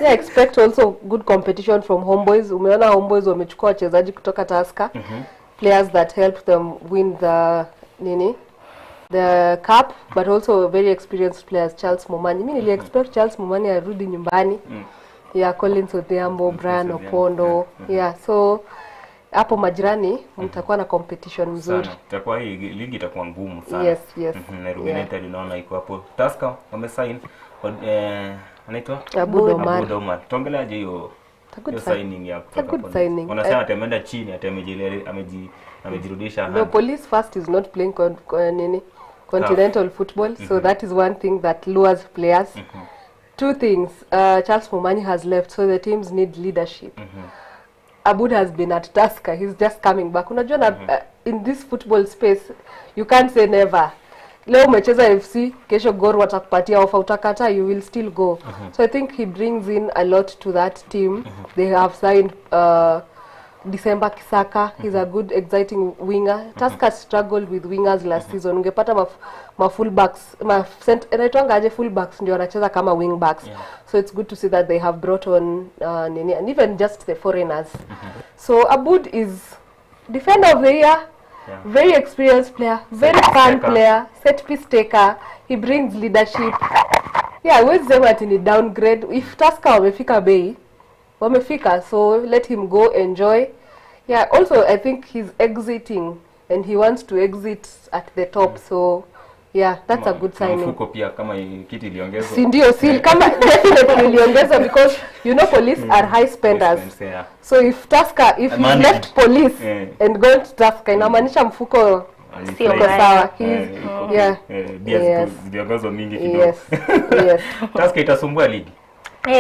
Yeah, expect also good competition from Homeboys. Umeona Homeboys wamechukua wachezaji kutoka Tusker. Players that help them win the nini? The cup, but also very experienced players. Charles Momani. Mimi nili expect Charles Momani arudi nyumbani. Yeah, Collins Odhiambo, Brian Odhiambo, Opondo. Yeah, so hapo majirani mtakuwa na competition mzuri. Sana. Itakuwa hii ligi itakuwa ngumu sana. Yes. Nairobi United unaona iko hapo. Tusker wamesign anaitwa Abud Omar. Abud Omar. Tuongeleaje hiyo a good hiyo sign. signing ya It's a kutoka good Police? signing. Wanasema ati ameenda chini ati amejirudisha. No, Police first is not playing nini continental football, so that is one thing that lures players. Two things, Charles Momani has left, so the teams need leadership. Abud has been at Tusker, he's just coming back. Unajua na, in this football space, you can't say never. Leo umecheza FC, kesho Gor watakupatia offer, utakata, you will still go. So I think he brings in a lot to that team. They have signed December Kisaka, he's a good exciting winger. Tusker struggled with wingers last season. Ungepata ma fullbacks, ma inaitwanga aje fullbacks ndio wanacheza kama wing backs. So it's good to see that they have brought on nini and even just the foreigners. So Abud is defender of the year. Very experienced player, very Set piece fun taker. player, set piece taker. He brings leadership. Yeah, huwezi sema ati ni downgrade. If Tusker wamefika bei, wamefika, so let him go enjoy. Yeah, also I think he's exiting and he wants to exit at the top. So yeah, that's a good Na signing. Mfuko pia kama kiti iliongezwa. Si ndio, si kama definitely iliongezwa because you know police are high spenders. High spenders, yeah. So if Tusker, if he Money. left police and gone to Tusker, inamaanisha mfuko Sio uko sawa. Iko- Yeah. Bia ziliongezwa mingi kidogo. Yes. Tusker itasumbua ligi.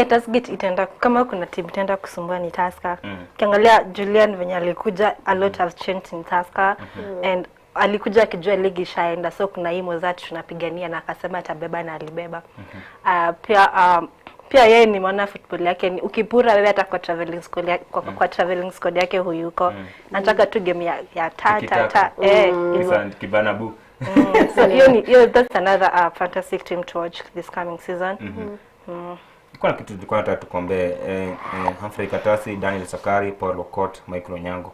Tusker itaenda, kama kuna team itaenda kusumbua ni Tusker. Ukiangalia Julian venye alikuja, a lot has changed in Tusker. And alikuja akijua ligi ishaenda, so kuna hii Mozart tunapigania na akasema atabeba na alibeba. Pia yeye nimeona football yake ni ukipura wewe hata kwa traveling squad ya, kwa traveling squad yake huyuko. Anataka tu game ya ta, ta, ta. Hivyo. Kisa kibana bu. So hiyo ni hiyo, that's another fantastic team to watch this coming season. Kuna kitu tulikuwa nataka tukombee, Humphrey Katasi, Daniel Sakari, Paul Okot, Michael Onyango.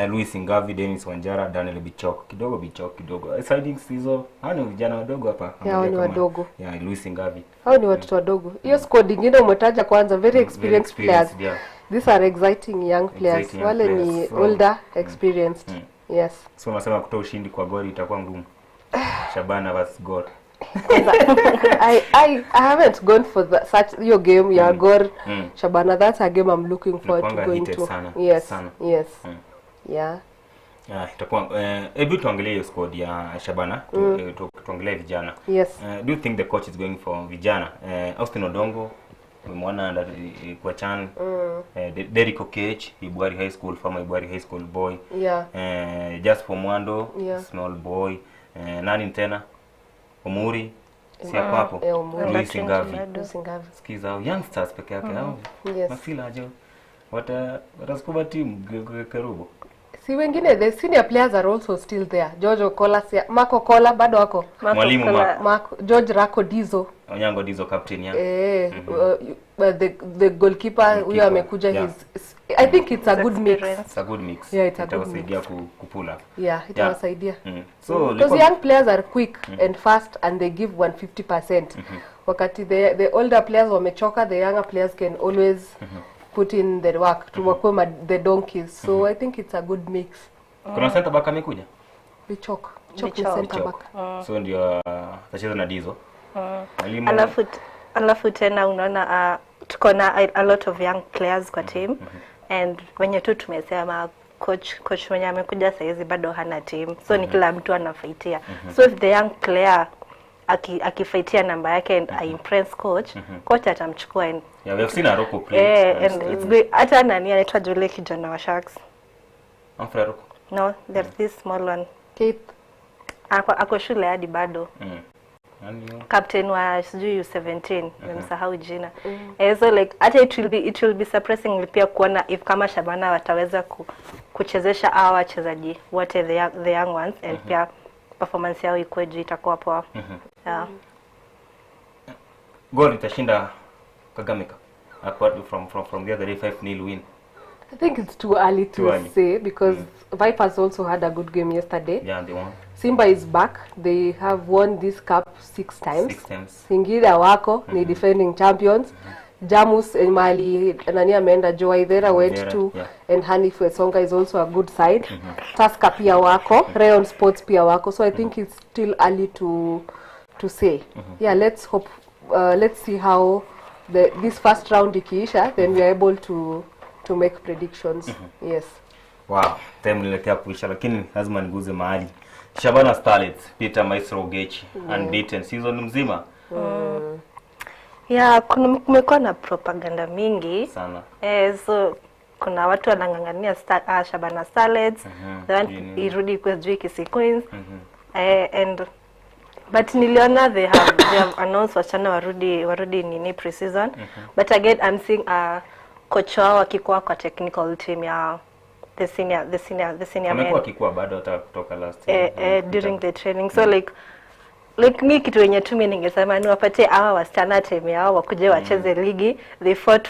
Luis Ingavi, Dennis Wanjara, Daniel Bichok. Kidogo Bichok kidogo. Signings hizo, hao ni vijana wadogo hapa. Yeah, hao ni Kama- wadogo. Yeah, Luis Ingavi. Hao ni watoto wadogo. Hiyo squad ingine umetaja kwanza, very experienced Very experienced, players. yeah. These are exciting young players. Exciting young Wale ni players. So, older, experienced. Yes. So unasema kutoa ushindi kwa Gor itakuwa ngumu. Shabana versus Gor. I haven't gone for such your game ya Gor Shabana. That's a game I'm looking forward to Inakuanga going heated to. sana, Yes. sana. Yes. Yeah. Itakuwa hebu tuangalie hiyo squad ya Shabana, tuangalie vijana. Yes. Do you think the coach is going for vijana? Austin Odongo umemwona kwa CHAN. Derrick Okech, Ibwari High School, former Ibwari High School boy. Yeah. Jasper Mwando, Yeah. small boy. Nani tena? Omuri. Si hapo hapo. Omuri. Luis Ngavi. Luis Ngavi. Sikiza hao youngsters peke yake hao. Yes. Masila aje. Watasukuma timu Kerubo. Si wengine the senior players are also still there. George Okola, Marco Kola bado wako. Mwalimu Marco. Marco, George Rako Dizo. Onyango Dizo captain ya. Eh, the goalkeeper huyo amekuja his I think it's a good mix. It's a good mix. Yeah, it's a good Itawasaidia ku pull up. Yeah, itawasaidia. So because young players are quick and fast and they give 150%. Wakati the older players wamechoka, the younger players can always put in the work to work with the donkeys. So I think it's a good mix. Kuna center back amekuja? Bichok. Bichok ni center back. So ndio atacheza na Dizo. Alafu tena unaona tuko na a lot of young players kwa team and wenye tu tumesema coach mwenye amekuja saizi bado hana team. So ni kila mtu anafaitia. So if the young player akifaitia namba yake and I impress coach, coach atamchukua and yeah, we have seen Aroko play. And it's good. Hata nani anaitwa Jule kijana wa Sharks? Humphrey Aroko. No, there's this small one. Kate. Ako shule hadi bado. Captain wa sijui U17, nimemsahau jina. So like hata it will be surprising pia kuona if kama Shabana wataweza kuchezesha hawa wachezaji wote the young ones and pia performance yao ikuwe juu, itakuwa poa. Yeah. Gor itashinda Kagame Cup apart from the other day 5-0 win. I think it's too early to say because Vipers also had a good game yesterday. Yeah, they won. Simba is back. They have won this cup 6 times. 6 times. Singida wako ni defending champions. Jamus mali nani ameenda Joe Waithera went to and Hanif Wesonga is also a good side. Tusker pia wako, Rayon Sports pia wako. So I think it's still early to say. Yeah, let's hope let's see how this first round ikiisha, then we are able to make predictions. Yes. Wow, time niletea kuisha lakini lazima niguze mahali. Shabana Starlets, Peter Maestro Ogechi, unbeaten season mzima. Yeah, kumekuwa na propaganda mingi sana. So kuna watu wanang'ang'ania Shabana Starlets, they want irudi kwa sijui Kisii Queens. And but niliona they have announced wasichana warudi nini pre-season. But again I'm seeing coach wao akikuwa kwa technical team ya the senior men. Amekuwa akikuwa bado hata kutoka last year during the training. So like mi kitu yenye tu mimi ningesema ni wapatie hawa wasichana time yao wakuje wacheze ligi. They fought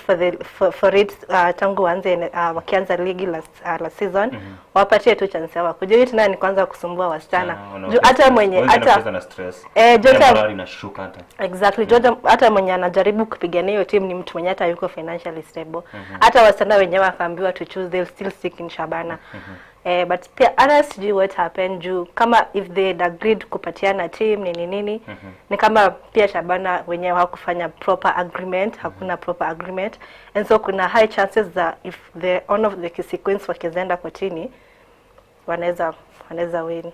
for it tangu waanze wakianza ligi last season. Wapatie tu chance yao wakuje. Tena ni kwanza kusumbua wasichana. Juu hata mwenye hata na stress. Jota inashuka hata. Exactly. Jota hata mwenye anajaribu kupigania hiyo team ni mtu mwenye hata yuko financially stable. Hata wasichana wenyewe wakaambiwa to choose, they'll still stick in Shabana. But pia honestly what happened juu kama if they had agreed kupatiana team nini nini ni kama pia Shabana wenyewe hawakufanya proper agreement, hakuna proper agreement, and so kuna high chances that if the one of the Kisii Queens wakienda kotini wanaweza win.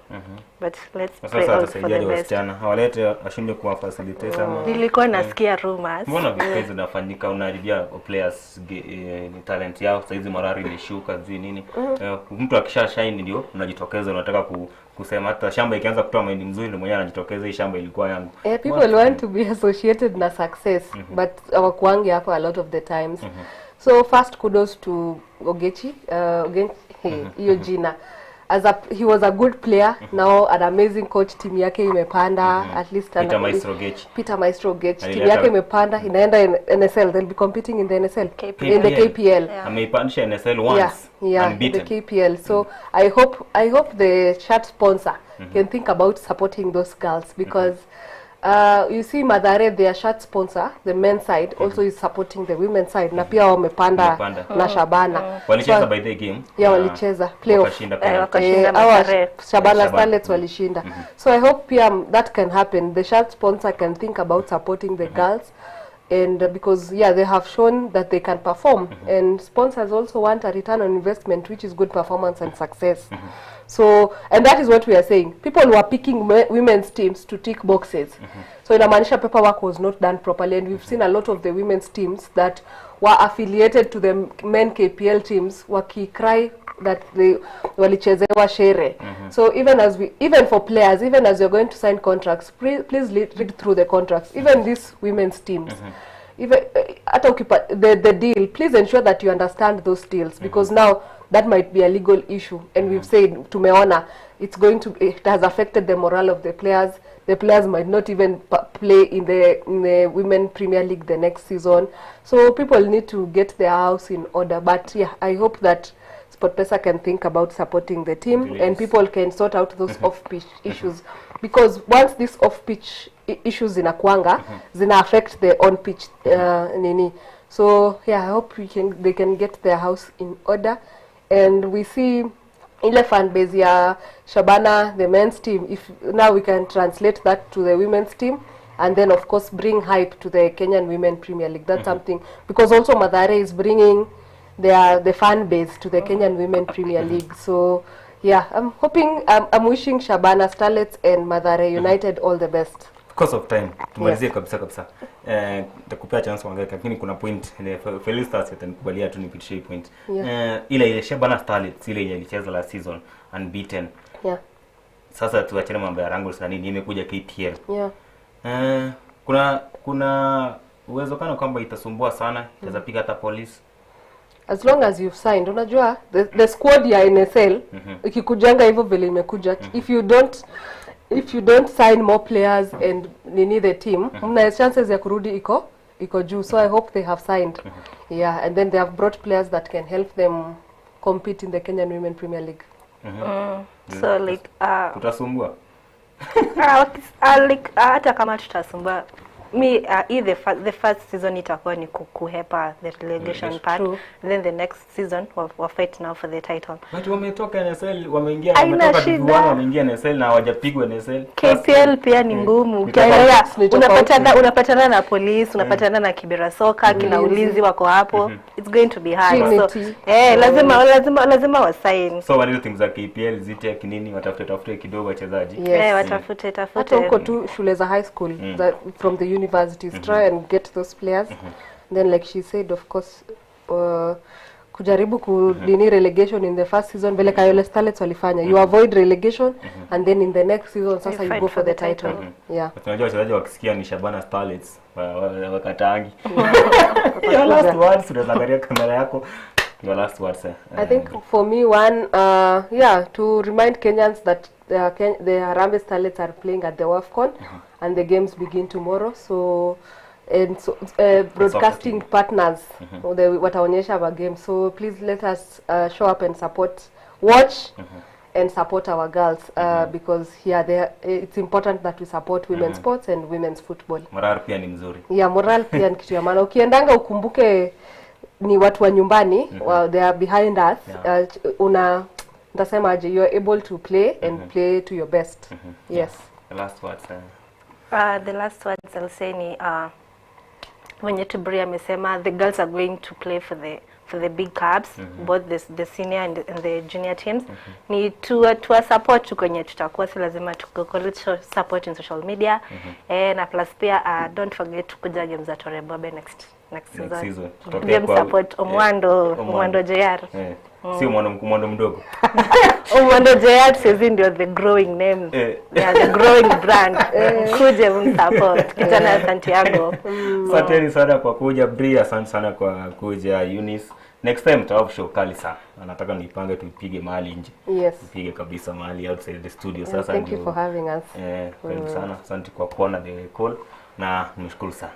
But let's pray all for the best. Hawalete washinde kuwa facilitate ama nilikuwa nasikia rumors. Mbona vitu zinafanyika, unaharibia players talent yao. Saizi morali imeshuka sijui nini. Mtu akisha shine ndio unajitokeza unataka kusema hata shamba ikianza kutoa mahindi mzuri ndio mwenyewe anajitokeza hii shamba ilikuwa yangu. People want to be associated na success but hawakuangi hapo a lot of the times. So first kudos to Ogechi, hiyo jina. He was a good player, now an amazing coach. Team yake imepanda, at least Peter Maestro Ogechi. Peter Maestro Ogechi team yake imepanda, inaenda NSL. They'll be competing in the NSL, in the KPL. Ameipandisha NSL once. Yeah, unbeaten. The KPL. So I hope the shirt sponsor can think about supporting those girls because you see Mathare, their shirt sponsor, the men's side, also is supporting the women's side. Na pia wamepanda na Shabana. Walicheza by the game. Yeah, walicheza playoff. Wakashinda Mathare. Shabana Starlets walishinda. So I hope pia that can happen. The shirt sponsor can think about supporting the girls, and because they have shown that they can perform, and sponsors also want a return on investment, which is good performance and success. So, and that is what we are saying. People were picking women's teams to tick boxes. So inamaanisha paperwork was not done properly, and we've seen a lot of the women's teams that were affiliated to the men KPL teams wakicry that they walichezewa shere. So even for players, even as you're going to sign contracts, please read through the contracts. Even these women's teams, even the deal, please ensure that you understand those deals, because now That might be a legal issue and we've said tumeona it's going to it has affected the morale of the players. The players might not even play in the in the Women Premier League the next season. So people need to get their house in order. But yeah, I hope that SportPesa can think about supporting the team and Yes. people can sort out those off-pitch issues because once these off-pitch issues zinakuanga zina affect the on-pitch nini. So yeah, I hope we can they can get their house in order and we see ile fan base ya Shabana the men's team if now we can translate that to the women's team and then of course bring hype to the Kenyan Women Premier League. That's something because also Mathare is bringing their the fan base to the Kenyan Women Premier League. So yeah, I'm hoping I'm, I'm wishing Shabana Starlets and Mathare United all the best. Because of time tumalizie kabisa kabisa. Eh, nitakupea chance kuongea lakini kuna point ile Felistas atanikubalia tu nipitishe hii point. Yeah. Eh, ile ile Shabana Starlets ile yenye ilicheza last season unbeaten. Yeah. Sasa tuachane mambo ya Wranglers na nini imekuja KPL. Yeah. Eh, kuna kuna uwezekano kwamba itasumbua sana, itaweza piga hata police. As long as you've signed, unajua the, the squad ya NSL ikikujanga hivyo vile imekuja if you don't if you don't sign more players and nini the team mna chances ya kurudi iko iko juu so I hope they have signed yeah and then they have brought players that can help them compete in the Kenyan Women Premier League. So like Tutasumbua. like hata kama tutasumbua mi hii the, the first season itakuwa ni kuhepa the relegation part. True. Then the next season wa, wa fight now for the title. But wametoka NSL, wameingia Haina wametoka shida. Div 1 wameingia NSL na hawajapigwa NSL. KPL pia ni ngumu. Ni Ukiangalia tofauti. Ni tofauti. unapatana unapatana na polisi, unapatana na Kibera Soka, kina Ulinzi wako hapo. It's going to be hard. So Trinity. eh, lazima lazima lazima wasign. So wale timu za KPL zite kinini watafute tafute kidogo wachezaji. Yes. Eh, watafute tafute. Hata huko tu shule za high school za, from the universities try and get those players then like she said of course kujaribu kudini relegation in the first season vile Kayole Starlets walifanya you avoid relegation and then in the next season sasa you fight go for for the the title, title. yeah. Unajua wachezaji wakisikia ni Shabana Starlets wakataangi. Your last words, unaweza angalia kamera yako. Your last words. Eh. I think for me one yeah to remind Kenyans that the Harambee Starlets are playing at the WAFCON and the games begin tomorrow so and so broadcasting partners they wataonyesha our game so please let us show up and support watch and support our girls because yeah they it's important that we support women's sports and women's football. Moral pia ni mzuri. Yeah, moral pia ni kitu ya maana. Ukiendanga ukumbuke ni watu wa nyumbani wa, they are behind us. Yeah. Una ntasema aje you are able to play and play to your best. Yes. The last words. Eh. The last words I'll say ni wenye tu Bri amesema the girls are going to play for the for the big cups both the, the senior and, and the junior teams. Ni tuwa, tuwa support tu kwenye tutakuwa, si lazima tuko support in social media. Eh, na plus pia don't forget kuja games za Torebobe next next Next season. season. Tutokee Game support Omwando, eh, Omwando JR. Eh. Sio Omwando Omwando mdogo. Omwando JR saizi ndio the growing name. Eh. Yeah, the growing brand. Kuje msupport. Kijana ya Santiago. Asanteni sana kwa kuja Bri, asante sana kwa kuja Eunice. Next time tutawa show kali sana. Nataka niipange tuipige mahali nje. Yes. Tupige kabisa mahali outside the studio Yeah, sasa. thank you ndio- for having us. Eh, karibu sana. Asante kwa kuona the call na nimeshukuru sana.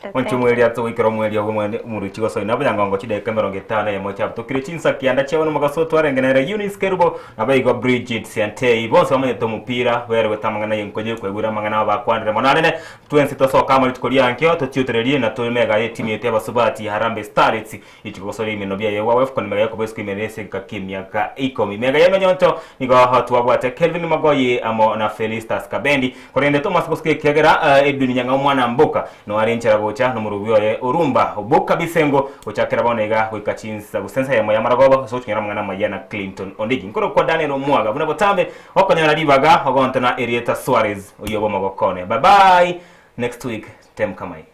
Thank Wanchu you. mweli atso wikero mweli ogo mwende muruchi goso inabo yangongo chideka 50 yemo chabo tukire chinsa kianda chawo mugaso twarengenere Eunice Kerubo nabaigo Bridget Siantei bonse bamanyete omupira were gwetamang'ana yenkoje kwegura amang'ana bakwandire mono anene twensi tosoka amari tukoriankio tochiutererie na twemega etimu yetu yabasubati Harambee Starlets ichigosora imeno byaye wa WAFCON mega yakobeswa imeno eseka kemiaka ikomi mega yemenyonto nigo twabwate Kelvin Magoyi amo na Felistas Kabendi korende Thomas Bosque kiagera Edwin Nyang'a omwana mboka no arinchera gocha no murubi oye Orumba oboka bisengo ochakera bonega goika chinsa gusensa ya moya maragoba so chinyara mwana mayana Clinton Ondigi nkoro kwa Daniel Omwaga buna botambe okonyana ribaga ogonte na Erieta Suarez oyobo magokone bye bye next week tem kamai.